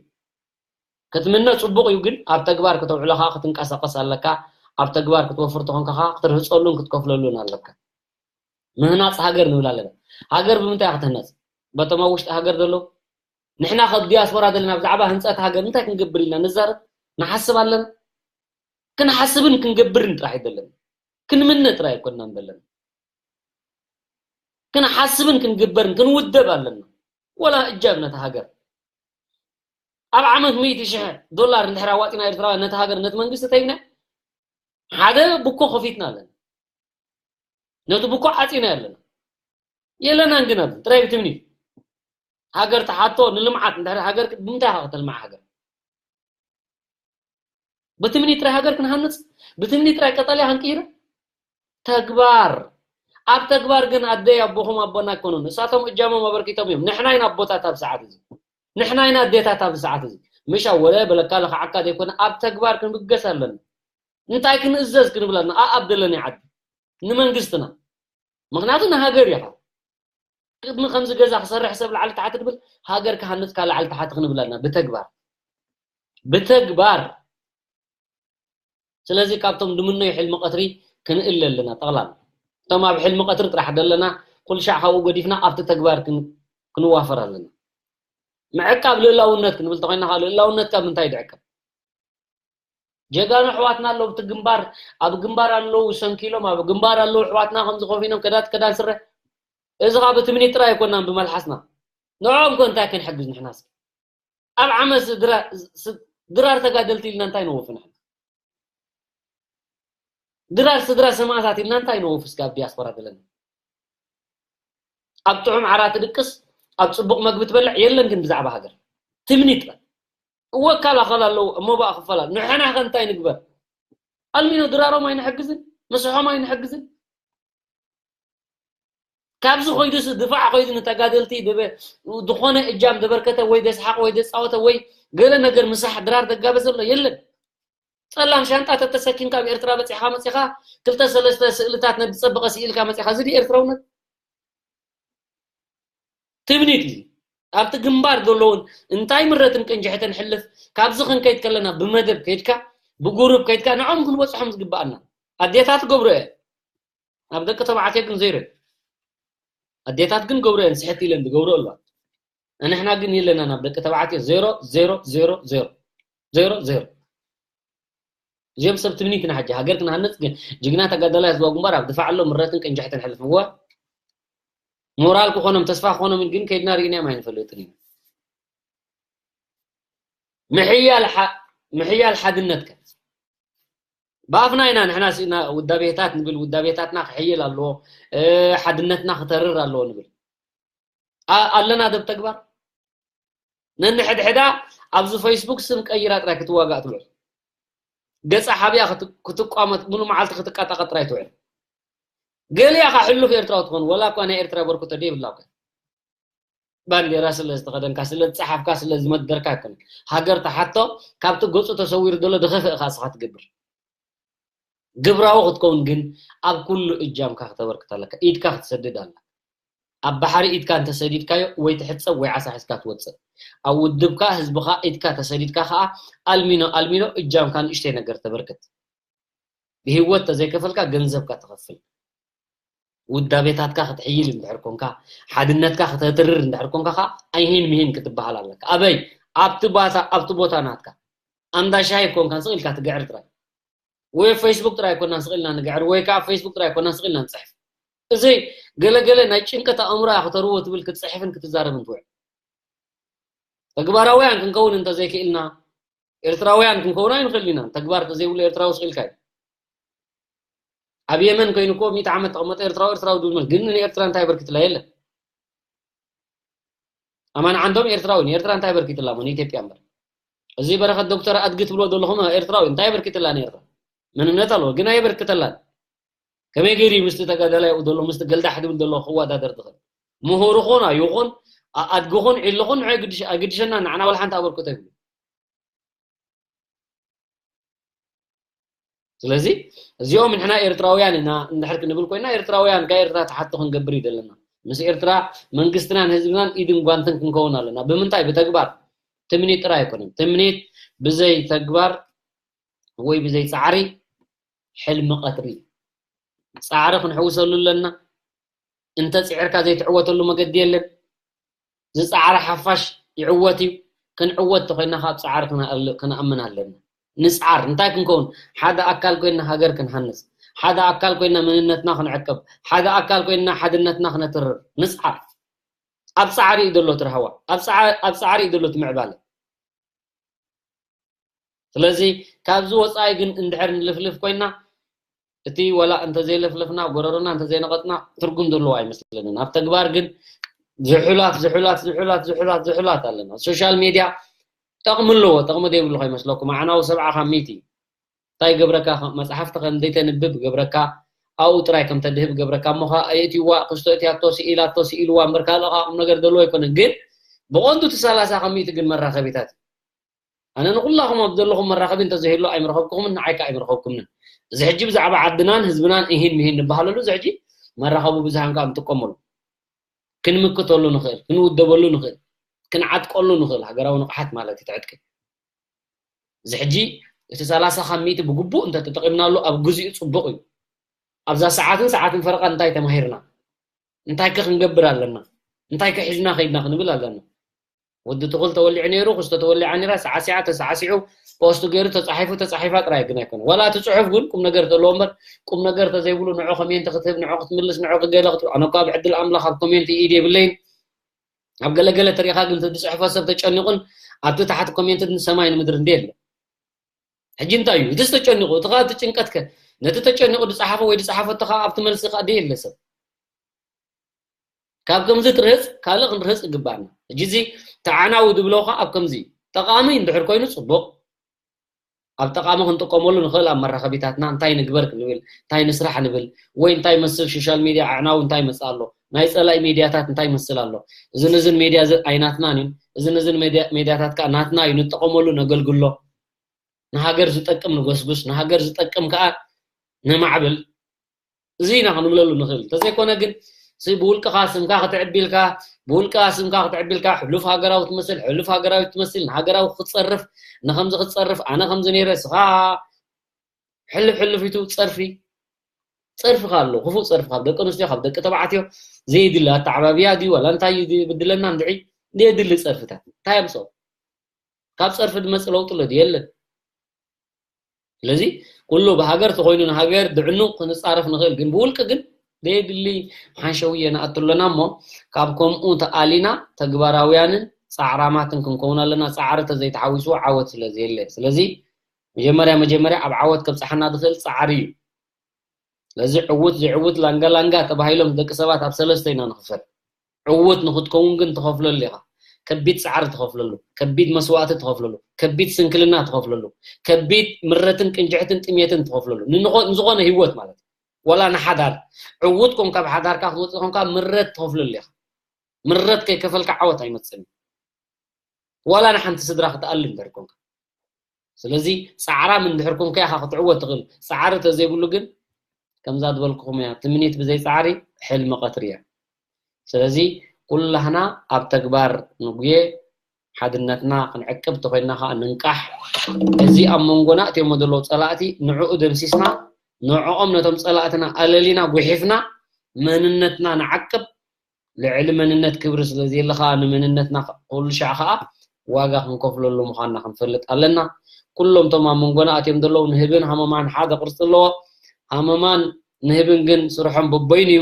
ክትምነ ጽቡቕ እዩ፣ ግን ኣብ ተግባር ከተውዕሎ ኸኣ ክትንቀሳቐስ ኣለካ። ኣብ ተግባር ክትወፍር ተኾንካ ኸኣ ክትርህጸሉን ክትከፍለሉን ኣለካ። ምህናጽ ሃገር ንብል ኣለና። ሃገር ብምንታይ እያ ክትህነጽ? በቶም ኣብ ውሽጢ ሃገር ዘለዉ? ንሕና ከ ዲያስፖራ ዘለና ብዛዕባ ህንጸት ሃገር እንታይ ክንገብር ኢልና ንዛረብ? ንሓስብ ኣለና? ክንሓስብን ክንገብርን ጥራሕ ኣይደለን። ክንምነ ጥራይ ኣይኮንናን ዘለና። ክንሓስብን ክንግበርን ክንውደብ ኣለና። ወላ እጃም ነታ ሃገር። ኣብ ዓመት ሚእቲ ሽሕ ዶላር እንድሕር ኣዋጺና ኤርትራውያን ነቲ ሃገር፣ ነቲ መንግስቲ ተይብና፣ ሓደ ብኮ ከፊትና ኣለና። ነቲ ብኮ ዓጺና ኣለና። የለናን ግን ኣብዚ ጥራይ ብትምኒት። ሃገር ተሓቶ ንልምዓት እንድሕር ሃገር ክ-፣ ብምንታይ ኢኻ ከተልምዓ ሃገር? ብትምኒት ጥራይ ሃገር ክንሃንጽ? ብትምኒት ጥራይ ቀጠልያ ክንቅይር? ተግባር። ኣብ ተግባር ግን ኣደይ ኣቦኹም ኣቦና ኣይኮኑን። እሳቶም እጃሞም ኣበርኪቶም እዮም። ንሕና ኢና ኣቦታት ኣብ ሰዓት እዚ። ንሕና ኢና ኣዴታት ኣብ ሰዓት እዚ። ምሻ ወለ በለካ ለኽዓካ ዘይኮነ ኣብ ተግባር ክንብገስ ኣለና። እንታይ ክንእዘዝ ክንብል ኣለና? ኣኣብ ደለኒ ዓዲ ንመንግስትና። ምኽንያቱ ንሃገር ኢኻ። ቅድሚ ከምዚ ገዛ ክሰርሕ ሰብ ላዕሊ ታሕቲ ትብል ሃገር ክሃንጽካ ላዕሊ ታሕቲ ክንብል ኣለና ብተግባር። ብተግባር። ስለዚ ካብቶም ድምነዩ ሕልሚ ቀትሪ ክንእል ኣለና ጠቕላላ። እቶም ኣብ ሕልሚ ቀትሪ ጥራሕ ደለና ኩልሻዕ ካብኡ ገዲፍና ኣብቲ ተግባር ክን-፣ ክንዋፈር ኣለና። ምዕቃብ ልእላውነት ክንብል ተኾይና ከዓ ልእላውነት ካብ ምንታይ ድዕቀብ? ጀጋኑ ኣሕዋትና ኣለዉ ኣብቲ ግንባር፣ ኣብ ግንባር ኣለዉ ሰንኪሎም፣ ኣብ ግንባር ኣለዉ ኣሕዋትና ከምዚ ኮፍ ኢሎም ከዳት ከዳን ስረ። እዚ ከዓ ብትምኒት ጥራይ ኣይኮናን ብመልሓስና። ንዕኦም ኮ እንታይ ክንሕግዝ ንሕናስ? ኣብ ዓመት ስድራ-፣ ስ-፣ ድራር ተጋደልቲ ኢልና እንታይ ነወፍ ንሕና? ድራር ስድራ ሰማእታት ኢልና እንታይ ነወፍ እስከ ኣብ ዲያስፖራ ዘለና? ኣብ ጥዑም ዓራት ትድቅስ፣ ኣብ ጽቡቕ መግቢ ትበልዕ የለን ግን ብዛዕባ ሃገር። ትምኒት ጥራይ። እወ እከላኸል ኣለዉ፣ እሞ ብኣ ክፈላ። ንሕና ከ እንታይ ንግበር? ኣልሚኖ ድራሮም ኣይንሕግዝን፣ ምስሖም ኣይንሕግዝን። ካብዚ ኮይዱስ ድፋዕ ኮይኑ ንተጋደልቲ ድበ-፣ ዝኾነ እጃም ደበርከተ ወይ ደስሓቕ ወይ ደጻወተ ወይ ገለ ነገር ምሳሕ ድራር ደጋበ ዘሎ የለን። ጸላም ሻንጣ ተተሰኪምካ ኣብ ኤርትራ በጺሕካ መጺኻ ክልተ ሰለስተ ስእልታት ነቲ ጸበቐ ስኢልካ መጺኻ፣ እዚ ድዩ ኤርትራውነት? ትምኒት እዩ። ኣብቲ ግንባር ዘለውን እንታይ ምረትን ቅንጅሕትን ሕልፍ፣ ካብዚ ክንከይድ ከለና ብመደብ ከይድካ፣ ብጉሩብ ከይድካ፣ ንዖም ክንበጽሖም ዝግባኣና። ኣዴታት ገብሮ እየ። ኣብ ደቂ ተባዕትዮ ግን ዘይረ። ኣዴታት ግን ገብሮ እየን፣ ስሕት ኢለን ዝገብሮ ኣለዋ። ንሕና ግን የለና ናብ ደቂ ተባዕትዮ ዜሮ፣ ዜሮ፣ ዜሮ፣ ዜሮ። ዜሮ፣ ዜሮ። እዚኦም ሰብ ትምኒት ኢና ሕጂ ሃገር ክንሃንጽ ግን ጅግና ተጋዳላይ ህዝባዊ ግንባር ኣብ ድፋዕ ኣሎ ምረትን ቅንጅሕትን ሕልፍዎ። ሞራል ክኾኖም ተስፋ ክኾኖም ግን ከይድና ርኢናዮም ኣይንፈልጥን ኢና። ምሕያል ሓ-፣ ምሕያል ሓድነትካ። ብኣፍና ኢና ንሕና ስኢና ውዳቤታት ንብል፣ ውዳቤታትና ክሕይል ኣለዎ፣ እ፣ ሓድነትና ክተርር ኣለዎ ንብል። ኣ-፣ ኣለና ዶ ብተግባር? ነንሕድሕዳ ኣብዚ ፌስቡክ ስም ቀይራ ጥራይ ክትዋጋእ ትውዕል። ገጻ ሓቢኣ ክት-፣ ክትቋመት፣ ሙሉ መዓልቲ ክትቃጣቐጥ ጥራይ ትውዕል። ገሊኣ ኸኣ ሕሉፍ ኤርትራዊ ትኾን፣ ወላ እኳ ናይ ኤርትራ በርኩቶ ደይብላ እኳ። ባንዴራ ስለ ዝተኸደንካ፣ ስለ ዝጸሓፍካ፣ ስለ ዝመደርካ ኣይኮነን። ሃገር ተሓቶ፣ ካብቲ ገጹ ተሰዊሩ ዘሎ ድኸፍእ ኸኣ እስኻ ትገብር። ግብራዊ ክትከውን ግን ኣብ ኩሉ እጃምካ ክተበርክት ኣለካ። ኢድካ ክትሰድድ ኣላ። ኣብ ባሕሪ ኢድካ እንተሰዲድካዮ ወይ ትሕጸብ ወይ ዓሳ ሒዝካ ትወጽእ። ኣብ ውድብካ፣ ህዝብኻ ኢድካ ተሰዲድካ ኸኣ ኣልሚኖ ኣልሚኖ እጃምካ ንእሽተይ ነገር ተበርክት። ብህይወት ተዘይከፈልካ ገንዘብካ ትኸፍል። ውዳቤታትካ ክትሕይል እንድሕር ኮንካ፣ ሓድነትካ ክተትርር እንድሕር ኮንካ ኸኣ ኣይሂን ምሂን ክትበሃል ኣለካ። ኣበይ? ኣብቲ ባታ-፣ ኣብቲ ቦታ ናትካ። ኣንዳ ሻሂ ኮንካ ስቕ ኢልካ ትግዕር ጥራይ። ወይ ኣብ ፌስቡክ ጥራይ ኮና ስቕ ኢልና ንግዕር፣ ወይ ከኣ ኣብ ፌስቡክ ጥራይ ኮና ስቕ ኢልና ንጽሕፍ። እዚ ገለገለ ናይ ጭንቀት ኣእምሮ እያ ክተርዎ ትብል ክትጽሕፍን ክትዛረብን ትውዕል። ተግባራውያን ክንከውን እንተዘይክኢልና፣ ኤርትራውያን ክንከውን ኣይንኽእል ኢና። ተግባር ተዘይብሉ ኤርትራዊ ስቕ ኢልካ እዩ። ኣብ የመን ኮይኑ እኮ ሚእቲ ዓመት ተቐመጠ ኤርትራዊ፣ ኤርትራዊ ድብል መን-፣ ግን ንኤርትራ እንታይ በርኪትላ? የለን። ኣማን ዓንዶም ኤርትራዊ፣ ንኤርትራ እንታይ በርኪትላ? እሞ ንኢትዮጵያ እምበር። እዚ በረኸት ዶክተር ኣድጊ ትብሎ ዘለኹም ኤርትራዊ፣ እንታይ በርኪትላ ንኤርትራ? መንነት ኣለዎ፣ ግን ኣየበርክተላን። ከመይ ገይሩ እዩ ምስቲ ተጋዳላይ ኣብኡ ዘሎ፣ ምስቲ ገልዳሕ ድብል ዘሎ ክወዳደር ዝኽእል? ምሁር ኾን ኣይኹን፣ ኣ-፣ ኣድጊ ኹን፣ ዒሊ ኹን፣ ንዑ ኣይግድሽ-፣ ኣይግድሸናን፣ ንዓና ወላ ሓንቲ ኣበርክቶ የብሉን። ስለዚ እዚኦም ንሕና ኤርትራውያን ኢና እንድሕር ክንብል ኮይና፣ ኤርትራውያን ካብ ኤርትራ ተሓቶ ክንገብር እዩ ዘለና። ምስ ኤርትራ መንግስትናን ህዝብናን ኢድን ጓንትን ክንከውን ኣለና። ብምንታይ? ብተግባር። ትምኒት ጥራይ ኣይኮነን። ትምኒት ብዘይ ተግባር ወይ ብዘይ ጻዕሪ ሕልሚ ቀትሪ። ጻዕሪ ክንሕውሰሉ ኣለና። እንተ ጽዒርካ ዘይትዕወተሉ መገዲ የለን። ዝጸዓረ ሓፋሽ ይዕወት እዩ። ክንዕወት ተኾይና ካብ ጻዕሪ ክነኣል-፣ ክንኣምን ኣለና። ንጽዓር። እንታይ ክንከውን? ሓደ ኣካል ኮይና ሃገር ክንሃንጽ። ሓደ ኣካል ኮይና መንነትና ክንዕቅብ። ሓደ ኣካል ኮይና ሓድነትና ክነትርር። ንጽዓር። ኣብ ጻዕሪ እዩ ዘሎ እቲ ራህዋ። ኣብ ጻዕ-፣ ኣብ ጻዕሪ እዩ ዘሎ እቲ ምዕባለ። ስለዚ ካብዚ ወጻኢ ግን እንድሕር ንልፍልፍ ኮይና፣ እቲ ወላ እንተዘይለፍለፍና፣ ጎረሮና እንተዘይነቐጽና ትርጉም ዘለዎ ኣይመስለንን። ኣብ ተግባር ግን ዝሑላት፣ ዝሑላት፣ ዝሑላት፣ ዝሑላት፣ ዝሑላት ኣለና። ሶሻል ሜድያ ጠቕሚ ኣለዎ፣ ጠቕሚ ዘይብሉ ከይመስለኩም። ኣዕናዊ ሰብዓ ካብ ሚእቲ እዩ። እንታይ ገብረካ? ከ-፣ መጽሓፍቲ ከም ዘይተንብብ ገብረካ፣ ኣብኡ ጥራይ ከም ተድህብ ገብረካ እሞ ኸኣ ኣየእትይዋ፣ ክስቶ እትያቶ፣ ስኢላቶ፣ ስኢልዋ እምበር ካልእ ኸኣ ቁም ነገር ዘለዎ ኣይኮነን። ግን ብቐንዱ እቲ ሰላሳ ካብ ሚእቲ ግን መራኸቢታት እዩ። ኣነ ንኹላኹም ኣብ ዘለኹም መራኸቢ እንተዘይህሉ ኣይምረኸብኩኹምን፣ ንዓይ ከኣ ኣይምረኸብኩምን። እዚ ሕጂ ብዛዕባ ዓድናን ህዝብናን እሂን ምሂን ንበሃለሉ፣ እዚ ሕጂ መራኸቢ ብዙሃን ከኣ ንጥቀመሉ። ክንምክተሉ ንኽእል፣ ክንውደበሉ ንኽእል፣ ክንዓጥቀሉ ንኽእል፣ ሃገራዊ ንቕሓት ማለት እዩ፣ ትዕጥቂ። እዚ ሕጂ እቲ ሰላሳ ካብ ሚእቲ ብግቡእ እንተተጠቒምናሉ ኣብ ግዚኡ ጽቡቕ እዩ። ኣብዛ ሰዓትን ሰዓትን ፈረቓ እንታይ ተማሂርና? እንታይ ከ ክንገብር ኣለና? እንታይ ከ ሒዝና ከይድና ክንብል ኣለና? ወዲ ትኹል ተወሊዑ ነይሩ፣ ክስቶ ተወሊዓ ነይራ፣ ሰዓሲዓ ተሰዓሲዑ፣ ፖስት ገይሩ ተጻሒፉ፣ ተጻሒፋ ጥራይ ግን ኣይኮነ። ዋላ እቲ ጽሑፍ ግን ቁም ነገር ተለዎ እምበር፣ ቁም ነገር ተዘይብሉ ንዑ ኮሜንት ክትህብ፣ ንዑ ክትምልስ፣ ንዑ ክገለ ክትብል፣ ኣነ እኳ ብዕድል ኣምላኽ ኣብ ኮሜንት ኢድ የብለይን። ኣብ ገለገለ ተሪኻ ግን እቲ ዝጽሕፎ ሰብ ተጨኒቑን ኣብቲ ታሕቲ ኮሜንት ግን ሰማይ ንምድሪ እንደ የለ። ሕጂ እንታይ እዩ? እቲ ዝተጨኒቑ፣ እቲ ኸኣ እቲ ጭንቀትከ? ነቲ ተጨኒቑ ዝጸሓፎ ወይ ዝጸሓፈቶ ኸኣ ኣብቲ መልሲ ኸኣ ደየለ ሰብ። ካብ ከምዚ ትርህጽ፣ ካልእ ክንርህጽ ይግባኣና። ሕጂ እዚ ተዓናዊ ዝብሎ ኸኣ ኣብ ከምዚ እዩ። ጠቓሚ እንድሕር ኮይኑ ጽቡቕ። ኣብ ጠቓሚ ክንጥቀመሉ ንኽእል ኣብ መራኸቢታትና እንታይ ንግበር ክንብል፣ እንታይ ንስራሕ ንብል፣ ወይ እንታይ መስል ሶሻል ሚድያ ኣዕናዊ እንታይ ይመጽእ ኣሎ፣ ናይ ጸላኢ ሚድያታት እንታይ ይመስል ኣሎ፣ እዝን እዝን ሚድያ እዚ ኣይናትናን እዩ፣ እዝን እዝን ሚድያ-፣ ሚድያታት ከኣ ናትና እዩ፣ ንጥቀመሉ ነገልግሎ፣ ንሃገር ዝጠቅም ንጎስጉስ፣ ንሃገር ዝጠቅም ከኣ ነማዕብል። እዚ ኢና ክንብለሉ ንኽእል። እንተዘይኮነ ግን፣ ሲ-፣ ብውልቅኻ ስምካ ክትዕቢ ኢልካ፣ ብውልቅኻ ስምካ ክትዕቢ ኢልካ፣ ሕሉፍ ሃገራዊ ትመስል፣ ሕሉፍ ሃገራዊ ትመስል፣ ንሃገራዊ ክትጸርፍ፣ ንኸምዚ ክትጸርፍ፣ ኣነ ከምዚ ነይረ፣ ስኻ ሕልፍ ሕልፍ ኢቱ ጸርፊ፣ ጸርፊ ከ ኣሎ፣ ክፉእ ጸርፊ ካብ ደቂ ኣንስትዮ፣ ካብ ደቂ ተባዕትዮ፣ ዘየድሊ ኣተዓባብያ ድዩ፣ ዋላ እንታይ እዩ ዝብድለና እንድዒ፣ ዘየድሊ ጸርፍታት፣ እንታይ ኣምጽኦ? ካብ ጸርፊ ዝመጽእ ለውጢ ኣሎ ድዩ? የለን። ስለዚ፣ ኩሉ ብሃገር ተኾይኑ ንሃገር ድዕኑ ክንጻረፍ ንኽእል፣ ግን ብውልቂ ግን ዘየድሊ ሓንሸውየ ንኣቱ ኣለና እሞ፣ ካብ ከምኡ ተኣሊና ተግባራውያንን ጻዕራማትን ክንከውን ኣለና። ጻዕሪ ተዘይተሓዊስዎ ዓወት ስለ ዘየለ። ስለዚ፣ መጀመርያ መጀመርያ ኣብ ዓወት ከብጽሓና ዝኽእል ጻዕሪ እዩ። ስለዚ ዕዉት ዘይዕዉት ላንጋ ላንጋ ተባሂሎም ደቂ ሰባት ኣብ ሰለስተ ኢና ንኽፈል። ዕዉት ንኽትከውን ግን ትኸፍለሉ ኢኻ። ከቢድ ጻዕሪ ትኸፍለሉ፣ ከቢድ መስዋእቲ ትኸፍለሉ፣ ከቢድ ስንክልና ትኸፍለሉ፣ ከቢድ ምረትን ቅንጅዕትን ጥሜትን ትኸፍለሉ። ንንኾ-፣ ንዝኾነ ህይወት ማለት እዩ። ዋላ ንሓዳር፣ ዕዉት ኮንካ ኣብ ሓዳርካ ክትወጽእ ኮንካ ምረት ትኸፍለሉ ኢኻ። ምረት ከይከፈልካ ዓወት ኣይመጽእን እዩ። ዋላ ንሓንቲ ስድራ ክትኣሊ እንድሕር ኮንካ። ስለዚ ጻዕራም እንድሕር ኮንካ ኢኻ ክትዕወት ትኽእል። ጻዕሪ ተዘይብሉ ግን ከምዛ ዝበልኩኹም እያ፣ ትምኒት ብዘይ ጻዕሪ ሕልሚ ቀትሪ እያ። ስለዚ ኩላህና ኣብ ተግባር ንጉየ፣ ሓድነትና ክንዕቅብ ተኾይንና ከኣ ንንቃሕ። እዚ ኣብ መንጎና እትዮም ዘለዉ ጸላእቲ ንዕኡ ደምሲስና፣ ንዕኦም ነቶም ጸላእትና ኣለሊና ጉሒፍና መንነትና ንዓቅብ። ልዕሊ መንነት ክብሪ ስለ ዘየለ ከኣ ንመንነትና ኩሉ ሻዕ ከኣ ዋጋ ክንከፍለሉ ምዃንና ክንፈልጥ ኣለና። ኩሎም እቶም ኣብ መንጎና ኣትዮም ዘለዉ ንህብን ሃመማን ሓደ ቅርጺ ኣለዎ። ሃመማን ንህብን ግን ስርሖም በበይኑ እዩ።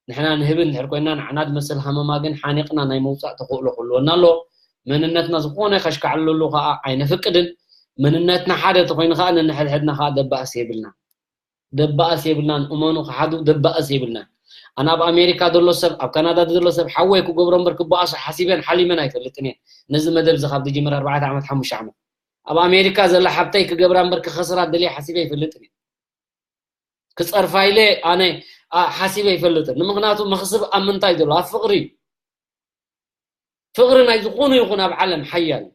ንሕና ንህቢ እንድሕር ኮይንና ንዓና ዝመስል ሃመማ ግን ሓኒቕና ናይ ምውጻእ ተኽእሎ ክህልወና ኣለዎ። መንነትና ዝኾነ ከሽካዕለሉ ከኣ ኣይነፍቅድን። መንነትና ሓደ ተኾይኑ ከኣ ነንሕድሕድና ከኣ ደባእስ የብልና። ደባእስ የብልናን፣ እመኑ፣ ክሓዱ ደባእስ የብልናን። ኣነ ኣብ ኣሜሪካ ዘሎ ሰብ፣ ኣብ ካናዳ ዘሎ ሰብ ሓወይ ክገብሮ እምበር ክበኣሶ ሓሲበን ሓሊመን ኣይፈልጥን እየ። ነዚ መደብ እዚ ካብ ዝጅምር ኣርባዕተ ዓመት፣ ሓሙሽተ ዓመት። ኣብ ኣሜሪካ ዘላ ሓብተይ ክገብራ እምበር ክኸስራ ደልየ ሓሲበ ኣይፈልጥን እየ። ክጸርፋ ኢለ ኣነ፣ ኣ፣ ሓሲበ ኣይፈልጥን። ንምኽንያቱ መኽስብ ኣብ ምንታይ ዘሎ? ኣብ ፍቕሪ እዩ። ፍቕሪ ናይ ዝኾነ ይኹን ኣብ ዓለም ሓያል እዩ።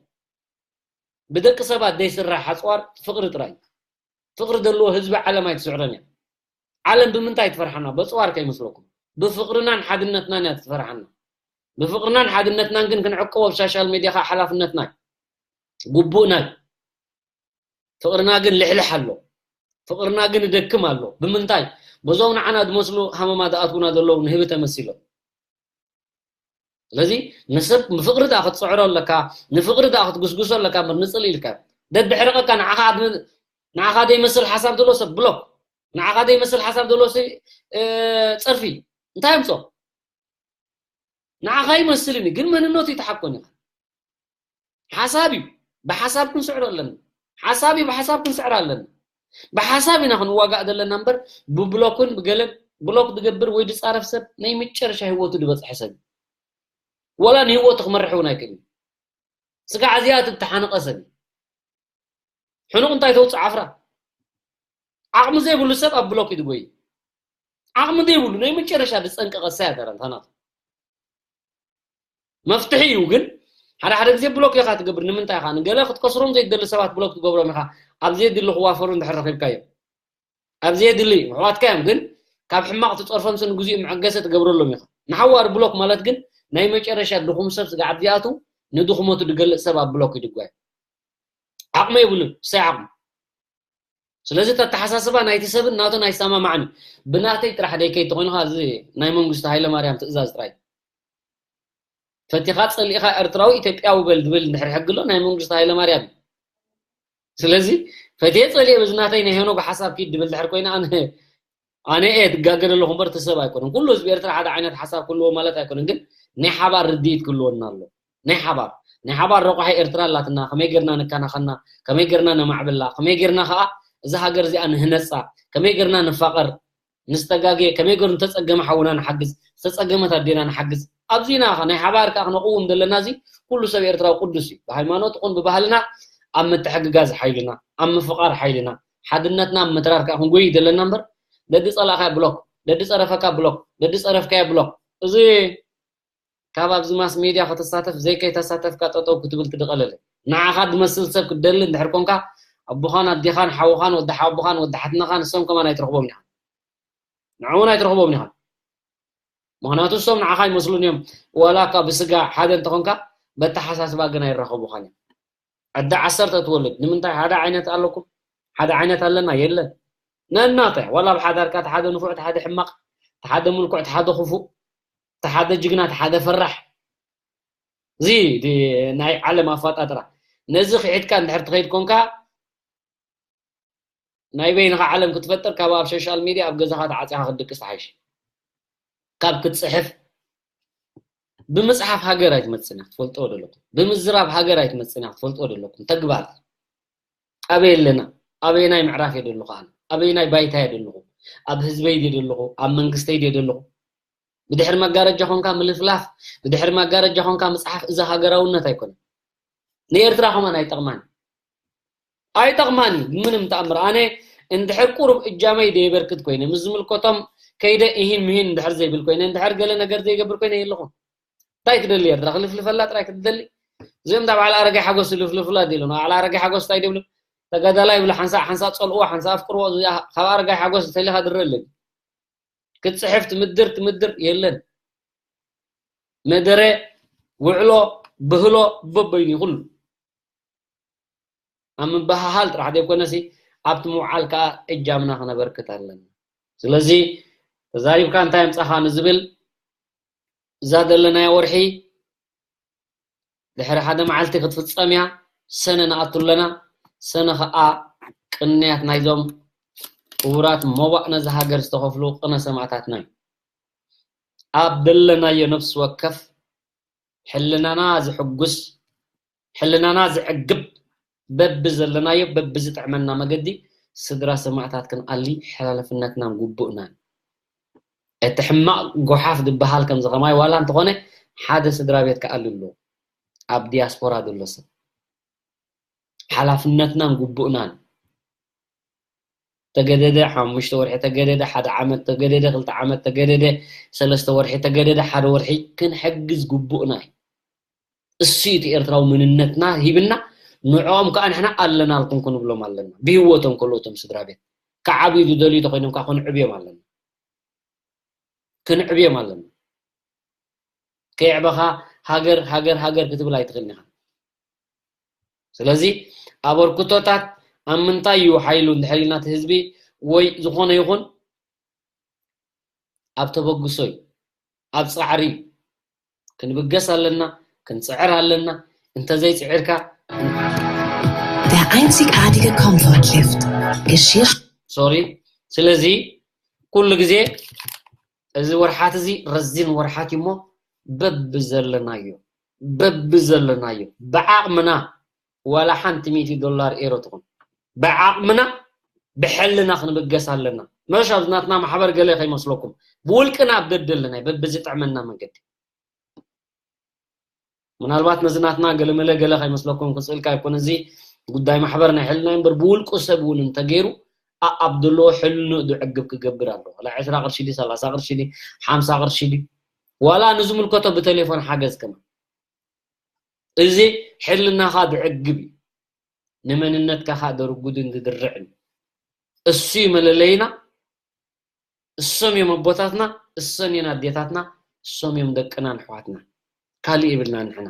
ብደቂ ሰባት ዘይስራሕ ኣጽዋር ፍቕሪ ጥራይ እዩ። ፍቕሪ ዘለዎ ህዝቢ ዓለም ኣይትስዕሮን እያ። ዓለም ብምንታይ ትፈርሓና? በጽዋር ከይመስለኩም። ብፍቕርናን ሓድነትናን እያ ትፈርሓና። ብፍቕርናን ሓድነትናን ግን ክንዕቅቦ ኣብ ሶሻል ሜድያ ከኣ ሓላፍነትና እዩ። ግቡእና እዩ። ፍቕርና ግን ልሕልሕ ኣሎ። ፍቕርና ግን ይደክም ኣሎ። ብምንታይ? በዞም ንዓና ዝመስሉ ሃመማ ዝኣትዉና ዘለዉ ንህቢ ተመሲሎም። ስለዚ ንሰብ ብፍቕሪ ደኣ ክትጽዕሮ ኣለካ፣ ንፍቕሪ ደኣ ክትጉስጉሶ ኣለካ እምበር ንጽልኢ ኢልካ። ደድሕርቐካ ንዓኻ ኣድሚ-፣ ንዓኻ ዘይመስል ሓሳብ ዘለዎ ሰብ ብሎክ። ንዓኻ ዘይመስል ሓሳብ ዘለዎ ሰብ፣ እ፣ ጸርፊ። እንታይ ኣምጽኦ? ንዓኻ ይመስልን እዩ፣ ግን መንነቱ ይተሓኮን ኢኻ። ሓሳብ እዩ። ብሓሳብ ክንስዕሮ ኣለና። ሓሳብ እዩ፣ ብሓሳብ ክንስዕር ኣለና። ብሓሳብ ኢና ክንዋጋእ ዘለና እምበር ብብሎክን ብገለን ብሎክ ዝገብር ወይ ዝጻረፍ ሰብ ናይ መጨረሻ ህይወቱ ዝበጽሐ ሰብ እዩ። ወላ ንህይወቱ ክመርሕ እውን ኣይክእልን። ስጋዕ እዚኣ እትተሓነቐ ሰብ እዩ። ሕኑቕ እንታይ ተውፅእ ዓፍራ? ዓቕሚ ዘይብሉ ሰብ ኣብ ብሎክ እዩ ዝጎይ። ዓቕሚ ዘይብሉ ናይ መጨረሻ ዝፀንቀቐ ሳያደረ እንተናቱ መፍትሒ እዩ። ግን ሓደ ሓደ ግዜ ብሎክ ኢኻ ትገብር። ንምንታይ ኢኻ ንገለ ክትከስሮም ዘይደሊ ሰባት ብሎክ ትገብሮም ኢኻ? ኣብ ዘየድሊ ክዋፈሩ እንድሕር ረኺብካዮም ኣብ ዘየድሊ ምሕዋትካ እዮም። ግን ካብ ሕማቕ ትፀርፎም ስን ግዜኡ መዐገሰ ትገብረሎም ኢኻ። ንሓዋር ብሎክ ማለት ግን ናይ መጨረሻ ድኹም ሰብ ስጋዕ ኣብዚኣቱ ንድኹመቱ ድገልፅ ሰብ ኣብ ብሎክ ይድጓይ። ዓቕሚ የብሉን። ሳይ ዓቕሚ ስለዚ ተተሓሳስባ ናይቲ ሰብን ናቱን ኣይሰማማዕን እዩ። ብናተይ ጥራሕ ደይከይ ተኾይኑኻ እዚ ናይ መንግስቱ ሃይለማርያም ትእዛዝ ጥራይ ፈቲኻ ጸሊእኻ ኤርትራዊ ኢትዮጵያዊ በል ድብል እንድሕር ሕግሎ ናይ መንግስቱ ሃይለማርያም እዩ። ስለዚ ፈትየ ጸሊኤ በዚ ናተይ ናይ ሄኖግ ሓሳብ ኪድ ድብል ድሕር ኮይነ ኣነ ኣነ እየ ትጋገ ዘለኹ እምበር እቲ ሰብ ኣይኮነን። ኩሉ ህዝቢ ኤርትራ ሓደ ዓይነት ሓሳብ ክህልዎ ማለት ኣይኮነን፣ ግን ናይ ሓባር ርድኢት ክህልወና ኣሎ። ናይ ሓባር ናይ ሓባር ረቋሒ ኤርትራ ኣላትና። ከመይ ጌርና ንከናኸና፣ ከመይ ጌርና ነማዕብላ፣ ከመይ ጌርና ከዓ እዛ ሃገር እዚኣ ንህነፃ፣ ከመይ ጌርና ንፋቐር፣ ንስተጋገየ፣ ከመይ ጌሩ ንተፀገመ ሓውና ንሓግዝ፣ ዝተፀገመት ኣዴና ንሓግዝ። ኣብዚና ናይ ሓባር ከዓ ክነቕውም ዘለና እዚ ኩሉ ሰብ ኤርትራዊ ቅዱስ እዩ። ብሃይማኖት ይኹን ብባህልና ኣብ ምትሕግጋዝ ሓይልና፣ ኣብ ምፍቓር ሓይልና፣ ሓድነትና ኣብ ምትራር ከዓ ክንጎይ ዘለና እምበር ደዲ ጸላእካ ብሎክ፣ ደዲ ጸረፈካ ብሎክ፣ ደዲ ጸረፍካዮ ብሎክ። እዚ ካብ ኣብዚ ማስ ሜድያ ከተሳተፍ ዘይከይተሳተፍካ ጠጠው ክትብል ትድቐለለ። ንዓኻ ድመስል ሰብ ክትደሊ እንድሕር ኮንካ ኣቦኻን ኣዴኻን ሓውኻን ወዲ ሓቦኻን ወዲ ሓትነኻን ንሶም ከማን ኣይትረኽቦም ኢኻ። ንዕኡ እውን ኣይትረኽቦም ኢኻ። ምኽንያቱ እሶም ንዓኻ ይመስሉን እዮም። ዋላ እኳ ብስጋ ሓደ እንተኾንካ በተሓሳስባ ግን ኣይራኸቡኻን እዮም። ዕዳ ዓሰርተ ትወልድ ንምንታይ ሓደ ዓይነት ኣለኩም? ሓደ ዓይነት ኣለና የለን። ነናተ ዋላ ኣብ ሓዳርካ እቲ ሓደ ንፉዕ፣ እቲ ሓደ ሕማቕ፣ እቲ ሓደ ምልኩዕ፣ እቲ ሓደ ክፉእ፣ እቲ ሓደ ጅግና፣ እቲ ሓደ ፈራሕ። እዚ ናይ ዓለም ኣፋጣጥራ ነዚ ክሒድካ እንድሕር ትኸይድ ኮንካ ናይ በይንኻ ዓለም ክትፈጥር ካብ ኣብ ሶሻል ሚድያ ኣብ ገዛኻ ተዓፂኻ ክትድቅስ ተሓይሽ። ካብ ክትፅሕፍ ብምፅሓፍ ሃገር ኣይትመፅእን ክትፈልጥዎ ዘለኩም። ብምዝራብ ሃገር ኣይትመፅእን ክትፈልጥዎ ዘለኩም። ተግባር ኣበይ ኣለና? ኣበየናይ ምዕራፍ እየ ዘለኹ ኣነ? ኣበየናይ ባይታ እየ ዘለኹ? ኣብ ህዝበይ ድየ ዘለኹ? ኣብ መንግስተይ ድየ ዘለኹ? ብድሕሪ መጋረጃ ኮንካ ምልፍላፍ፣ ብድሕሪ መጋረጃ ኮንካ ምፅሓፍ፣ እዚ ሃገራውነት ኣይኮነን። ንኤርትራ ከማን ኣይጠቕማን ኣይጠቕማን እዩ ብምንም ተኣምር። ኣነ እንድሕር ቁሩብ እጃመይ ደየበርክት ኮይነ ምስ ዝምልከቶም ከይደ እሂን ምሂን እንድሕር ዘይብል ኮይነ እንድሕር ገለ ነገር ዘይገብር ኮይነ የለኹም። እንታይ ትደሊ ኤርትራ ክልፍልፈላ ጥራይ ክትደሊ? እዚኦም እንዳ በዓል ኣረጋይ ሓጎስ ዝልፍልፍላ ዲሉ ንበዓል ኣረጋይ ሓጎስ እንታይ ደብሉ? ተጋዳላይ ይብሉ ሓንሳእ ሓንሳእ ፀልእዎ ሓንሳእ ኣፍቅርዎ ካብ ኣረጋይ ሓጎስ ተሊኻ ድረለኒ ክትፅሕፍ ትምድር ትምድር የለን። መደረ ውዕሎ ብህሎ በበይኑ ኩሉ ኣብ ምበሃሃል ጥራሕ ዘይኮነሲ ኣብቲ ምውዓል ከዓ እጃምና ክነበርክት ኣለና። ስለዚ ተዛሪብካ እንታይ ኣምፃኻ ንዝብል እዛ ዘለናያ ወርሒ ድሕሪ ሓደ መዓልቲ ክትፍፀም እያ። ሰነ ንኣቱ ኣለና። ሰነ ከዓ ቅንያት ናይዞም ክቡራት መዋእ ነዚ ሃገር ዝተኸፍሉ ቅነ ሰማእታትና እዩ። ኣብ ዘለናዮ ነፍሲ ወከፍ ሕልናና ዝሕጉስ ሕልናና ዝዕግብ በቢ ዘለናዮ በቢ ዝጥዕመና መገዲ ስድራ ሰማእታት ክንኣሊ ሓላፍነትናን ግቡእናን። እቲ ሕማቕ ጎሓፍ ዝበሃል ከምዚ ከማይ ዋላ እንተኾነ ሓደ ስድራ ቤት ክኣሊ ኣለዎ። ኣብ ዲያስፖራ ዘሎ ሰብ ሓላፍነትናን ግቡእናን ተገደደ ሓሙሽተ ወርሒ ተገደደ ሓደ ዓመት ተገደደ ክልተ ዓመት ተገደደ ሰለስተ ወርሒ ተገደደ ሓደ ወርሒ ክንሕግዝ ግቡእና እዩ። እሱ እቲ ኤርትራዊ መንነትና ሂብና ንዕኦም ከዓ ንሕና ኣለናልኩም ክንብሎም ኣለና። ብህይወቶም ከለዉ እቶም ስድራ ቤት ክዓብዩ ዝደልዩ ተኮይኖም ከዓ ክንዕብዮም ኣለና። ክንዕብዮም ኣለና። ከየዕበኻ ሃገር ሃገር ሃገር ክትብል ኣይትኽእልን ኢኻ። ስለዚ ኣበርክቶታት ኣብ ምንታይ እዩ ሓይሉ እንድሕር ኢልና እቲ ህዝቢ ወይ ዝኾነ ይኹን ኣብ ተበግሶ እዩ፣ ኣብ ጻዕሪ እዩ። ክንብገስ ኣለና፣ ክንጽዕር ኣለና። እንተዘይጽዒርካ Der einzigartige Komfortlift. Geschirr. ሶሪ። ስለዚ ኩሉ ግዜ እዚ ወርሓት እዚ ረዚን ወርሓት እዩ እሞ በብዘለናዮ በብዘለናዮ ብዓቕምና ዋላ ሓንቲ ሚእቲ ዶላር ኤሮ ትኹን ብዓቕምና ብሕልና ክንብገስ ኣለና። መሽ ኣብዚ ናትና ማሕበር ገለ ከይመስለኩም ብውልቅና ኣብ ደደለናይ በብዝጥዕመና መንገዲ ምናልባት ነዚ ናትና ገለመለ ገለ ከይመስለኩም ክስእልካ ይኮነ እዚ ጉዳይ ማሕበር ናይ ሕልና እምበር ብውልቁ ሰብ እውን እንተገይሩ ኣኣብ ዘለዎ ሕልንኡ ድዕግብ ክገብር ኣለዎ። ዋላ ዕስራ ቅርሺ ድዩ፣ ሰላሳ ቅርሺ ድዩ፣ ሓምሳ ቅርሺ ድዩ፣ ዋላ ንዝምልከቶ ብቴሌፎን ሓገዝ ከማን። እዚ ሕልናኻ ድዕግብ እዩ። ንመንነትካ ኸኣ ደርጉድን ድድርዕን እዩ። እሱ እዩ መለለይና። እሶም እዮም ኣቦታትና፣ እሰን እየን ኣዴታትና፣ እሶም እዮም ደቅናን ኣሕዋትናን። ካልእ የብልናን ንሕና።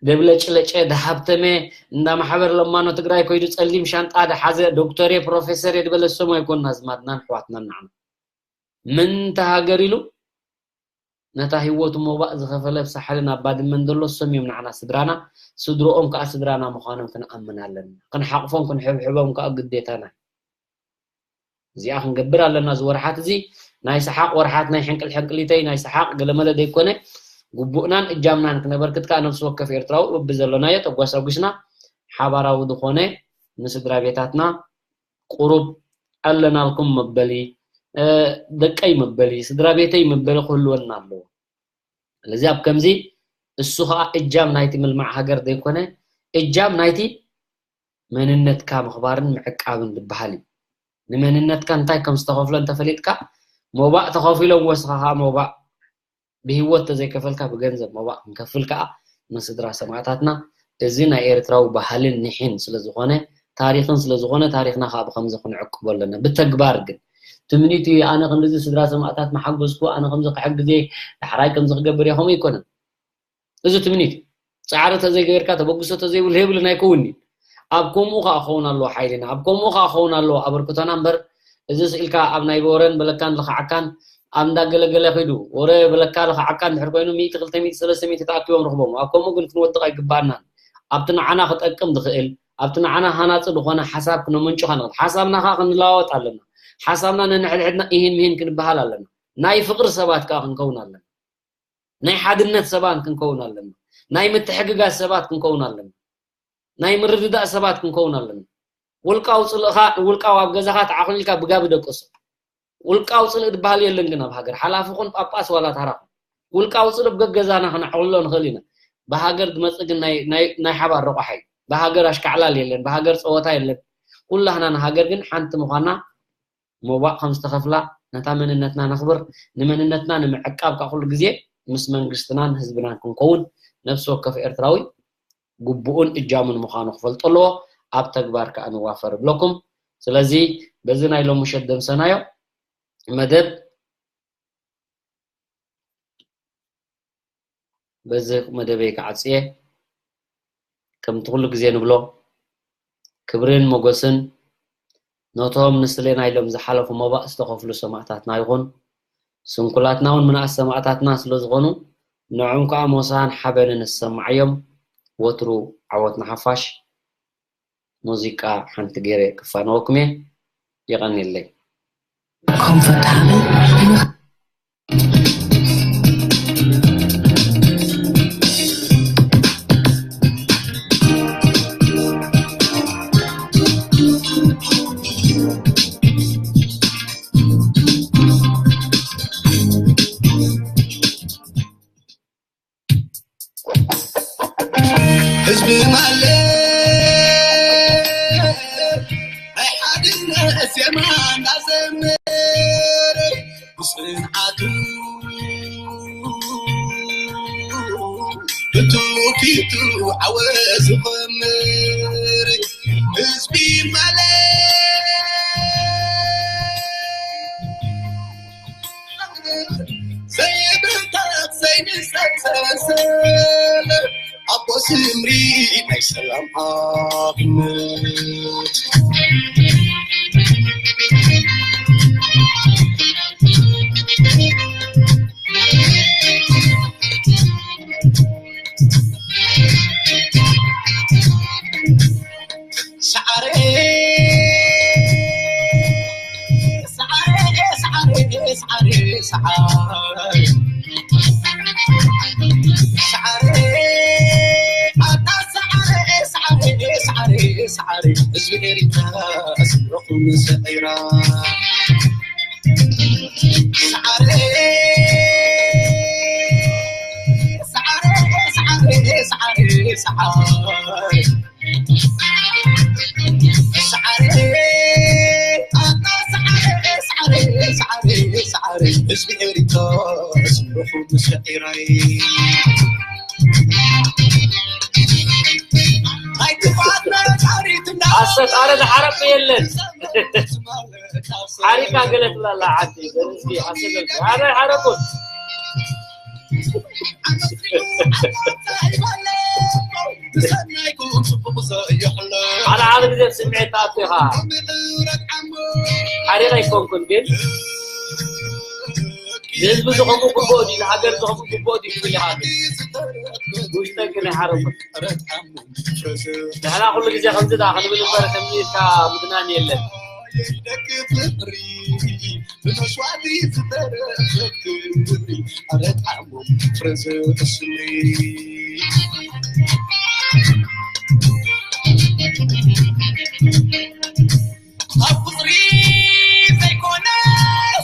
ደብለጭለጨ፣ ደሃብተመ፣ እንዳ ማሕበር ለማኖ ትግራይ ኮይዱ ጸሊም ሻንጣ ደሓዘ፣ ዶክተር እየ፣ ፕሮፌሰር እየ ድበለ እሶም ኣይኮኑን ኣዝማድናን ኣሕዋትናን ንዓና። ምንታ ሃገር ኢሉ ነታ ህይወቱ ሞባእ ዝኸፈለ ኣብ ሳሕልን ኣብ ባድመን ዘሎ እሶም እዮም ንዓና ስድራና። ስድርኦም ከኣ ስድራና ምዃኖም ክንኣምን ኣለና። ክንሓቕፎም ክንሕብሕቦም ከኣ ግዴታና እዩ። እዚኣ ክንገብር ኣለና። እዚ ወርሓት እዚ ናይ ሰሓቕ ወርሓት፣ ናይ ሕንቅል ሕንቅሊተይ፣ ናይ ሰሓቕ ገለመለ ዘይኮነ፣ ግቡእናን እጃምናን ክነበርክት ከኣ ነፍሲ ወከፍ ኤርትራዊ በብዘሎናዮ ተጓሳጒስና ሓባራዊ ዝኾነ ንስድራ ቤታትና ቁሩብ ኣለናልኩም መበሊ፣ እ፣ ደቀይ መበሊ፣ ስድራ ቤተይ መበሊ ክህልወና ኣለዎ። ስለዚ ኣብ ከምዚ እሱ ኸኣ እጃም ናይቲ ምልማዕ ሃገር ዘይኮነ፣ እጃም ናይቲ መንነትካ ምኽባርን ምዕቃብን ዝበሃል እዩ። ንመንነትካ እንታይ ከም ዝተኸፍሎ እንተፈሊጥካ፣ ሞባእ ተኸፊሎም ወስኻ ኸኣ ሞባእ ብህይወት ተዘይከፈልካ ብገንዘብ ሞባእ ክንከፍል ከኣ ንስድራ ሰማእታትና። እዚ ናይ ኤርትራዊ ባህልን ኒሕን ስለ ዝኾነ፣ ታሪኽን ስለ ዝኾነ፣ ታሪኽና ከኣ ብኸምዚ ክንዕቅቦ ኣለና። ብተግባር ግን ትምኒት እዩ፣ ኣነ ክንድዚ ስድራ ሰማእታት ምሓገዝኩ፣ ኣነ ከምዚ ክሕግዝ እየ፣ ዳሕራይ ከምዚ ክገብር እየ፣ ከምኡ ኣይኮነን። እዚ ትምኒት እዩ። ጻዕሪ ተዘይገበርካ፣ ተበግሶ ተዘይብሉ የብልን ኣይከውንን እዩ። ኣብ ከምኡ ከኣ ክኸውን ኣለዎ ሓይልና፣ ኣብ ከምኡ ከኣ ክኸውን ኣለዎ ኣበርክቶና እምበር፣ እዚ ስኢልካ ኣብ ናይ ወረን በለካን ልኽዓካን ኣብ እንዳገለገለ ኺዱ፣ ወረ በለካ ልኽዓካ እንድሕር ኮይኑ፣ ሚእቲ፣ ክልተ ሚእቲ፣ ሰለስተ ሚእቲ ተኣኪቦም ርኽቦም። ኣብ ከምኡ ግን ክንወድቕ ኣይግባኣናን። ኣብቲ ንዓና ክጠቅም ዝኽእል፣ ኣብቲ ንዓና ሃናጺ ዝኾነ ሓሳብ ክነመንጩ ኸኣ ንኽእል። ሓሳብና ኸኣ ክንለዋወጥ ኣለና። ሓሳብና ነንሕድሕድና ኢሂን ምሂን ክንበሃል ኣለና። ናይ ፍቕሪ ሰባት ከኣ ክንከውን ኣለና። ናይ ሓድነት ሰባት ክንከውን ኣለና። ናይ ምትሕግጋዝ ሰባት ክንከውን ኣለና። ናይ ምርድዳእ ሰባት ክንከውን ኣለና። ውልቃዊ ጽልእኻ፣ ውልቃዊ ኣብ ገዛኻ ተዓኹሊልካ ብጋቢ ደቅሶ። ውልቃዊ ጽልእ ዝበሃል የለን ግን ኣብ ሃገር። ሓላፊ ኩን ጳጳስ ዋላ ተራ ኩን። ውልቃዊ ጽልእ ብገገዛና ክነዕቕሎ ንኽእል ኢና። ብሃገር ዝመጽእ ግን ናይ፣ ናይ፣ ናይ ሓባር ረቋሒ እዩ። ብሃገር ኣሽካዕላል የለን፣ ብሃገር ጸወታ የለን። ኩላህና ንሃገር ግን ሓንቲ ምዃና ሞባእ ከም ዝተኸፍላ ነታ መንነትና ነኽብር። ንመንነትና ንምዕቃብ ከኣ ኩሉ ግዜ ምስ መንግስትናን ህዝብናን ክንከውን ነፍሲ ወከፍ ኤርትራዊ ግቡኡን እጃሙን ምዃኑ ክፈልጦ ኣለዎ። ኣብ ተግባር ከኣ ንዋፈር እብለኩም። ስለዚ በዚ ናይ ሎሚ ምሸት ደምሰናዮ መደብ በዚ መደበይ ክዓጽየ፣ ከምቲ ኩሉ ግዜ ንብሎ፣ ክብርን ሞገስን ነቶም ንስሌና ኢሎም ዝሓለፉ ሞባእ ዝተኸፍሉ ሰማእታትና ይኹን። ስንኩላትና እውን ምንኣስ ሰማእታትና ስለ ዝኾኑ፣ ንዕኦም ከኣ ሞሳን ሓበንን ዝሰማዓዮም ወትሩ ዓወት ንሓፋሽ። ሙዚቃ ሓንቲ ገይረ ክፋነወኩም እየ። የቐንየለይ። ኮምፎርታብል ህዝቢ ማለት ናይ ሓድነት ዜማ እንዳዘመረ ብጽንዓቱ ብትውፊቱ ዓወት ዝኸምር ህዝቢ ማለት ዘይብርታት ዘይንሰልሰል ኣቦ ስምሪ ናይ ሰላም ሓፍነት። ሳዕረ ሳዕረ ሳዕረ ሳዕረ ሳዕረ ሳዕረ ኣታ ሳዕረ ሳዕረ ሳዕረ ሳዕረ ህዝቢ ኤሪትራ ስምረኹም ስዒራ ሳዕረ ሳዕረ ሳዕረ ሳዕረ ሳዕረ ሳዕረ ህዝቢ ኤሪትራ ስምረኹ ምስ ኤራይ ናይ ክፋት ናይ ጻሪት እንዳ ኣሰት ኣረ ዝሓረቁ የለን ሓሪካ ገለ ትብላላ ዓዲ በዚ ኣሰት ኣረ ሓረቁት ሓደ ሓደ ግዜ ስምዒት ኣትኻ ሓሪቕ ኣይኮንኩን ግን ንህዝቢ ዝኸምኡ ግብኦ ድዩ ንሃገር ዝኸምኡ ግብኦ ድዩ ትብል ኢኻ ግን ውሽጠን ግን ኣይሓረቁን ንሕና ኩሉ ግዜ ከምዚ ዳ ክንብል እምበር ከምዚ ኢልካ ምድናን የለን ደቂ ፍቅሪ ብመስዋዕቲ ዝተረፈት ክብሪ ኣረ ጣዕሞም ፍረ ዘእስሪ ኣብ ቁፅሪ ዘይኮነ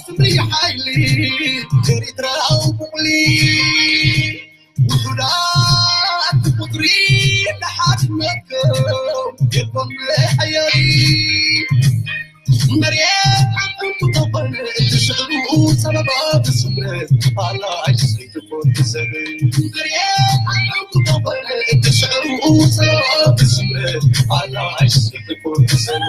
ስምሪ ሓይሊ ኤሪትራዊ ብቑሊ ውሑዳት ቁፅሪ ንሓድነትኩም የልቦም መሐየሪ መሬት ዓንቁ ተኾነ እቲ ሽዕሩ ሰበባ ብስምረት ኣላ ኣይስይትኮን ትሰብ መሬት ዓንቁ ተኾነ እቲ ሽዕሩ ሰበባ ብስምረት ኣላ ኣይስይትኮን ትሰብ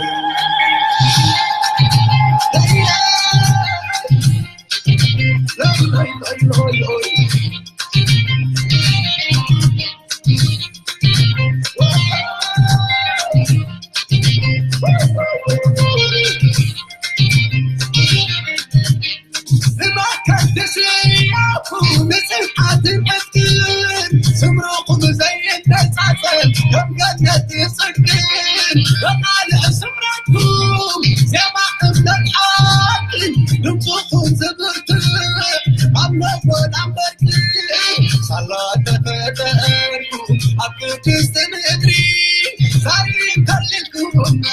ስምረኹም ዘይነጻጸል ከም ገነት ጽድቅን በቃልዕ ስምረትኩም ዜማ እምነት ሓቂ ድምፅኹም ዝብርትዕ ኣብ ነጎዳ በርትዕ ሳላ ተፈጠርኩ ኣብ ቅድስቲ ምድሪ ዛሪ ከሊልኩምና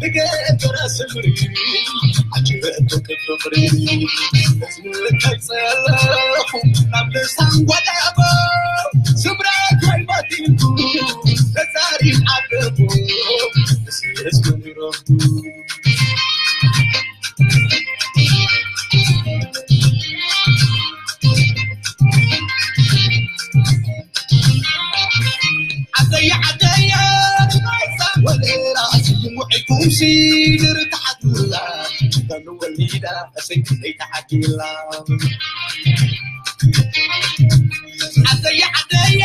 ብገበረ ስምሪ ዓጅበትክ ፍቕሪ እዝኒ ከይፀለኹ ናብ ልሳን ጓዳቦ ስምረት ወይ ባቲልኩ ተዛሪ ዓደቦ ስስ ምንረኩ ዓደየ ዓደየ ንማይዛ ወለላ ስይሙዒኩም ሲድር ተሓትላ ዳኑ ወሊዳ እሰይ ክንደይ ተሓቲላ ዓደየ ዓደየ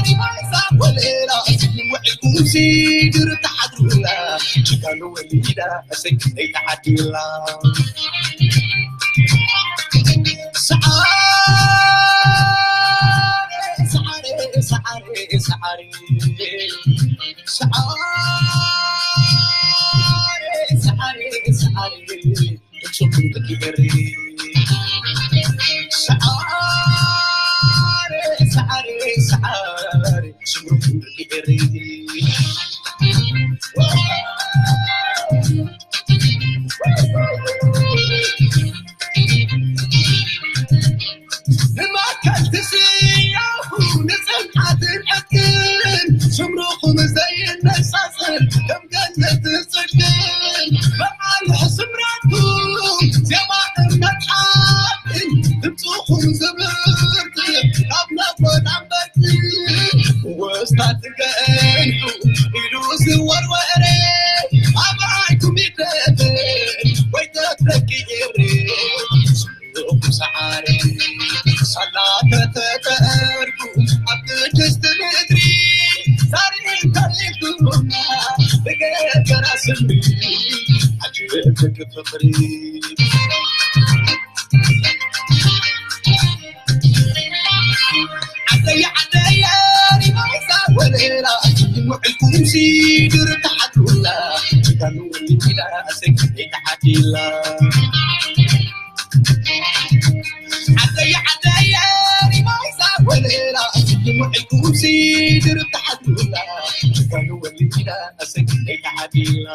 ንማይዛ ወለላ ስይሙዒኩም ሲድር ተሓትላ ዳኑ ወሊዳ እሰይ ክንደይ ተሓቲላ ብማእከል ትስያኹ ንጽንዓትን ዕጥቅን ስምርኹም ዘይነጻጽል ከም ገነት ጽድቅን በቃልሕ ስምረትኩም ዜማ እምነት ሓቅን ድምፅኹም ዝብርት ካብ ነጎዳ በርት ወስታት ገንሑ ኢሉ ዝወርወረ ኣባይኩም ይደብር ወይ ተትረኪ ይብሪ ሰዓሪ ሳላ ከተተርኩ ኣብ ቅድስቲ ምድሪ ዛሪ ከሊኩና ብገገራ ስምሪ ዓጅበትክ ፍቕሪ ዓደየ ዓደየ ሪማይዛ ወለላ ውዕልኩም ሲድር ተሓትሩላ ጅጋኑ ወሊላ ሰኪ ተሓቲላ ዓደየ ዓደየ ሪማይዛ ወለላ ውዕልኩም ሲድር ተሓትሩላ ጅጋኑ ወሊላ ሰኪ ተሓቲላ